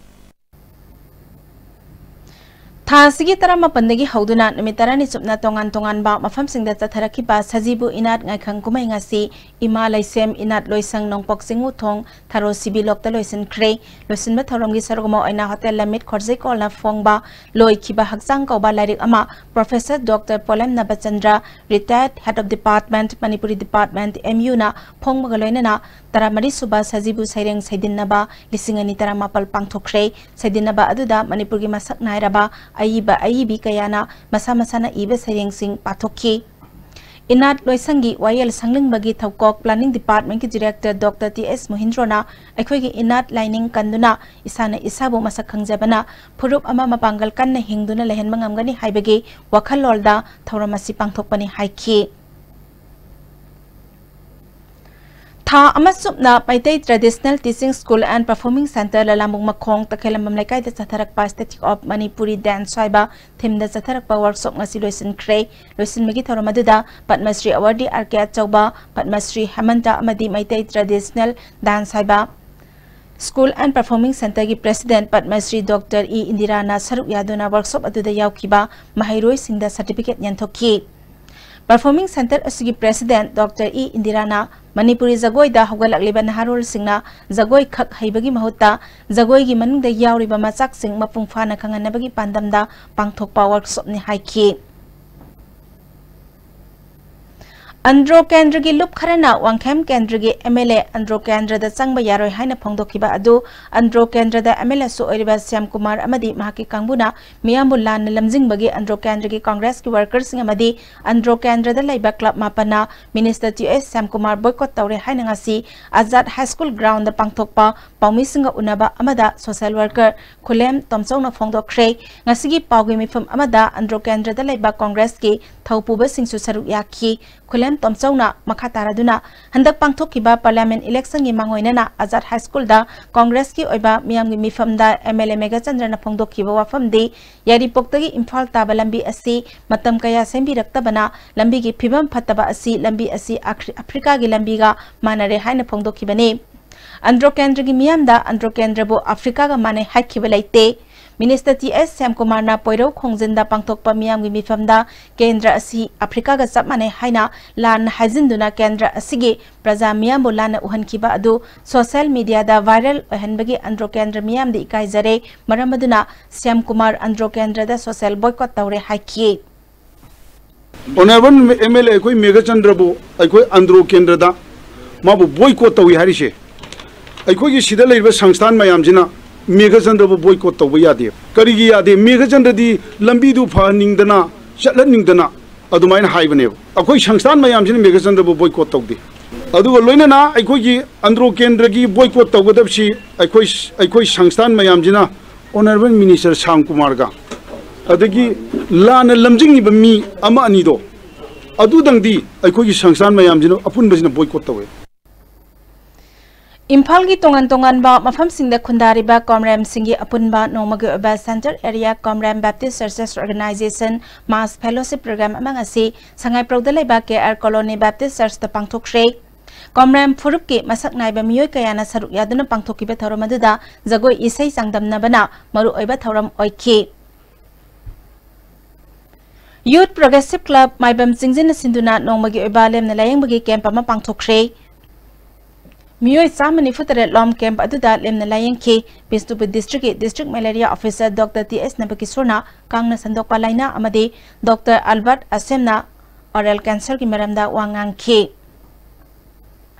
ꯊꯥ ꯑꯁꯤꯒꯤ ꯇꯔꯥꯃꯥꯄꯟꯗꯒꯤ ꯍꯧꯗꯨꯅ ꯅꯨꯃꯤꯠ ꯇꯔꯥꯅꯤ ꯆꯨꯞꯅ ꯇꯣꯉꯥꯟ ꯇꯣꯉꯥꯟꯕ ꯃꯐꯝꯁꯤꯡꯗ ꯆꯠꯊꯔꯛꯈꯤꯕ ꯁꯖꯤꯕꯨ ꯏꯅꯥꯠ ꯉꯥꯏꯈꯪ ꯀꯨꯝꯍꯩ ꯉꯁꯤ ꯏꯃꯥ ꯂꯩꯁꯦꯝ ꯏꯅꯥꯠ ꯂꯣꯏꯁꯪ ꯅꯣꯡꯄꯣꯛ ꯆꯤꯡꯉꯨꯊꯣꯡ ꯊꯔꯣ ꯁꯤꯕꯤ ꯂꯣꯛꯇ ꯂꯣꯏꯁꯤꯟꯈ꯭ꯔꯦ꯫ ꯂꯣꯏꯁꯤꯟꯕ ꯊꯧꯔꯝꯒꯤ ꯁꯔꯨꯛ ꯑꯃ ꯑꯣꯏꯅ ꯍꯣꯇꯦꯜ ꯂꯝꯃꯤꯠ ꯈꯣꯔꯖꯩꯀꯣꯜꯅ ꯐꯣꯡꯕ ꯂꯣꯏꯈꯤꯕ ꯍꯛꯆꯥꯡ ꯀꯧꯕ ꯂꯥꯏꯔꯤꯛ ꯑꯃ professor doctor Polem Nabachandra, retired head of department, Manipuri department, M U ꯅ ꯐꯣꯡꯕꯒ ꯂꯣꯏꯅꯅ ꯇꯔꯥꯃꯔꯤ ꯁꯨꯕ ꯁꯖꯤꯕꯨ ꯁꯩꯔꯦꯡ ꯁꯩꯗꯤꯟꯅꯕ ꯂꯤꯁꯤꯡ ꯑꯅꯤ ꯇꯔꯥꯃꯥꯄꯜ ꯄꯥꯡꯊꯣꯛꯈ꯭ꯔꯦ꯫ ꯁꯩꯗꯤꯟꯅꯕ ꯑꯗꯨꯗ ꯃꯅꯤꯄꯨꯔꯒꯤ ꯃꯁꯛ ꯅꯥꯏꯔꯕ ꯑꯏꯕ ꯑꯏꯕꯤ ꯀꯌꯥꯅ ꯃꯁꯥ ꯃꯁꯥꯅ ꯏꯕ ꯁꯩꯔꯦꯡꯁꯤꯡ ꯄꯥꯊꯣꯛꯈꯤ꯫ ꯏꯅꯥꯠ ꯂꯣꯏꯁꯪꯒꯤ ꯋꯥꯌꯦꯜ ꯁꯪꯂꯤꯡꯕꯒꯤ ꯊꯧꯀꯣꯛ planning department ꯀꯤ director ꯗꯣꯛꯇꯔ ꯇꯤ ꯑꯦꯁ ꯃꯣꯍꯤꯟꯗ꯭ꯔꯣꯅ ꯑꯩꯈꯣꯏꯒꯤ ꯏꯅꯥꯠ ꯂꯥꯏꯅꯤꯡ ꯀꯟꯗꯨꯅ ꯏꯁꯥꯅ ꯏꯁꯥꯕꯨ ꯃꯁꯛ ꯈꯪꯖꯕꯅ ꯐꯨꯔꯨꯞ ꯑꯃ ꯃꯄꯥꯡꯒꯜ ꯀꯟꯅ ꯍꯤꯡꯗꯨꯅ ꯂꯩꯍꯟꯕ ꯉꯝꯒꯅꯤ ꯍꯥꯏꯕꯒꯤ ꯋꯥꯈꯜꯂꯣꯟꯗ ꯊꯧꯔꯝ ꯑꯁꯤ ꯄꯥꯡꯊꯣꯛꯄꯅꯤ ꯍꯥꯏꯈꯤ꯫ ꯊꯥ ꯑꯃ ꯆꯨꯞꯅ Meitei Traditional Teaching School and Performing Centre ꯂꯂꯥꯝꯕꯨꯡ ꯃꯈꯣꯡ ꯇꯈꯦꯂꯝꯕꯝ ꯂꯩꯀꯥꯏꯗ ꯆꯠꯊꯔꯛꯄ Statue of Manipuri Dance ꯍꯥꯏꯕ theme ꯗ ꯆꯠꯊꯔꯛꯄ workshop ꯉꯁꯤ ꯂꯣꯏꯁꯤꯟꯈ꯭ꯔꯦ꯫ ꯂꯣꯏꯁꯤꯟꯕꯒꯤ ꯊꯧꯔꯝ ꯑꯗꯨꯗ ꯄꯗꯃꯁ꯭ꯔꯤ awardee ꯑꯥꯔ ꯀꯦ ꯑꯆꯧꯕ, ꯄꯗꯃꯁ꯭ꯔꯤ ꯍꯦꯃꯟꯇ ꯑꯃꯗꯤ ꯃꯩꯇꯩ Traditional Dance ꯍꯥꯏꯕ School and Performing Centre ꯒꯤ president ꯄꯗꯃꯁ꯭ꯔꯤ ꯗꯣꯛꯇꯔ ꯏ ꯏꯟꯗꯤꯔꯥꯅ ꯁꯔꯨꯛ ꯌꯥꯗꯨꯅ workshop ꯑꯗꯨꯗ ꯌꯥꯎꯈꯤꯕ ꯃꯍꯩꯔꯣꯏꯁꯤꯡꯗ certificate ꯌꯦꯟꯊꯣꯛꯈꯤ꯫ Performing Centre ꯑꯁꯤꯒꯤ president ꯗꯣꯛꯇꯔ ꯏ ꯏꯟꯗꯤꯔꯥꯅ ꯃꯅꯤꯄꯨꯔꯤ ꯖꯒꯣꯏꯗ ꯍꯧꯒꯠꯂꯛꯂꯤꯕ ꯅꯍꯥꯔꯣꯜꯁꯤꯡꯅ ꯖꯒꯣꯏ ꯈꯛ ꯍꯩꯕꯒꯤ ꯃꯍꯨꯠꯇ ꯖꯒꯣꯏꯒꯤ ꯃꯅꯨꯡꯗ ꯌꯥꯎꯔꯤꯕ ꯃꯆꯥꯛꯁꯤꯡ ꯃꯄꯨꯡ ꯐꯥꯅ ꯈꯪꯍꯟꯅꯕꯒꯤ ꯄꯥꯟꯗꯝꯗ ꯄꯥꯡꯊꯣꯛꯄ workshop ꯅꯤ ꯍꯥꯏꯈꯤ꯫ ꯑꯟꯗ꯭ꯔꯣ ꯀꯦꯟꯗ꯭ꯔꯒꯤ ꯂꯨꯞ ꯈꯔꯅ ꯋꯥꯡꯈꯦꯝ ꯀꯦꯟꯗ꯭ꯔꯒꯤ M L A ꯑꯟꯗ꯭ꯔꯣ ꯀꯦꯟꯗ꯭ꯔꯗ ꯆꯪꯕ ꯌꯥꯔꯣꯏ ꯍꯥꯏꯅ ꯐꯣꯡꯗꯣꯛꯈꯤꯕ ꯑꯗꯨ ꯑꯟꯗ꯭ꯔꯣ ꯀꯦꯟꯗ꯭ꯔꯗ M L A ꯁꯨ ꯑꯣꯏꯔꯤꯕ ꯁ꯭ꯌꯥꯝ ꯀꯨꯃꯥꯔ ꯑꯃꯗꯤ ꯃꯍꯥꯛꯀꯤ ꯀꯥꯡꯕꯨꯅ ꯃꯤꯌꯥꯝꯕꯨ ꯂꯥꯟꯅ ꯂꯝꯖꯤꯡꯕꯒꯤ ꯑꯟꯗ꯭ꯔꯣ ꯀꯦꯟꯗ꯭ꯔꯒꯤ Congress ꯀꯤ worker ꯁꯤꯡ ꯑꯃꯗꯤ ꯑꯟꯗ꯭ꯔꯣ ꯀꯦꯟꯗ꯭ꯔꯗ ꯂꯩꯕ club ꯃꯥꯄꯟꯅ Minister ꯇꯤ ꯑꯦꯁ ꯁ꯭ꯌꯥꯝ ꯀꯨꯃꯥꯔ boycott ꯇꯧꯔꯦ ꯍꯥꯏꯅ ꯉꯁꯤ ꯑꯖꯥꯗ High School ground ꯗ ꯄꯥꯡꯊꯣꯛꯄ ꯄꯥꯎꯃꯤꯁꯤꯡꯒ ꯎꯅꯕ ꯑꯃꯗ social worker ꯈꯨꯂꯦꯝ ꯇꯣꯝꯆꯧꯅ ꯐꯣꯡꯗꯣꯛꯈ꯭ꯔꯦ꯫ ꯉꯁꯤꯒꯤ ꯄꯥꯎꯒꯤ ꯃꯤꯐꯝ ꯑꯃꯗ ꯑꯟꯗ꯭ꯔꯣ ꯀꯦꯟꯗ꯭ꯔꯗ ꯂꯩꯕ Congress ꯀꯤ ꯊꯧꯄꯨꯕꯁꯤꯡꯁꯨ ꯁꯔꯨꯛ ꯌꯥꯈꯤ꯫ ꯈꯨꯂꯦꯝ ꯇꯣꯝꯆꯧꯅ ꯃꯈꯥ ꯇꯥꯔꯗꯨꯅ ꯍꯟꯗꯛ ꯄꯥꯡꯊꯣꯛꯈꯤꯕ Parliament election ꯒꯤ ꯃꯥꯡꯑꯣꯏꯅꯅ ꯑꯖꯥꯗ High School ꯗ Congress ꯀꯤ ꯑꯣꯏꯕ ꯃꯤꯌꯥꯝꯒꯤ ꯃꯤꯐꯝꯗ M L A ꯃꯦꯘꯆꯟꯗ꯭ꯔꯅ ꯐꯣꯡꯗꯣꯛꯈꯤꯕ ꯋꯥꯐꯝꯗꯤ ꯌꯥꯏꯔꯤꯄꯣꯛꯇꯒꯤ ꯏꯝꯐꯥꯜ ꯇꯥꯕ ꯂꯝꯕꯤ ꯑꯁꯤ ꯃꯇꯝ ꯀꯌꯥ ꯁꯦꯝꯕꯤꯔꯛꯇꯕꯅ ꯂꯝꯕꯤꯒꯤ ꯐꯤꯕꯝ ꯐꯠꯇꯕ ꯑꯁꯤ ꯂꯝꯕꯤ ꯑꯁꯤ ꯑꯈ꯭ꯔꯤ-, ꯑꯐ꯭ꯔꯤꯀꯥꯒꯤ ꯂꯝꯕꯤꯒ ꯃꯥꯟꯅꯔꯦ ꯍꯥꯏꯅ ꯐꯣꯡꯗꯣꯛꯈꯤꯕꯅꯤ꯫ ꯑꯟꯗ꯭ꯔꯣ ꯀꯦꯟꯗ꯭ꯔꯒꯤ ꯃꯤꯌꯥꯝꯗ ꯑꯟꯗ꯭ꯔꯣ ꯀꯦꯟꯗ꯭ꯔꯕꯨ ꯑꯐ꯭ꯔꯤꯀꯥꯒ ꯃꯥꯟꯅꯩ ꯍꯥꯏꯈꯤꯕ ꯂꯩꯇꯦ꯫ ꯃꯤꯅꯤꯁꯇꯔ ꯇꯤ ꯑꯦꯁ ꯁ꯭ꯌꯥꯝꯀꯨꯃꯥꯔꯅ ꯄꯣꯏꯔꯧ ꯈꯣꯡꯖꯤꯟꯗ ꯄꯥꯡꯊꯣꯛꯄ ꯃꯤꯌꯥꯝꯒꯤ ꯃꯤꯐꯝꯗ ꯀꯦꯟꯗ꯭ꯔ ꯑꯁꯤ ꯑꯐ꯭ꯔꯤꯀꯥꯒ ꯆꯞ ꯃꯥꯟꯅꯩ ꯍꯥꯏꯅ ꯂꯥꯟꯅ ꯍꯥꯏꯖꯤꯟꯗꯨꯅ ꯀꯦꯟꯗ꯭ꯔ ꯑꯁꯤꯒꯤ ꯄ꯭ꯔꯖꯥ ꯃꯤꯌꯥꯝꯕꯨ ꯂꯥꯟꯅ ꯎꯍꯟꯈꯤꯕ ꯑꯗꯨ ꯁꯣꯁꯤꯌꯦꯜ ꯃꯤꯗꯤꯌꯥꯗ ꯚꯥꯏꯔꯦꯜ ꯑꯣꯏꯍꯟꯕꯒꯤ ꯑꯟꯗ꯭ꯔꯣ ꯀꯦꯟꯗ꯭ꯔ ꯃꯤꯌꯥꯝꯗ ꯏꯀꯥꯏꯖꯔꯦ, ꯃꯔꯝ ꯑꯗꯨꯅ ꯁ꯭ꯌꯥꯝꯀꯨꯃꯥꯔ ꯑꯟꯗ꯭ꯔꯣ ꯀꯦꯟꯗ꯭ꯔꯗ ꯁꯣꯁꯤꯌꯦꯜ ꯕꯣꯏꯀꯣꯠ ꯇꯧꯔꯦ ꯍꯥꯏꯈꯤ꯫ ꯑꯣꯅꯔꯦꯕꯜ ꯑꯦꯝ ꯑꯦꯜ ꯑꯦ ꯑꯩꯈꯣꯏ ꯃꯦꯘꯆꯟꯗ꯭ꯔꯕꯨ ꯑꯩꯈꯣꯏ ꯑꯟꯗ꯭ꯔꯣ ꯀꯦꯟꯗ꯭ꯔꯗ ꯃꯥꯕꯨ ꯕꯣꯏꯀꯣꯠ ꯇꯧꯏ ꯍꯥꯏꯔꯤꯁꯦ, ꯑꯩꯈꯣꯏꯒꯤ ꯁꯤꯗ ꯂꯩꯔꯤꯕ ꯁꯪꯁꯊꯥꯟ ꯃꯌꯥꯝꯁꯤꯅ ꯃꯦꯘꯆꯟꯗ꯭ꯔꯕꯨ ꯕꯣꯏꯀꯣꯠ ꯇꯧꯕ ꯌꯥꯗꯦ꯫ ꯀꯔꯤꯒꯤ ꯌꯥꯗꯦ? ꯃꯦꯘꯆꯟꯗ꯭ꯔꯗꯤ ꯂꯝꯕꯤꯗꯨ ꯐꯍꯟꯅꯤꯡꯗꯅ, ꯆꯠꯍꯟꯅꯤꯡꯗꯅ ꯑꯗꯨꯃꯥꯏꯅ ꯍꯥꯏꯕꯅꯦꯕ꯫ ꯑꯩꯈꯣꯏ ꯁꯪꯁꯊꯥꯟ ꯃꯌꯥꯝꯁꯤꯅ ꯃꯦꯘꯆꯟꯗ꯭ꯔꯕꯨ ꯕꯣꯏꯀꯣꯠ ꯇꯧꯗꯦ꯫ ꯑꯗꯨꯒ ꯂꯣꯏꯅꯅ ꯑꯩꯈꯣꯏꯒꯤ ꯑꯟꯗ꯭ꯔꯣ ꯀꯦꯟꯗ꯭ꯔꯒꯤ ꯕꯣꯏꯀꯣꯠ ꯇꯧꯒꯗꯕꯁꯤ ꯑꯩꯈꯣꯏ, ꯑꯩꯈꯣꯏ ꯁꯪꯁꯊꯥꯟ ꯃꯌꯥꯝꯁꯤꯅ ꯑꯣꯅꯔꯦꯕꯜ ꯃꯤꯅꯤꯁꯇꯔ ꯁ꯭ꯌꯥꯝ ꯀꯨꯃꯥꯔꯒ ꯑꯗꯒꯤ ꯂꯥꯟꯅ ꯂꯝꯖꯤꯡꯉꯤꯕ ꯃꯤ ꯑꯃ ꯑꯅꯤꯗꯣ ꯑꯗꯨꯗꯪꯗꯤ ꯑꯩꯈꯣꯏꯒꯤ ꯁꯪꯁꯊꯥꯟ ꯃꯌꯥꯝꯁꯤꯅ ꯑꯄꯨꯟꯕꯁꯤꯅ ꯕꯣꯏꯀꯣꯠ ꯇꯧꯋꯦ꯫ ꯏꯝꯐꯥꯜꯒꯤ ꯇꯣꯉꯥꯟ ꯇꯣꯉꯥꯟꯕ ꯃꯐꯝꯁꯤꯡꯗ ꯈꯨꯟꯗꯥꯔꯤꯕ ꯀꯣꯝꯔꯦꯝꯁꯤꯡꯒꯤ ꯑꯄꯨꯟꯕ ꯅꯣꯡꯃꯒꯤ ꯑꯣꯏꯕ Central Area Komrem Baptist Churches Organization Mass Fellowship Program ꯑꯃ ꯉꯁꯤ ꯁꯉꯥꯏꯄ꯭ꯔꯧꯗ ꯂꯩꯕ ꯀꯦ ꯑꯥꯔ ꯀꯣꯂꯣꯅꯤ ꯕꯦꯞꯇꯤꯁ ꯆꯔꯆꯇ ꯄꯥꯡꯊꯣꯛꯈ꯭ꯔꯦ꯫ ꯀꯣꯝꯔꯦꯝ ꯐꯨꯔꯨꯞꯀꯤ ꯃꯁꯛ ꯅꯥꯏꯕ ꯃꯤꯑꯣꯏ ꯀꯌꯥꯅ ꯁꯔꯨꯛ ꯌꯥꯗꯨꯅ ꯄꯥꯡꯊꯣꯛꯈꯤꯕ ꯊꯧꯔꯝ ꯑꯗꯨꯗ ꯖꯒꯣꯏ ꯏꯁꯩ ꯆꯥꯡꯗꯝꯅꯕꯅ ꯃꯔꯨꯑꯣꯏꯕ ꯊꯧꯔꯝ ꯑꯣꯏꯈꯤ꯫ Youth Progressive Club ꯃꯥꯏꯕꯝ ꯆꯤꯡꯖꯤꯟꯅ ꯁꯤꯟꯗꯨꯅ ꯅꯣꯡꯃꯒꯤ ꯑꯣꯏꯕ ꯂꯦꯝꯅ ꯂꯥꯌꯦꯡꯕꯒꯤ ꯀꯦꯝꯞ ꯑꯃ ꯄꯥꯡꯊꯣꯛꯈ꯭ꯔꯦ꯫ ꯃꯤꯑꯣꯏ ꯆꯥꯝꯃ ꯅꯤꯐꯨ ꯇꯔꯦꯠ ꯂꯣꯝ ꯀꯦꯝꯞ ꯑꯗꯨꯗ ꯂꯦꯝꯅ ꯂꯥꯌꯦꯡꯈꯤ꯫ ꯕꯤꯁꯅꯨꯄꯨꯔ ꯗꯤꯁꯇ꯭ꯔꯤꯛꯀꯤ district malaria officer doctor T S ꯅꯕꯀꯤꯁꯣꯔꯅ ꯀꯥꯡꯅ ꯁꯟꯗꯣꯛꯄ ꯂꯥꯏꯅꯥ ꯑꯃꯗꯤ ꯗꯣꯛꯇꯔ ꯑꯜꯕꯔꯠ ꯑꯁꯦꯝꯅ ꯑꯣꯔꯦꯜ ꯀꯦꯟꯁꯔꯒꯤ ꯃꯔꯝꯗ ꯋꯥ ꯉꯥꯡꯈꯤ꯫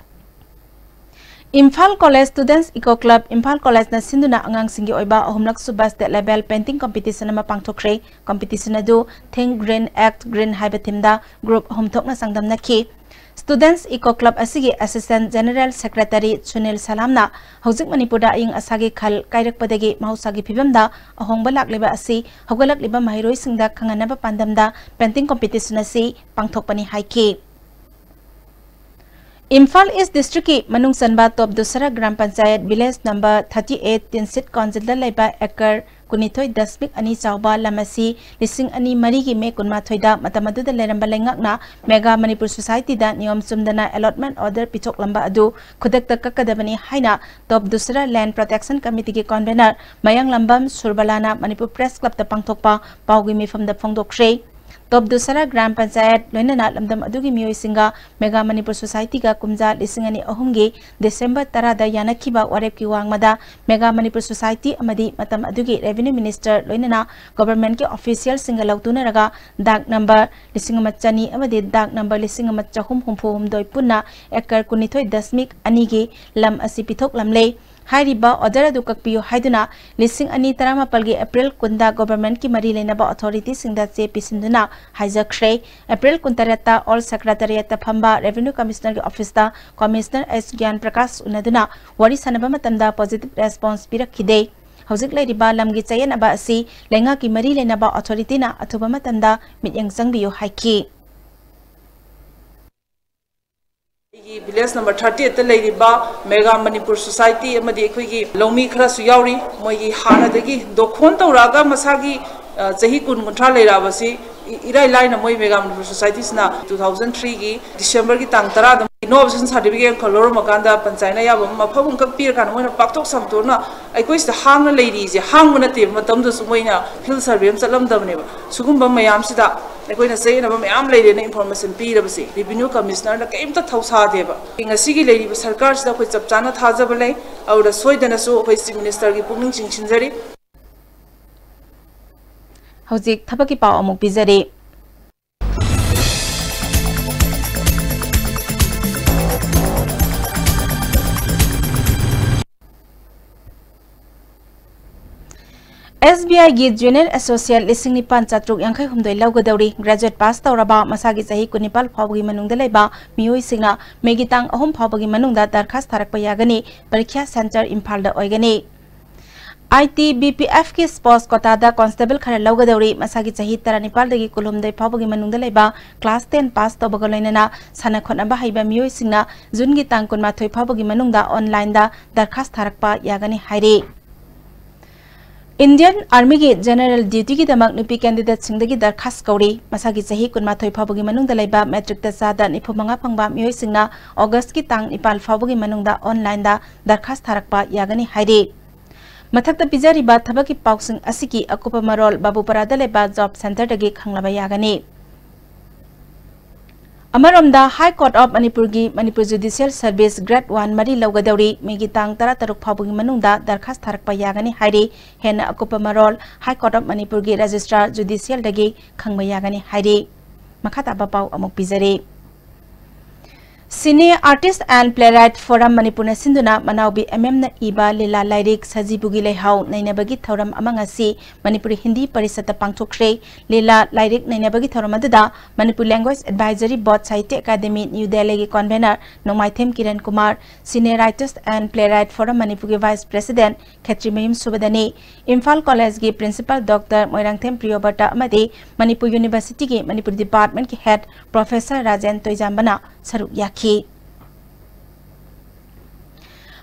Imphal college students eco club Imphal ꯀꯣꯂꯦꯖꯅ ꯁꯤꯟꯗꯨꯅ ꯑꯉꯥꯡꯁꯤꯡꯒꯤ ꯑꯣꯏꯕ ꯑꯍꯨꯝꯂꯛ ꯁꯨꯕ ꯁ꯭ꯇꯦꯠ ꯂꯦꯚꯦꯜ ꯄꯦꯟꯇꯤꯡ ꯀꯝꯄꯤꯇꯤꯁꯟ ꯑꯃ ꯄꯥꯡꯊꯣꯛꯈ꯭ꯔꯦ꯫ ꯀꯝꯄꯤꯇꯤꯁꯟ ꯑꯗꯨ Think Green, Act Green ꯍꯥꯏꯕ ꯊꯤꯝꯗ ꯒ꯭ꯔꯨꯞ ꯑꯍꯨꯝ ꯊꯣꯛꯅ ꯆꯥꯡꯗꯝꯅꯈꯤ꯫ ꯁ꯭ꯇꯨꯗꯦꯟꯠꯁ ꯏꯀꯣ ꯀ꯭ꯂꯕ ꯑꯁꯤꯒꯤ ꯑꯦꯁꯤꯁꯇꯦꯟꯠ ꯖꯦꯅꯔꯦꯜ ꯁꯦꯀ꯭ꯔꯦꯇꯔꯤ ꯁꯨꯅꯤꯜ ꯁꯂꯥꯝꯅ ꯍꯧꯖꯤꯛ ꯃꯅꯤꯄꯨꯔꯗ ꯑꯏꯪ ꯑꯁꯥꯒꯤ ꯈꯜ ꯀꯥꯏꯔꯛꯄꯗꯒꯤ ꯃꯍꯧꯁꯥꯒꯤ ꯐꯤꯕꯝꯗ ꯑꯍꯣꯡꯕ ꯂꯥꯛꯂꯤꯕ ꯑꯁꯤ ꯍꯧꯒꯠꯂꯛꯂꯤꯕ ꯃꯍꯩꯔꯣꯏꯁꯤꯡꯗ ꯈꯪꯍꯟꯅꯕ ꯄꯥꯟꯗꯝꯗ ꯄꯦꯟꯇꯤꯡ ꯀꯝꯄꯤꯇꯤꯁꯟ ꯑꯁꯤ ꯄꯥꯡꯊꯣꯛꯄꯅꯤ ꯍꯥꯏꯈꯤ꯫ ꯏꯝꯐꯥꯜ ꯏꯁ ꯗꯤꯁꯇ꯭ꯔꯤꯛꯀꯤ ꯃꯅꯨꯡ ꯆꯟꯕ Top Dusra gram panchayat village number thirty eight Tinsit ꯀꯥꯎꯟꯁꯤꯜꯗ ꯂꯩꯕ ꯑꯦꯀꯔ ꯀꯨꯟꯅꯤꯊꯣꯏ ꯗꯁꯃꯤꯛ ꯑꯅꯤ ꯆꯥꯎꯕ ꯂꯝ ꯑꯁꯤ ꯂꯤꯁꯤꯡ ꯑꯅꯤ ꯃꯔꯤꯒꯤ ꯃꯦ ꯀꯨꯟꯃꯥꯊꯣꯏꯗ ꯃꯇꯝ ꯑꯗꯨꯗ ꯂꯩꯔꯝꯕ ꯂꯩꯉꯥꯛꯅ ꯃꯦꯒꯥ ꯃꯅꯤꯄꯨꯔ ꯁꯣꯁꯥꯏꯇꯤꯗ ꯅꯤꯌꯣꯝ ꯆꯨꯝꯗꯅ ꯑꯦꯂꯣꯠꯃꯦꯟ ꯑꯣꯔꯗꯔ ꯄꯤꯊꯣꯛꯂꯝꯕ ꯑꯗꯨ ꯈꯨꯗꯛꯇ ꯀꯛꯀꯗꯕꯅꯤ ꯍꯥꯏꯅ ꯇꯣꯞ ꯗꯨꯁꯔꯥ ꯂꯦꯟ ꯄ꯭ꯔꯣꯇꯦꯛꯁꯟ ꯀꯃꯤꯇꯤꯒꯤ ꯀꯣꯟꯚꯦꯅꯔ ꯃꯌꯥꯡꯂꯝꯕꯝ ꯁꯨꯔꯕꯂꯥꯅ ꯃꯅꯤꯄꯨꯔ ꯄ꯭ꯔꯦꯁ ꯀ꯭ꯂꯕꯇ ꯄꯥꯡꯊꯣꯛꯄ ꯄꯥꯎꯒꯤ ꯃꯤꯐꯝꯗ ꯐꯣꯡꯗꯣꯛꯈ꯭ꯔꯦ꯫ ꯇꯣꯞ ꯗꯨꯁꯔꯥ ꯒ꯭ꯔꯥꯝ ꯄꯟꯆꯥꯌꯠ ꯂꯣꯏꯅꯅ ꯂꯝꯗꯝ ꯑꯗꯨꯒꯤ ꯃꯤꯑꯣꯏꯁꯤꯡꯒ ꯃꯦꯒꯥ ꯃꯅꯤꯄꯨꯔ ꯁꯣꯁꯥꯏꯇꯤꯒ ꯀꯨꯝꯖꯥ ꯂꯤꯁꯤꯡ ꯑꯅꯤ ꯑꯍꯨꯝꯒꯤ ꯗꯤꯁꯦꯝꯕꯔ ꯇꯔꯥꯗ ꯌꯥꯅꯈꯤꯕ ꯋꯥꯔꯦꯞꯀꯤ ꯋꯥꯡꯃꯗ ꯃꯦꯒꯥ ꯃꯅꯤꯄꯨꯔ ꯁꯣꯁꯥꯏꯇꯤ ꯑꯃꯗꯤ ꯃꯇꯝ ꯑꯗꯨꯒꯤ ꯔꯦꯚꯤꯅ꯭ꯌꯨ ꯃꯤꯅꯤꯁꯇꯔ ꯂꯣꯏꯅꯅ ꯒꯣꯚꯔꯟꯃꯦꯟꯠꯀꯤ ꯑꯣꯐꯤꯁꯤꯌꯦꯜꯁꯤꯡꯒ ꯂꯧꯇꯨꯅꯔꯒ ꯗꯥꯛ ꯅꯝꯕꯔ ꯂꯤꯁꯤꯡ ꯑꯃ ꯆꯅꯤ ꯑꯃꯗꯤ ꯗꯥꯛ ꯅꯝꯕꯔ ꯂꯤꯁꯤꯡ ꯑꯃ ꯆꯍꯨꯝ ꯍꯨꯝꯐꯨ ꯍꯨꯝꯗꯣꯏ ꯄꯨꯟꯅ ꯑꯦꯀꯔ ꯀꯨꯟꯅꯤꯊꯣꯏ ꯗꯁꯃꯤꯛ ꯑꯅꯤꯒꯤ ꯂꯝ ꯑꯁꯤ ꯄꯤꯊꯣꯛꯂꯝꯂꯦ꯫ ꯍꯥꯏꯔꯤꯕ ꯑꯣꯔꯗꯔ ꯑꯗꯨ ꯀꯛꯄꯤꯌꯨ ꯍꯥꯏꯗꯨꯅ ꯂꯤꯁꯤꯡ ꯑꯅꯤ ꯇꯔꯥꯃꯥꯄꯜꯒꯤ ꯑꯦꯄ꯭ꯔꯤꯜ ꯀꯨꯟꯗ ꯒꯣꯚꯔꯟꯃꯦꯟꯠꯀꯤ ꯃꯔꯤ ꯂꯩꯅꯕ ꯑꯣꯊꯣꯔꯤꯇꯤꯁꯤꯡꯗ ꯆꯦ ꯄꯤꯁꯤꯟꯗꯨꯅ ꯍꯥꯏꯖꯈ꯭ꯔꯦ꯫ ꯑꯦꯄ꯭ꯔꯤꯜ ꯀꯨꯟꯇꯔꯦꯠꯇ ꯑꯣꯜ ꯁꯦꯀ꯭ꯔꯦꯇꯔꯤꯌꯦꯠꯇ ꯐꯝꯕ ꯔꯦꯚꯤꯅ꯭ꯌꯨ ꯀꯃꯤꯁꯅꯔꯒꯤ ꯑꯣꯐꯤꯁꯇ ꯀꯃꯤꯁꯅꯔ ꯑꯦꯁ ꯒ꯭ꯌꯥꯟ ꯄ꯭ꯔꯀꯥꯁ ꯎꯅꯗꯨꯅ ꯋꯥꯔꯤ ꯁꯥꯟꯅꯕ ꯃꯇꯝꯗ ꯄꯣꯖꯤꯇꯤꯚ ꯔꯦꯁꯄꯣꯟꯁ ꯄꯤꯔꯛꯈꯤꯗꯦ꯫ ꯍꯧꯖꯤꯛ ꯂꯩꯔꯤꯕ ꯂꯝꯒꯤ ꯆꯌꯦꯠꯅꯕ ꯑꯁꯤ ꯂꯩꯉꯥꯛꯀꯤ ꯃꯔꯤ ꯂꯩꯅꯕ ꯑꯣꯊꯣꯔꯤꯇꯤꯅ ꯑꯊꯨꯕ ꯃꯇꯝꯗ ꯃꯤꯠꯌꯦꯡ ꯆꯪꯕꯤꯌꯨ ꯍꯥꯏꯈꯤ꯫ ꯑꯩꯒꯤ ꯚꯤꯂꯦꯖ ꯅꯝꯕꯔ ꯊꯥꯔꯇꯤ ꯑꯩꯠꯇ ꯂꯩꯔꯤꯕ ꯃꯦꯒꯥ ꯃꯅꯤꯄꯨꯔ ꯁꯣꯁꯥꯏꯇꯤ ꯑꯃꯗꯤ ꯑꯩꯈꯣꯏꯒꯤ ꯂꯧꯃꯤ ꯈꯔꯁꯨ ꯌꯥꯎꯔꯤ꯫ ꯃꯣꯏꯒꯤ ꯍꯥꯟꯅꯗꯒꯤ ꯗꯣꯈꯣꯟ ꯇꯧꯔꯛꯑꯒ ꯃꯁꯥꯒꯤ, ꯑ, ꯆꯍꯤ ꯀꯨꯟ ꯀꯨꯟꯊ꯭ꯔꯥ ꯂꯩꯔꯛꯑꯕꯁꯤ ꯏ-, ꯏꯔꯥꯏ ꯂꯥꯏꯅ ꯃꯣꯏ ꯃꯦꯒꯥ ꯃꯅꯤꯄꯨꯔ ꯁꯣꯁꯥꯏꯇꯤꯁꯤꯅ ꯇꯨ ꯊꯥꯎꯖꯟ ꯊ꯭ꯔꯤꯒꯤ ꯗꯤꯁꯦꯝꯕꯔꯒꯤ ꯇꯥꯡ ꯇꯔꯥꯗ ꯏꯅꯣ ꯑꯣꯕꯖꯦꯛꯁꯟ ꯁꯥꯔꯇꯤꯐꯤꯀꯦꯠ ꯑꯃꯈꯛ ꯂꯧꯔꯝꯃꯀꯥꯟꯗ ꯄꯟꯆꯥꯌꯠꯅ ꯑꯌꯥꯕ ꯑꯃ ꯃꯐꯝ ꯑꯃꯈꯛ ꯄꯤꯔꯀꯥꯟꯗ ꯃꯣꯏꯅ ꯄꯥꯛꯊꯣꯛ ꯁꯟꯗꯣꯛꯅ ꯑꯩꯈꯣꯏ ꯁꯤꯗ ꯍꯥꯡꯅ ꯂꯩꯔꯤꯁꯦ ꯍꯥꯡꯕ ꯅꯠꯇꯦꯕ꯫ ꯃꯇꯝꯗꯨꯁꯨ ꯃꯣꯏꯅ ꯐꯤꯜꯗ ꯁꯔꯚꯦ ꯑꯃ ꯆꯠꯂꯝꯗꯕꯅꯦꯕ꯫ ꯁꯤꯒꯨꯝꯕ ꯃꯌꯥꯝꯁꯤꯗ ꯑꯩꯈꯣꯏꯅ ꯆꯌꯦꯠꯅꯕ ꯃꯌꯥꯝ ꯂꯩꯔꯦꯅ ꯏꯟꯐꯣꯔꯃꯦꯁꯟ ꯄꯤꯔꯕꯁꯦ ꯔꯦꯚꯤꯅ꯭ꯌꯨ ꯀꯃꯤꯁꯅꯔꯅ ꯀꯔꯤꯝꯇ ꯊꯧꯁꯥꯗꯦꯕ꯫ ꯉꯁꯤꯒꯤ ꯂꯩꯔꯤꯕ ꯁꯔꯀꯥꯔꯁꯤꯗ ꯑꯩꯈꯣꯏ ꯆꯞ ꯆꯥꯅ ꯊꯥꯖꯕ ꯂꯩ꯫ ꯑꯗꯨꯗ ꯁꯣꯏꯗꯅꯁꯨ ꯑꯩꯈꯣꯏ ꯆꯤꯐ ꯃꯤꯅꯤꯁꯇꯔꯒꯤ ꯄꯨꯛꯅꯤꯡ ꯆꯤꯡꯁꯤꯟꯖꯔꯤ꯫ ꯍꯧꯖꯤꯛ ꯊꯕꯛꯀꯤ ꯄꯥꯎ ꯑꯃꯨꯛ ꯄꯤꯖꯔꯤ꯫ ꯑꯦꯁ ꯕꯤ ꯑꯥꯏꯒꯤ ꯖꯨꯅꯤꯌꯔ ꯑꯦꯁꯣꯁꯤꯌꯦꯠ ꯂꯤꯁꯤꯡ ꯅꯤꯄꯥꯟ ꯆꯥꯇ꯭ꯔꯨꯛ ꯌꯥꯡꯈꯩ ꯍꯨꯝꯗꯣꯏ ꯂꯧꯒꯗꯧꯔꯤ꯫ ꯒ꯭ꯔꯦꯖꯨꯑꯦꯠ ꯄꯥꯁ ꯇꯧꯔꯕ ꯃꯁꯥꯒꯤ ꯆꯍꯤ ꯀꯨꯟꯅꯤꯄꯥꯜ ꯐꯥꯎꯕꯒꯤ ꯃꯅꯨꯡꯗ ꯂꯩꯕ ꯃꯤꯑꯣꯏꯁꯤꯡꯅ ꯃꯦꯒꯤ ꯇꯥꯡ ꯑꯍꯨꯝ ꯐꯥꯎꯕꯒꯤ ꯃꯅꯨꯡꯗ ꯗꯔꯈꯥꯁ ꯊꯥꯔꯛꯄ ꯌꯥꯒꯅꯤ꯫ ꯄꯔꯤꯈ꯭ꯌꯥ ꯁꯦꯟꯇꯔ ꯏꯝꯐꯥꯜꯗ ꯑꯣꯏꯒꯅꯤ꯫ ITBPFꯀꯤ sports quotaꯗ constable ꯈꯔ ꯂꯧꯒꯗꯧꯔꯤ꯫ ꯃꯁꯥꯒꯤ ꯆꯍꯤ ꯇꯔꯥꯅꯤꯄꯥꯜꯗꯒꯤ ꯀꯨꯟꯍꯨꯝꯗꯣꯏ ꯐꯥꯎꯕꯒꯤ ꯃꯅꯨꯡꯗ ꯂꯩꯕ class ten pass ꯇꯧꯕꯒ ꯂꯣꯏꯅꯅ ꯁꯥꯟꯅ ꯈꯣꯠꯅꯕ ꯍꯩꯕ ꯃꯤꯑꯣꯏꯁꯤꯡꯅ Juneꯒꯤ ꯇꯥꯡ ꯀꯨꯟꯃꯥꯊꯣꯏ ꯐꯥꯎꯕꯒꯤ ꯃꯅꯨꯡꯗ onlineꯗ ꯗꯔꯈꯥꯁ ꯊꯥꯔꯛꯄ ꯌꯥꯒꯅꯤ ꯍꯥꯏꯔꯤ꯫ Indian Armyꯒꯤ general dutyꯒꯤꯗꯃꯛ ꯅꯨꯄꯤ candidateꯁꯤꯡꯗꯒꯤ ꯗꯔꯈꯥꯁ ꯀꯧꯔꯤ꯫ ꯃꯁꯥꯒꯤ ꯆꯍꯤ ꯀꯨꯟꯃꯥꯊꯣꯏ ꯐꯥꯎꯕꯒꯤ ꯃꯅꯨꯡꯗ ꯂꯩꯕ matricꯇ ꯆꯥꯗ ꯅꯤꯐꯨ ꯃꯉꯥ ꯐꯪꯕ ꯃꯤꯑꯣꯏꯁꯤꯡꯅ Augustꯀꯤ ꯇꯥꯡ ꯅꯤꯄꯥꯜ ꯐꯥꯎꯕꯒꯤ ꯃꯅꯨꯡꯗ onlineꯗ ꯗꯔꯈꯥꯁ ꯊꯥꯔꯛꯄ ꯌꯥꯒꯅꯤ ꯍꯥꯏꯔꯤ꯫ ꯃꯊꯛꯇ ꯄꯤꯖꯔꯤꯕ ꯊꯕꯛꯀꯤ ꯄꯥꯎꯁꯤꯡ ꯑꯁꯤꯒꯤ ꯑꯀꯨꯞꯄ ꯃꯔꯣꯜ ꯕꯥꯕꯨꯄꯥꯔꯥꯗ ꯂꯩꯕ job centreꯗꯒꯤ ꯈꯪꯂꯕ ꯌꯥꯒꯅꯤ꯫ ꯑꯃꯔꯣꯝꯗ, High Court of ꯃꯅꯤꯄꯨꯔꯒꯤ Manipur Judicial Service Grade one ꯃꯔꯤ ꯂꯧꯒꯗꯧꯔꯤ꯫ Mayꯒꯤ ꯇꯥꯡ ꯇꯔꯥꯇꯔꯨꯛ ꯐꯥꯎꯕꯒꯤ ꯃꯅꯨꯡꯗ ꯗꯔꯈꯥꯁ ꯊꯥꯔꯛꯄ ꯌꯥꯒꯅꯤ ꯍꯥꯏꯔꯤ꯫ ꯍꯦꯟꯅ ꯑꯀꯨꯞꯄ ꯃꯔꯣꯜ High Court of ꯃꯅꯤꯄꯨꯔꯒꯤ Registrar Judicialꯗꯒꯤ ꯈꯪꯕ ꯌꯥꯒꯅꯤ ꯍꯥꯏꯔꯤ꯫ ꯃꯈꯥ ꯇꯥꯕ ꯄꯥꯎ ꯑꯃꯨꯛ ꯄꯤꯖꯔꯤ꯫ Cine Artist and Playwright Forum ꯃꯅꯤꯄꯨꯔꯅ ꯁꯤꯟꯗꯨꯅ ꯃꯅꯥꯎꯕꯤ ꯑꯦꯝ ꯑꯦꯝꯅ ꯏꯕ ꯂꯤꯂꯥ ꯂꯥꯏꯔꯤꯛ ꯁꯖꯤꯕꯨꯒꯤ ꯂꯩꯍꯥꯎ ꯅꯩꯅꯕꯒꯤ ꯊꯧꯔꯝ ꯑꯃ ꯉꯁꯤ ꯃꯅꯤꯄꯨꯔꯤ ꯍꯤꯟꯗꯤ ꯄꯔꯤꯁꯠꯇ ꯄꯥꯡꯊꯣꯛꯈ꯭ꯔꯦ꯫ ꯂꯤꯂꯥ ꯂꯥꯏꯔꯤꯛ ꯅꯩꯅꯕꯒꯤ ꯊꯧꯔꯝ ꯑꯗꯨꯗ Manipur Language Advisory Board Sahitya Academy, New Delhiꯒꯤ convener Nongmaithem Kiran Kumar, Cine Artist and Playwright Forum ꯃꯅꯤꯄꯨꯔꯒꯤ vice president ꯈꯦꯇ꯭ꯔꯤꯃꯌꯨꯝ ꯁꯨꯕꯗꯅꯤ, ꯏꯝꯐꯥꯜ ꯀꯣꯂꯦꯖꯒꯤ principal Doctor ꯃꯣꯏꯔꯥꯡꯊꯦꯝ ꯄ꯭ꯔꯤꯌꯣꯕꯔꯇ ꯑꯃꯗꯤ ꯃꯅꯤꯄꯨꯔ Universityꯒꯤ ꯃꯅꯤꯄꯨꯔ departmentꯀꯤ head professor ꯔꯥꯖꯦꯟ ꯇꯣꯏꯖꯥꯝꯕꯅ ꯁꯔꯨꯛ ꯌꯥꯈꯤ꯫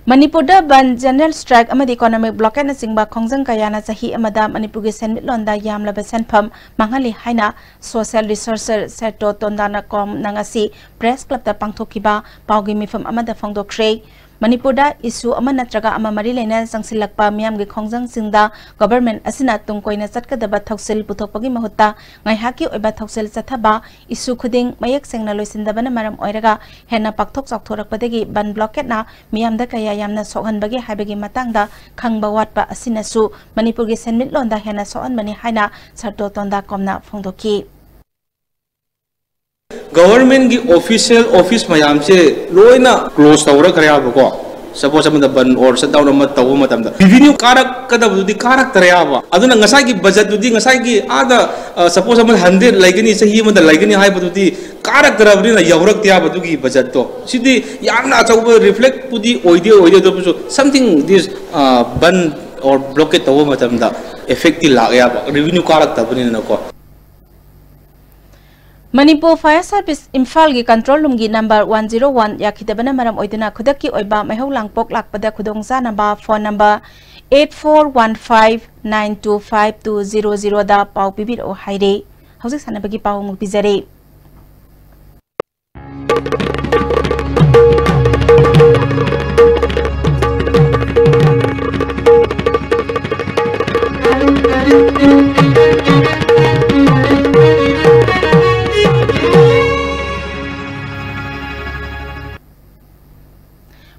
ꯃꯅꯤꯄꯨꯔꯗ ꯕꯟ, general strike ꯑꯃꯗꯤ economic blockadeꯅꯆꯤꯡꯕ ꯈꯣꯡꯖꯪ ꯀꯌꯥꯅ ꯆꯍꯤ ꯑꯃꯗ ꯃꯅꯤꯄꯨꯔꯒꯤ ꯁꯦꯟꯃꯤꯠꯂꯣꯟꯗ ꯌꯥꯝꯂꯕ ꯁꯦꯟꯐꯝ ꯃꯥꯡꯍꯜꯂꯤ ꯍꯥꯏꯅ social researcher ꯁꯦꯔꯇꯣ ꯇꯣꯟꯗꯥꯅ ꯀꯣꯝꯅ ꯉꯁꯤ press clubꯇ ꯄꯥꯡꯊꯣꯛꯈꯤꯕ ꯄꯥꯎꯒꯤ ꯃꯤꯐꯝ ꯑꯃꯗ ꯐꯣꯡꯗꯣꯛꯈ꯭ꯔꯦ꯫ ꯃꯅꯤꯄꯨꯔꯗ issue ꯑꯃ ꯅꯠꯇ꯭ꯔꯒ ꯑꯃ ꯃꯔꯤ ꯂꯩꯅꯅ ꯆꯪꯁꯤꯜꯂꯛꯄ ꯃꯤꯌꯥꯝꯒꯤ ꯈꯣꯡꯖꯪꯁꯤꯡꯗ government ꯑꯁꯤꯅ ꯇꯨꯡ ꯀꯣꯏꯅ ꯆꯠꯀꯗꯕ ꯊꯧꯁꯤꯜ ꯄꯨꯊꯣꯛꯄꯒꯤ ꯃꯍꯨꯠꯇ ꯉꯥꯏꯍꯥꯛꯀꯤ ꯑꯣꯏꯕ ꯊꯧꯁꯤꯜ ꯆꯠꯊꯕ, issue ꯈꯨꯗꯤꯡ ꯃꯌꯦꯛ ꯁꯦꯡꯅ ꯂꯣꯏꯁꯤꯟꯗꯕꯅ ꯃꯔꯝ ꯑꯣꯏꯔꯒ ꯍꯦꯟꯅ ꯄꯥꯛꯊꯣꯛ ꯆꯥꯎꯊꯣꯔꯛꯄꯗꯒꯤ ꯕꯟ blockadeꯅ ꯃꯤꯌꯥꯝꯗ ꯀꯌꯥ ꯌꯥꯝꯅ ꯁꯣꯛꯍꯟꯕꯒꯦ ꯍꯥꯏꯕꯒꯤ ꯃꯇꯥꯡꯗ ꯈꯪꯕ ꯋꯥꯠꯄ ꯑꯁꯤꯅꯁꯨ ꯃꯅꯤꯄꯨꯔꯒꯤ ꯁꯦꯟꯃꯤꯠꯂꯣꯟꯗ ꯍꯦꯟꯅ ꯁꯣꯛꯍꯟꯕꯅꯤ ꯍꯥꯏꯅ ꯁꯔꯇꯣ ꯇꯣꯟꯗꯥ ꯀꯣꯝꯅ ꯐꯣꯡꯗꯣꯛꯈꯤ꯫ Governmentꯀꯤ official office ꯃꯌꯥꯝꯁꯦ ꯂꯣꯏꯅ close ꯇꯧꯔꯛꯈ꯭ꯔꯦ ꯍꯥꯏꯕꯀꯣ꯫ Suppose ꯑꯃꯗ ꯕꯟ or shutdown ꯑꯃ ꯇꯧꯕ ꯃꯇꯝꯗ revenue ꯀꯥꯔꯛꯀꯗꯕꯗꯨꯗꯤ ꯀꯥꯔꯛꯇ꯭ꯔꯦ ꯍꯥꯏꯕ꯫ ꯑꯗꯨꯅ ꯉꯁꯥꯏꯒꯤ budgetꯇꯨꯗꯤ ꯉꯁꯥꯏꯒꯤ ꯑꯥꯗ, ꯑ, suppose ꯑꯃꯗ hundred ꯂꯩꯒꯅꯤ, ꯆꯍꯤ ꯑꯃꯗ ꯂꯩꯒꯅꯤ ꯍꯥꯏꯕꯗꯨꯗꯤ ꯀꯥꯔꯛꯇ꯭ꯔꯕꯅꯤꯅ ꯌꯧꯔꯛꯇꯦ ꯍꯥꯏꯕ ꯑꯗꯨꯒꯤ budgetꯇꯣ꯫ ꯁꯤꯗꯤ ꯌꯥꯝꯅ ꯑꯆꯧꯕ reflectꯄꯨꯗꯤ ꯑꯣꯏꯗꯦ ꯑꯣꯏꯗꯦ, ꯑꯗꯨꯕꯨꯁꯨ something this, ꯑ, ꯕꯟ or blockade ꯇꯧꯕ ꯃꯇꯝꯗ effectꯇꯤ ꯂꯥꯛ ꯌꯥꯕ, revenue ꯀꯥꯔꯛꯇꯕꯅꯤꯅꯀꯣ꯫ ꯃꯅꯤꯄꯨꯔ Fire Service ꯏꯝꯐꯥꯜꯒꯤ control roomꯒꯤ number one zero one ꯌꯥꯈꯤꯗꯕꯅ ꯃꯔꯝ ꯑꯣꯏꯗꯨꯅ ꯈꯨꯗꯛꯀꯤ ꯑꯣꯏꯕ ꯃꯩꯍꯧ ꯂꯥꯡꯄꯣꯛ ꯂꯥꯛꯄꯗ ꯈꯨꯗꯣꯡꯆꯥꯅꯕ phone number eight four one five nine two five two zero zero ꯗ ꯄꯥꯎ ꯄꯤꯕꯤꯔꯛꯎ ꯍꯥꯏꯔꯦ꯫ ꯍꯧꯖꯤꯛ ꯁꯥꯟꯅꯕꯒꯤ ꯄꯥꯎ ꯑꯃꯨꯛ ꯄꯤꯖꯔꯤ꯫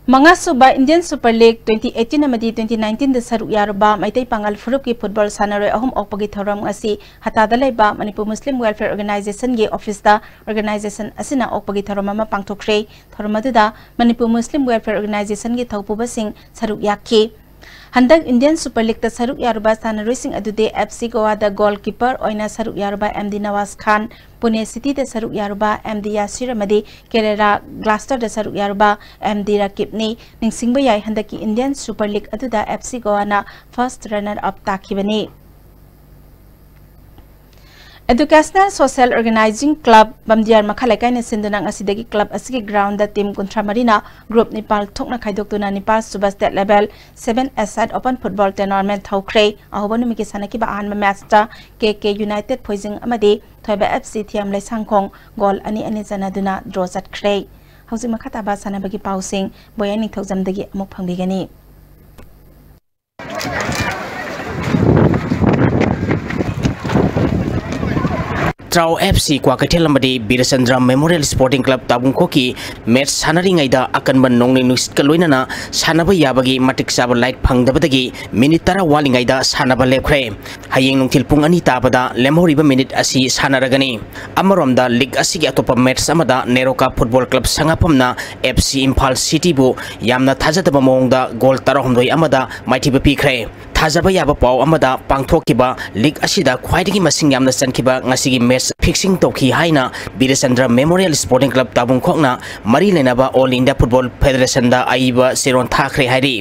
ꯃꯉꯥꯁꯨꯕ Indian Super League twenty eighteen ꯑꯃꯗꯤ twenty nineteen ꯗ ꯁꯔꯨꯛ ꯌꯥꯔꯨꯕ ꯃꯩꯇꯩ ꯄꯥꯉꯜ ꯐꯨꯔꯨꯞꯀꯤ football ꯁꯥꯟꯅꯔꯣꯏ ꯑꯍꯨꯝ ꯑꯣꯛꯄꯒꯤ ꯊꯧꯔꯝ ꯉꯁꯤ ꯍꯇꯥꯗ ꯂꯩꯕ ꯃꯅꯤꯄꯨꯔ ꯃꯨꯁꯂꯤꯝ ꯋꯦꯜꯐꯤꯌꯔ ꯑꯣꯔꯒꯅꯥꯏꯖꯦꯁꯟꯒꯤ ꯑꯣꯐꯤꯁꯇ ꯑꯣꯔꯒꯅꯥꯏꯖꯦꯁꯟ ꯑꯁꯤꯅ ꯑꯣꯛꯄꯒꯤ ꯊꯧꯔꯝ ꯑꯃ ꯄꯥꯡꯊꯣꯛꯈ꯭ꯔꯦ꯫ ꯊꯧꯔꯝ ꯑꯗꯨꯗ ꯃꯅꯤꯄꯨꯔ ꯃꯨꯁꯂꯤꯝ ꯋꯦꯜꯐꯤꯌꯔ ꯑꯣꯔꯒꯅꯥꯏꯖꯦꯁꯟꯒꯤ ꯊꯧꯄꯨꯕꯁꯤꯡ ꯁꯔꯨꯛ ꯌꯥꯈꯤ꯫ ꯍꯟꯗꯛ Indian Super Leagueꯇ ꯁꯔꯨꯛ ꯌꯥꯔꯨꯕ ꯁꯥꯟꯅꯔꯣꯏꯁꯤꯡ ꯑꯗꯨꯗꯤ F C ꯒꯣꯋꯥꯗ goalkeeper ꯑꯣꯏꯅ ꯁꯔꯨꯛ ꯌꯥꯔꯨꯕ M D ꯅꯋꯥꯖ ꯈꯥꯟ, ꯄꯨꯅꯦ ꯁꯤꯇꯤꯗ ꯁꯔꯨꯛ ꯌꯥꯔꯨꯕ M D ꯌꯥꯁꯤꯔ ꯑꯃꯗꯤ ꯀꯦꯔꯦꯂꯥ ꯒ꯭ꯂꯥꯁꯇꯔꯗ ꯁꯔꯨꯛ ꯌꯥꯔꯨꯕ M D ꯔꯀꯤꯕꯅꯤ꯫ ꯅꯤꯡꯁꯤꯡꯕ ꯌꯥꯏ, ꯍꯟꯗꯛꯀꯤ Indian Super League ꯑꯗꯨꯗ F C ꯒꯣꯋꯥꯅ first runner up ꯇꯥꯈꯤꯕꯅꯤ꯫ Educational Social Organizing Club ꯕꯝꯗꯤꯌꯥꯔ ꯃꯈꯥ ꯂꯩꯀꯥꯏꯅ ꯁꯤꯟꯗꯨꯅ ꯉꯁꯤꯗꯒꯤ club ꯑꯁꯤꯒꯤ groundꯗ team ꯀꯨꯟꯊ꯭ꯔꯥ ꯃꯔꯤꯅ group ꯅꯤꯄꯥꯜ ꯊꯣꯛꯅ ꯈꯥꯏꯗꯣꯛꯇꯨꯅ ꯅꯤꯄꯥꯜ ꯁꯨꯕ state level seven A-side open football tournament ꯍꯧꯈ꯭ꯔꯦ꯫ ꯑꯍꯧꯕ ꯅꯨꯃꯤꯠꯀꯤ ꯁꯥꯟꯅꯈꯤꯕ ꯑꯍꯥꯟꯕ matchꯇ K K United ꯐꯣꯏꯖꯤꯡ ꯑꯃꯗꯤ ꯊꯣꯏꯕ F C ꯊꯤꯌꯥꯝ ꯂꯩꯁꯥꯡꯈꯣꯡ goal ꯑꯅꯤ ꯑꯅꯤ ꯆꯟꯅꯗꯨꯅ draw ꯆꯠꯈ꯭ꯔꯦ꯫ ꯍꯧꯖꯤꯛ ꯃꯈꯥ ꯇꯥꯕ ꯁꯥꯟꯅꯕꯒꯤ ꯄꯥꯎꯁꯤꯡ ꯕꯣꯌꯥ ꯅꯤꯡꯊꯧꯖꯝꯗꯒꯤ ꯑꯃꯨꯛ ꯐꯪꯕꯤꯒꯅꯤ꯫ ꯇ꯭ꯔꯥꯎ F C ꯀ꯭ꯋꯥꯀꯩꯊꯦꯜ ꯑꯃꯗꯤ ꯕꯤꯔꯆꯟꯗ꯭ꯔ Memorial Sporting Club ꯇꯥꯕꯨꯡꯈꯣꯛꯀꯤ match ꯁꯥꯟꯅꯔꯤꯉꯩꯗ ꯑꯀꯟꯕ ꯅꯣꯡꯂꯩ ꯅꯨꯡꯁꯤꯠꯀ ꯂꯣꯏꯅꯅ ꯁꯥꯟꯅꯕ ꯌꯥꯕꯒꯤ ꯃꯇꯤꯛ ꯆꯥꯕ light ꯐꯪꯗꯕꯗꯒꯤ minute ꯇꯔꯥ ꯋꯥꯠꯂꯤꯉꯩꯗ ꯁꯥꯟꯅꯕ ꯂꯦꯞꯈ꯭ꯔꯦ꯫ ꯍꯌꯦꯡ ꯅꯨꯡꯊꯤꯜ ꯄꯨꯡ ꯑꯅꯤ ꯇꯥꯕꯗ ꯂꯦꯝꯍꯧꯔꯤꯕ minute ꯑꯁꯤ ꯁꯥꯟꯅꯔꯒꯅꯤ꯫ ꯑꯃꯔꯣꯝꯗ league ꯑꯁꯤꯒꯤ ꯑꯇꯣꯞꯄ match ꯑꯃꯗ NEROCA Football Club ꯁꯉꯥꯐꯝꯅ F C Imphal ꯁꯤꯇꯤꯕꯨ ꯌꯥꯝꯅ ꯊꯥꯖꯗꯕ ꯃꯑꯣꯡꯗ goal ꯇꯔꯥꯍꯨꯝꯗꯣꯏ ꯑꯃꯗ ꯃꯥꯏꯊꯤꯕ ꯄꯤꯈ꯭ꯔꯦ꯫ ꯊꯥꯖꯕ ꯌꯥꯕ ꯄꯥꯎ ꯑꯃꯗ, ꯄꯥꯡꯊꯣꯛꯈꯤꯕ league ꯑꯁꯤꯗ ꯈ꯭ꯋꯥꯏꯗꯒꯤ ꯃꯁꯤꯡ ꯌꯥꯝꯅ ꯆꯟꯈꯤꯕ ꯉꯁꯤꯒꯤ match fixing ꯇꯧꯈꯤ ꯍꯥꯏꯅ ꯕꯤꯔꯆꯟꯗ꯭ꯔ Memorial Sporting Club ꯇꯥꯕꯨꯡꯈꯣꯛꯅ ꯃꯔꯤ ꯂꯩꯅꯕ All India Football Federationꯗ ꯑꯏꯕ ꯆꯦꯔꯣꯟ ꯊꯥꯈ꯭ꯔꯦ ꯍꯥꯏꯔꯤ꯫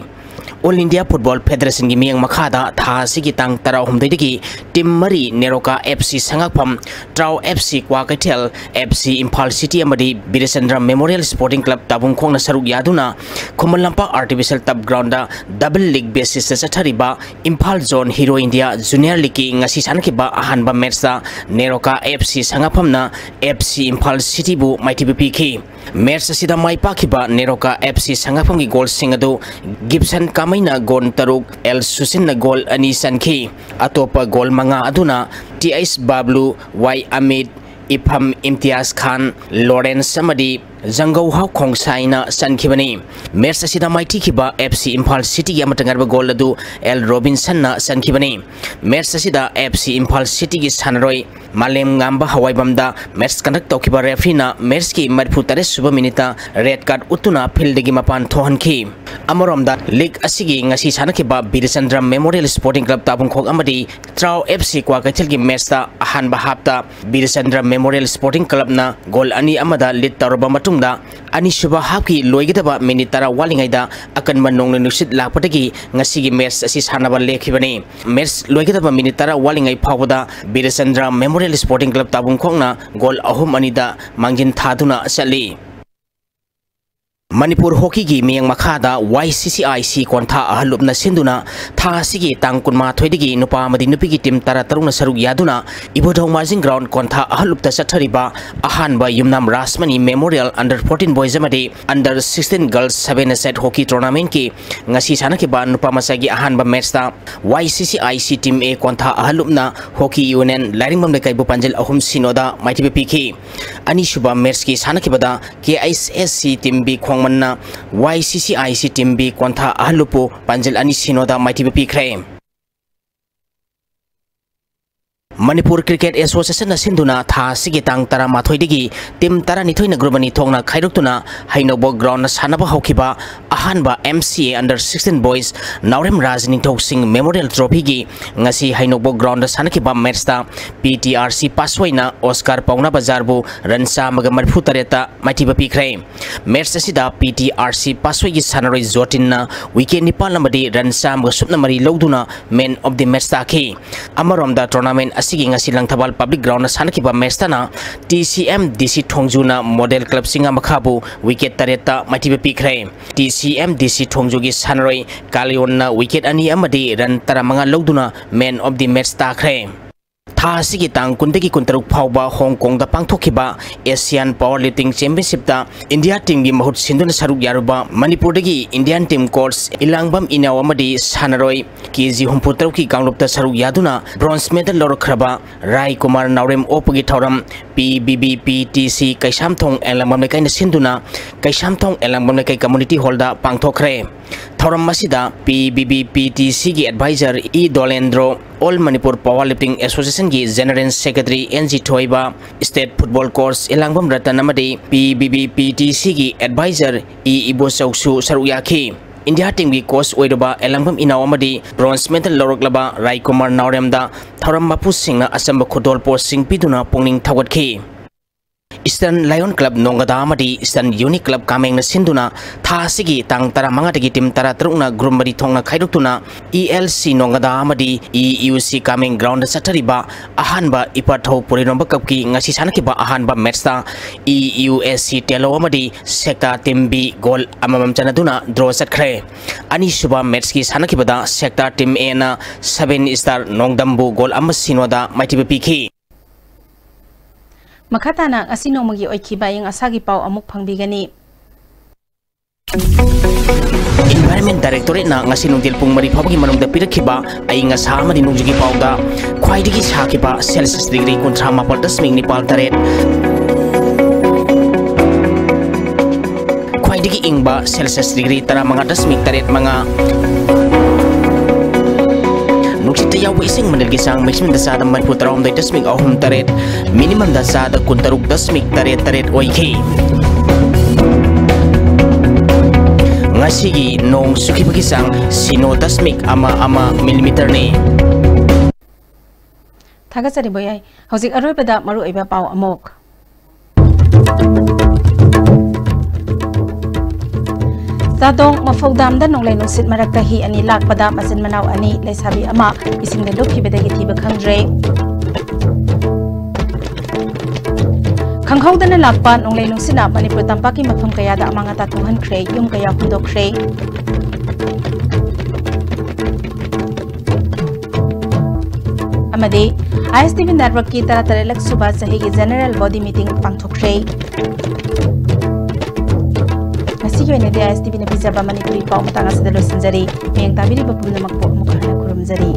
All India Football Federationꯒꯤ ꯃꯤꯠꯌꯦꯡ ꯃꯈꯥꯗ ꯊꯥ ꯑꯁꯤꯒꯤ ꯇꯥꯡ ꯇꯔꯥꯍꯨꯝꯗꯣꯏꯗꯒꯤ team ꯃꯔꯤ, NEROCA F C ꯁꯉꯥꯛꯐꯝ, ꯇ꯭ꯔꯥꯎ F C Kwakeithel, F C Imphal City ꯑꯃꯗꯤ ꯕꯤꯔꯆꯟꯗ꯭ꯔ Memorial Sporting Club ꯇꯥꯕꯨꯡꯈꯣꯛꯅ ꯁꯔꯨꯛ ꯌꯥꯗꯨꯅ Khuman Lampak Artificial Turf Groundꯗ double league basisꯇ ꯆꯠꯊꯔꯤꯕ Imphal Zone Hero India Junior Leagueꯀꯤ ꯉꯁꯤ ꯁꯥꯟꯅꯈꯤꯕ ꯑꯍꯥꯟꯕ matchꯇ NEROCA F C ꯁꯉꯥꯛꯐꯝꯅ F C Imphal Cityꯕꯨ ꯃꯥꯏꯊꯤꯕ ꯄꯤꯈꯤ꯫ Match ꯑꯁꯤꯗ ꯃꯥꯏ ꯄꯥꯛꯈꯤꯕ ꯅꯦꯔꯣꯀꯥ F C ꯁꯉꯥꯛꯐꯝꯒꯤ goalꯁꯤꯡ ꯑꯗꯨ ꯒꯤꯞꯁꯟ ꯀꯥꯃꯩꯅ goal ꯇꯔꯨꯛ, ꯑꯦꯜ ꯁꯨꯁꯤꯟꯅ goal ꯑꯅꯤ ꯆꯟꯈꯤ꯫ ꯑꯇꯣꯞꯄ goal ꯃꯉꯥ ꯑꯗꯨꯅ T H ꯕꯥꯕ꯭ꯂꯨ, Y ꯑꯃꯤꯠ, ꯏꯐꯝ ꯏꯝꯇꯤꯌꯥꯖ ꯈꯥꯟ, ꯂꯣꯔꯦꯟꯁ ꯑꯃꯗꯤ ꯖꯪꯒꯧꯍꯥꯎ ꯈꯣꯡꯁꯥꯏꯅ ꯆꯟꯈꯤꯕꯅꯤ꯫ Match ꯑꯁꯤꯗ ꯃꯥꯏꯊꯤꯈꯤꯕ F C ꯏꯝꯐꯥꯜ Cityꯒꯤ ꯑꯃꯠꯇ ꯉꯥꯏꯔꯕ goal ꯑꯗꯨ ꯑꯦꯜ ꯔꯣꯕꯤꯟꯁꯟꯅ ꯆꯟꯈꯤꯕꯅꯤ꯫ Match ꯑꯁꯤꯗ F C ꯏꯝꯐꯥꯜ Cityꯒꯤ ꯁꯥꯟꯅꯔꯣꯏ ꯃꯥꯂꯦꯝ ꯉꯥꯝꯕ ꯍꯋꯥꯏꯕꯝꯗ match conduct ꯇꯧꯈꯤꯕ refereeꯅ matchꯀꯤ ꯃꯔꯤꯐꯨ ꯇꯔꯦꯠ ꯁꯨꯕ minuteꯇ red card ꯎꯠꯇꯨꯅ fieldꯗꯒꯤ ꯃꯄꯥꯟ ꯊꯣꯛꯍꯟꯈꯤ꯫ ꯑꯃꯔꯣꯝꯗ league ꯑꯁꯤꯒꯤ ꯉꯁꯤ ꯁꯥꯟꯅꯈꯤꯕ ꯕꯤꯔꯆꯟꯗ꯭ꯔ Memorial Sporting Club ꯇꯥꯕꯨꯡꯈꯣꯛ ꯑꯃꯗꯤ ꯇ꯭ꯔꯥꯎ F C ꯀ꯭ꯋꯥꯀꯩꯊꯦꯜꯒꯤ matchꯇ ꯑꯍꯥꯟꯕ halfꯇ ꯕꯤꯔꯆꯟꯗ꯭ꯔ Memorial Sporting Clubꯅ goal ꯑꯅꯤ ꯑꯃꯗ lead ꯇꯧꯔꯕ ꯃꯇꯨꯡꯗ, ꯑꯅꯤꯁꯨꯕ halfꯀꯤ ꯂꯣꯏꯒꯗꯕ minute ꯇꯔꯥ ꯋꯥꯠꯂꯤꯉꯩꯗ ꯑꯀꯟꯕ ꯅꯣꯡꯂꯩ ꯅꯨꯡꯁꯤꯠ ꯂꯥꯛꯄꯗꯒꯤ ꯉꯁꯤꯒꯤ match ꯑꯁꯤ ꯁꯥꯟꯅꯕ ꯂꯦꯞꯈꯤꯕꯅꯤ꯫ Match ꯂꯣꯏꯒꯗꯕ minute ꯇꯔꯥ ꯋꯥꯠꯂꯤꯉꯩ ꯐꯥꯎꯕꯗ ꯕꯤꯔꯆꯟꯗ꯭ꯔ Memorial Sporting Club ꯇꯥꯕꯨꯡꯈꯣꯛꯅ goal ꯑꯍꯨꯝ ꯑꯅꯤꯗ ꯃꯥꯡꯖꯤꯟ ꯊꯥꯗꯨꯅ ꯆꯠꯂꯤ꯫ ꯃꯅꯤꯄꯨꯔ ꯍꯣꯀꯤꯒꯤ ꯃꯤꯠꯌꯦꯡ ꯃꯈꯥꯗ Y C C I C ꯀꯣꯟꯊꯥ ꯑꯍꯜ ꯂꯨꯞꯅ ꯁꯤꯟꯗꯨꯅ ꯊꯥ ꯑꯁꯤꯒꯤ ꯇꯥꯡ ꯀꯨꯟꯃꯥꯊꯣꯏꯗꯒꯤ ꯅꯨꯄꯥ ꯑꯃꯗꯤ ꯅꯨꯄꯤꯒꯤ team ꯇꯔꯥ ꯇꯔꯨꯛꯅ ꯁꯔꯨꯛ ꯌꯥꯗꯨꯅ ꯏꯕꯨꯙꯧ margin ground ꯀꯣꯟꯊꯥ ꯑꯍꯜ ꯂꯨꯞꯇ ꯆꯠꯊꯔꯤꯕ ꯑꯍꯥꯟꯕ ꯌꯨꯝꯅꯥꯝ Rajmani Memorial under fourteen boys ꯑꯃꯗꯤ under sixteen girls seven-a-side hockey tournamentꯀꯤ ꯉꯁꯤ ꯁꯥꯟꯅꯈꯤꯕ ꯅꯨꯄꯥ ꯃꯆꯥꯒꯤ ꯑꯍꯥꯟꯕ matchꯇ Y C C I C team A ꯀꯣꯟꯊꯥ ꯑꯍꯜ ꯂꯨꯞꯅ Hockey Union ꯂꯥꯏꯔꯤꯡꯕꯝ ꯂꯩꯀꯥꯏꯕꯨ ꯄꯥꯟꯖꯤꯜ ꯑꯍꯨꯝ ꯁꯤꯅꯣꯗ ꯃꯥꯏꯊꯤꯕ ꯄꯤꯈꯤ꯫ ꯑꯅꯤꯁꯨꯕ matchꯀꯤ ꯁꯥꯟꯅꯈꯤꯕꯗ K I S S C team B ꯈꯣꯡꯃꯟꯅ Y C C I C team B ꯀꯣꯟꯊꯥ ꯑꯍꯜ ꯂꯨꯞꯄꯨ ꯄꯥꯟꯖꯤꯜ ꯑꯅꯤ ꯁꯤꯅꯣꯗ ꯃꯥꯏꯊꯤꯕ ꯄꯤꯈ꯭ꯔꯦ꯫ ꯃꯅꯤꯄꯨꯔ ꯀ꯭ꯔꯤꯀꯦꯠ ꯑꯦꯁꯣꯁꯤꯌꯦꯁꯟꯅ ꯁꯤꯟꯗꯨꯅ ꯊꯥ ꯑꯁꯤꯒꯤ ꯇꯥꯡ ꯇꯔꯥꯃꯥꯊꯣꯏꯗꯒꯤ ꯇꯤꯝ ꯇꯔꯥꯅꯤꯊꯣꯏꯅ ꯒ꯭ꯔꯨꯞ ꯑꯅꯤ ꯊꯣꯛꯅ ꯈꯥꯏꯗꯣꯛꯇꯨꯅ ꯍꯩꯅꯧꯕꯣꯛ ꯒ꯭ꯔꯥꯎꯟꯗ ꯁꯥꯟꯅꯕ ꯍꯧꯈꯤꯕ ꯑꯍꯥꯟꯕ M C A under sixteen boys ꯅꯥꯎꯔꯦꯝ ꯔꯥꯖ ꯅꯤꯡꯊꯧ ꯁꯤꯡ ꯃꯦꯃꯣꯔꯤꯌꯦꯜ ꯇ꯭ꯔꯣꯐꯤꯒꯤ ꯉꯁꯤ ꯍꯩꯅꯧꯕꯣꯛ ꯒ꯭ꯔꯥꯎꯟꯗ ꯁꯥꯟꯅꯈꯤꯕ ꯃꯦꯠꯁꯇ P T R C ꯄꯥꯁꯣꯏꯅ Oscar ꯄꯥꯎꯅꯥ ꯕꯖꯥꯔꯕꯨ ꯔꯟ ꯆꯥꯝꯃꯒ ꯃꯔꯤꯐꯨ ꯇꯔꯦꯠꯇ ꯃꯥꯏꯊꯤꯕ ꯄꯤꯈ꯭ꯔꯦ꯫ ꯃꯦꯠꯁ ꯑꯁꯤꯗ P T R C ꯄꯥꯁꯣꯏꯒꯤ ꯁꯥꯟꯅꯔꯣꯏ ꯖꯣꯇꯤꯟꯅ ꯋꯤꯀꯦꯠ ꯅꯤꯄꯥꯟ ꯑꯃꯗꯤ ꯔꯟ ꯆꯥꯝꯃꯒ ꯁꯨꯞꯅ ꯃꯔꯤ ꯂꯧꯗꯨꯅ Man of the Match ꯇꯥꯈꯤ꯫ ꯑꯃꯔꯣꯝꯗ ꯇꯣꯔꯅꯥꯃꯦꯟ ꯑꯁꯤꯒꯤ ꯉꯁꯤ ꯂꯪꯊꯕꯥꯜ ꯄꯕ꯭ꯂꯤꯛ ꯒ꯭ꯔꯥꯎꯟꯗ ꯁꯥꯟꯅꯈꯤꯕ ꯃꯦꯠꯁꯇꯅ T C M D C ꯊꯣꯡꯖꯨꯅ ꯃꯣꯗꯦꯜ ꯀ꯭ꯂꯕ ꯆꯤꯡꯉꯥ ꯃꯈꯥꯕꯨ ꯋꯤꯀꯦꯠ ꯇꯔꯦꯠꯇ ꯃꯥꯏꯊꯤꯕ ꯄꯤꯈ꯭ꯔꯦ꯫ T C M D C ꯊꯣꯡꯖꯨꯒꯤ ꯁꯥꯟꯅꯔꯣꯏ ꯀꯥꯂꯤꯌꯣꯟꯅ ꯋꯤꯀꯦꯠ ꯑꯅꯤ ꯑꯃꯗꯤ ꯔꯟ ꯇꯔꯥꯃꯉꯥ ꯂꯧꯗꯨꯅ Man of the Match ꯇꯥꯈ꯭ꯔꯦ꯫ ꯊꯥ ꯑꯁꯤꯒꯤ ꯇꯥꯡ ꯀꯨꯟꯗꯒꯤ ꯀꯨꯟꯇꯔꯨꯛ ꯐꯥꯎꯕ ꯍꯣꯡ ꯀꯣꯡꯗ ꯄꯥꯡꯊꯣꯛꯈꯤꯕ Asian Power Lifting Championship ꯇ ꯏꯟꯗꯤꯌꯥ ꯇꯤꯝꯒꯤ ꯃꯍꯨꯠ ꯁꯤꯟꯗꯨꯅ ꯁꯔꯨꯛ ꯌꯥꯔꯨꯕ ꯃꯅꯤꯄꯨꯔꯗꯒꯤ ꯏꯟꯗꯤꯌꯥꯟ ꯇꯤꯝ ꯀꯣꯆ ꯏꯂꯥꯡꯕꯝ ꯏꯅꯥꯎ ꯑꯃꯗꯤ ꯁꯥꯟꯅꯔꯣꯏ K G ꯍꯨꯝꯐꯨ ꯇꯔꯨꯛꯀꯤ ꯀꯥꯡꯂꯨꯞꯇ ꯁꯔꯨꯛ ꯌꯥꯗꯨꯅ bronze medal ꯂꯧꯔꯛꯈ꯭ꯔꯕ ꯔꯥꯏ ꯀꯨꯃꯥꯔ ꯅꯥꯎꯔꯦꯝ ꯑꯣꯛꯄꯒꯤ ꯊꯧꯔꯝ P B B P T C Keishamthong ꯑꯦꯂꯥꯡꯕꯝ ꯂꯩꯀꯥꯏꯅ ꯁꯤꯟꯗꯨꯅ ꯀꯩꯁꯥꯝꯊꯣꯡ ꯑꯦꯂꯥꯡꯕꯝ ꯂꯩꯀꯥꯏ community hall ꯗ ꯄꯥꯡꯊꯣꯛꯈ꯭ꯔꯦ꯫ ꯊꯧꯔꯝ ꯑꯁꯤꯗ P B B P T C ꯒꯤ advisor E ꯗꯣꯂꯦꯟꯗ꯭ꯔꯣ, All Manipur Power Lifting Association ꯒꯤ General Secretary N G ꯊꯣꯏꯕ, State Football Coach ꯏꯂꯥꯡꯕꯝ ꯔꯇꯟ ꯑꯃꯗꯤ P B B P T C ꯒꯤ advisor E ꯏꯕꯣꯆꯧꯁꯨ ꯁꯔꯨꯛ ꯌꯥꯈꯤ꯫ ꯏꯟꯗꯤꯌꯥ ꯇꯤꯝꯒꯤ ꯀꯣꯆ ꯑꯣꯏꯔꯨꯕ ꯏꯂꯥꯡꯕꯝ ꯏꯅꯥꯎ ꯑꯃꯗꯤ bronze medal ꯂꯧꯔꯛꯂꯕ ꯔꯥꯏꯀꯨꯃꯥꯔ ꯅꯥꯎꯔꯦꯝꯗ ꯊꯧꯔꯝ ꯃꯄꯨꯁꯤꯡꯅ ꯑꯆꯝꯕ ꯈꯨꯗꯣꯜꯄꯣꯠꯁꯤꯡ ꯄꯤꯗꯨꯅ ꯄꯨꯛꯅꯤꯡ ꯊꯧꯒꯠꯈꯤ꯫ Eastern Lion Club ꯅꯣꯡꯒꯗꯥ ꯑꯃꯗꯤ Eastern Unique Club ꯀꯥꯃꯦꯡꯅ ꯁꯤꯟꯗꯨꯅ ꯊꯥ ꯑꯁꯤꯒꯤ ꯇꯥꯡ ꯇꯔꯥꯃꯉꯥꯗꯒꯤ ꯇꯤꯝ ꯇꯔꯥꯇꯔꯨꯛꯅ group ꯃꯔꯤ ꯊꯣꯛꯅ ꯈꯥꯏꯗꯣꯛꯇꯨꯅ E L C ꯅꯣꯡꯒꯗꯥ ꯑꯃꯗꯤ E U C ꯀꯥꯃꯦꯡ ground ꯗ ꯆꯠꯊꯔꯤꯕ ꯑꯍꯥꯟꯕ ꯏꯄꯥꯊꯧ ꯄꯨꯔꯤꯔꯣꯝꯕ cupꯀꯤ ꯉꯁꯤ ꯁꯥꯟꯅꯈꯤꯕ ꯑꯍꯥꯟꯕ match ꯇ E U S C ꯇꯦꯂꯧ ꯑꯃꯗꯤ Sector Team B goal ꯑꯃꯃꯝ ꯆꯟꯅꯗꯨꯅ draw ꯆꯠꯈ꯭ꯔꯦ꯫ ꯑꯅꯤꯁꯨꯕ match ꯀꯤ ꯁꯥꯟꯅꯈꯤꯕꯗ Sector Team A ꯅ Seven Star ꯅꯣꯡꯗꯝꯕꯨ goal ꯑꯃ ꯁꯤꯅꯣꯗ ꯃꯥꯏꯊꯤꯕ ꯄꯤꯈꯤ꯫ ꯃꯈꯥ ꯇꯥꯅ ꯉꯁꯤ ꯅꯣꯡꯃꯒꯤ ꯑꯣꯏꯈꯤꯕ ꯑꯏꯪ ꯑꯁꯥꯒꯤ ꯄꯥꯎ ꯑꯃꯨꯛ ꯐꯪꯕꯤꯒꯅꯤ꯫ Environment Directorate ꯅ ꯉꯁꯤ ꯅꯨꯡꯊꯤꯜ ꯄꯨꯡ ꯃꯔꯤ ꯐꯥꯎꯕꯒꯤ ꯃꯅꯨꯡꯗ ꯄꯤꯔꯛꯈꯤꯕ ꯑꯏꯪ ꯑꯁꯥ ꯑꯃꯗꯤ ꯅꯣꯡꯖꯨꯒꯤ ꯄꯥꯎꯗ ꯈ꯭ꯋꯥꯏꯗꯒꯤ ꯁꯥꯈꯤꯕ Celsius degree ꯀꯨꯟꯊ꯭ꯔꯥ ꯃꯥꯄꯜ ꯗꯁꯃꯤꯛ ꯅꯤꯄꯥꯜ ꯇꯔꯦꯠ, ꯈ꯭ꯋꯥꯏꯗꯒꯤ ꯏꯪꯕ Celsius degree ꯇꯔꯥꯃꯉꯥ ꯗꯁꯃꯤꯛ ꯇꯔꯦꯠ ꯃꯉꯥ, ꯁꯤꯗ ꯌꯥꯎꯕ ꯏꯁꯤꯡ ꯃꯅꯤꯜꯒꯤ ꯆꯥꯡ maximum ꯗ ꯆꯥꯗ ꯃꯔꯤꯐꯨ ꯇꯔꯥꯍꯨꯝꯗꯣꯏ ꯗꯁꯃꯤꯛ ꯑꯍꯨꯝ ꯇꯔꯦꯠ, minimum ꯗ ꯆꯥꯗ ꯀꯨꯟꯇꯔꯨꯛ ꯗꯁꯃꯤꯛ ꯇꯔꯦꯠ ꯇꯔꯦꯠ ꯑꯣꯏꯈꯤ꯫ ꯉꯁꯤꯒꯤ ꯅꯣꯡ ꯆꯨꯈꯤꯕꯒꯤ ꯆꯥꯡ ꯁꯤꯅꯣ ꯗꯁꯃꯤꯛ ꯑꯃ ꯑꯃ ꯃꯤꯂꯤꯃꯤꯇꯔꯅꯤ꯫ ꯊꯥꯒꯠꯆꯔꯤ ꯕꯣꯌꯥꯏ꯫ ꯍꯧꯖꯤꯛ ꯑꯔꯣꯏꯕꯗ ꯃꯔꯨꯑꯣꯏꯕ ꯄꯥꯎ ꯑꯃꯨꯛ꯫ ꯆꯥꯗꯣꯡ ꯃꯐꯧ ꯗꯥꯝꯗ ꯅꯣꯡꯂꯩ ꯅꯨꯡꯁꯤꯠ ꯃꯔꯛꯇ ꯍꯤ ꯑꯅꯤ ꯂꯥꯛꯄꯗ ꯃꯆꯤꯟ ꯃꯅꯥꯎ ꯑꯅꯤ, ꯂꯩꯁꯥꯕꯤ ꯑꯃ ꯏꯁꯤꯡꯗ ꯂꯨꯞꯈꯤꯕꯗꯒꯤ ꯊꯤꯕ ꯈꯪꯗ꯭ꯔꯦ꯫ ꯈꯪꯍꯧꯗꯅ ꯂꯥꯛꯄ ꯅꯣꯡꯂꯩ ꯅꯨꯡꯁꯤꯠꯅ ꯃꯅꯤꯄꯨꯔ ꯇꯝꯄꯥꯛꯀꯤ ꯃꯐꯝ ꯀꯌꯥꯗ ꯑꯃꯥꯡ ꯑꯇꯥ ꯊꯣꯛꯍꯟꯈ꯭ꯔꯦ, ꯌꯨꯝ ꯀꯌꯥ ꯍꯨꯟꯗꯣꯛꯈ꯭ꯔꯦ꯫ ꯑꯃꯗꯤ ISTV networkꯀꯤ ꯇꯔꯥꯇꯔꯦꯠꯂꯛ ꯁꯨꯕ ꯆꯍꯤꯒꯤ general body meeting ꯄꯥꯡꯊꯣꯛꯈ꯭ꯔꯦ꯫ ꯉꯁꯤꯒꯤ ꯑꯣꯏꯅꯗꯤ ISTVꯅ ꯄꯤꯖꯕ ꯃꯅꯤꯄꯨꯔꯤ ꯄꯥꯎ ꯃꯇꯥꯡ ꯑꯁꯤꯗ ꯂꯣꯏꯁꯤꯟꯖꯔꯤ꯫ ꯃꯌꯦꯡ ꯇꯥꯕꯤꯔꯤꯕ ꯄꯨꯝꯅꯃꯛꯄꯨ ꯑꯃꯨꯛ ꯍꯟꯅ ꯈꯨꯔꯨꯝꯖꯔꯤ꯫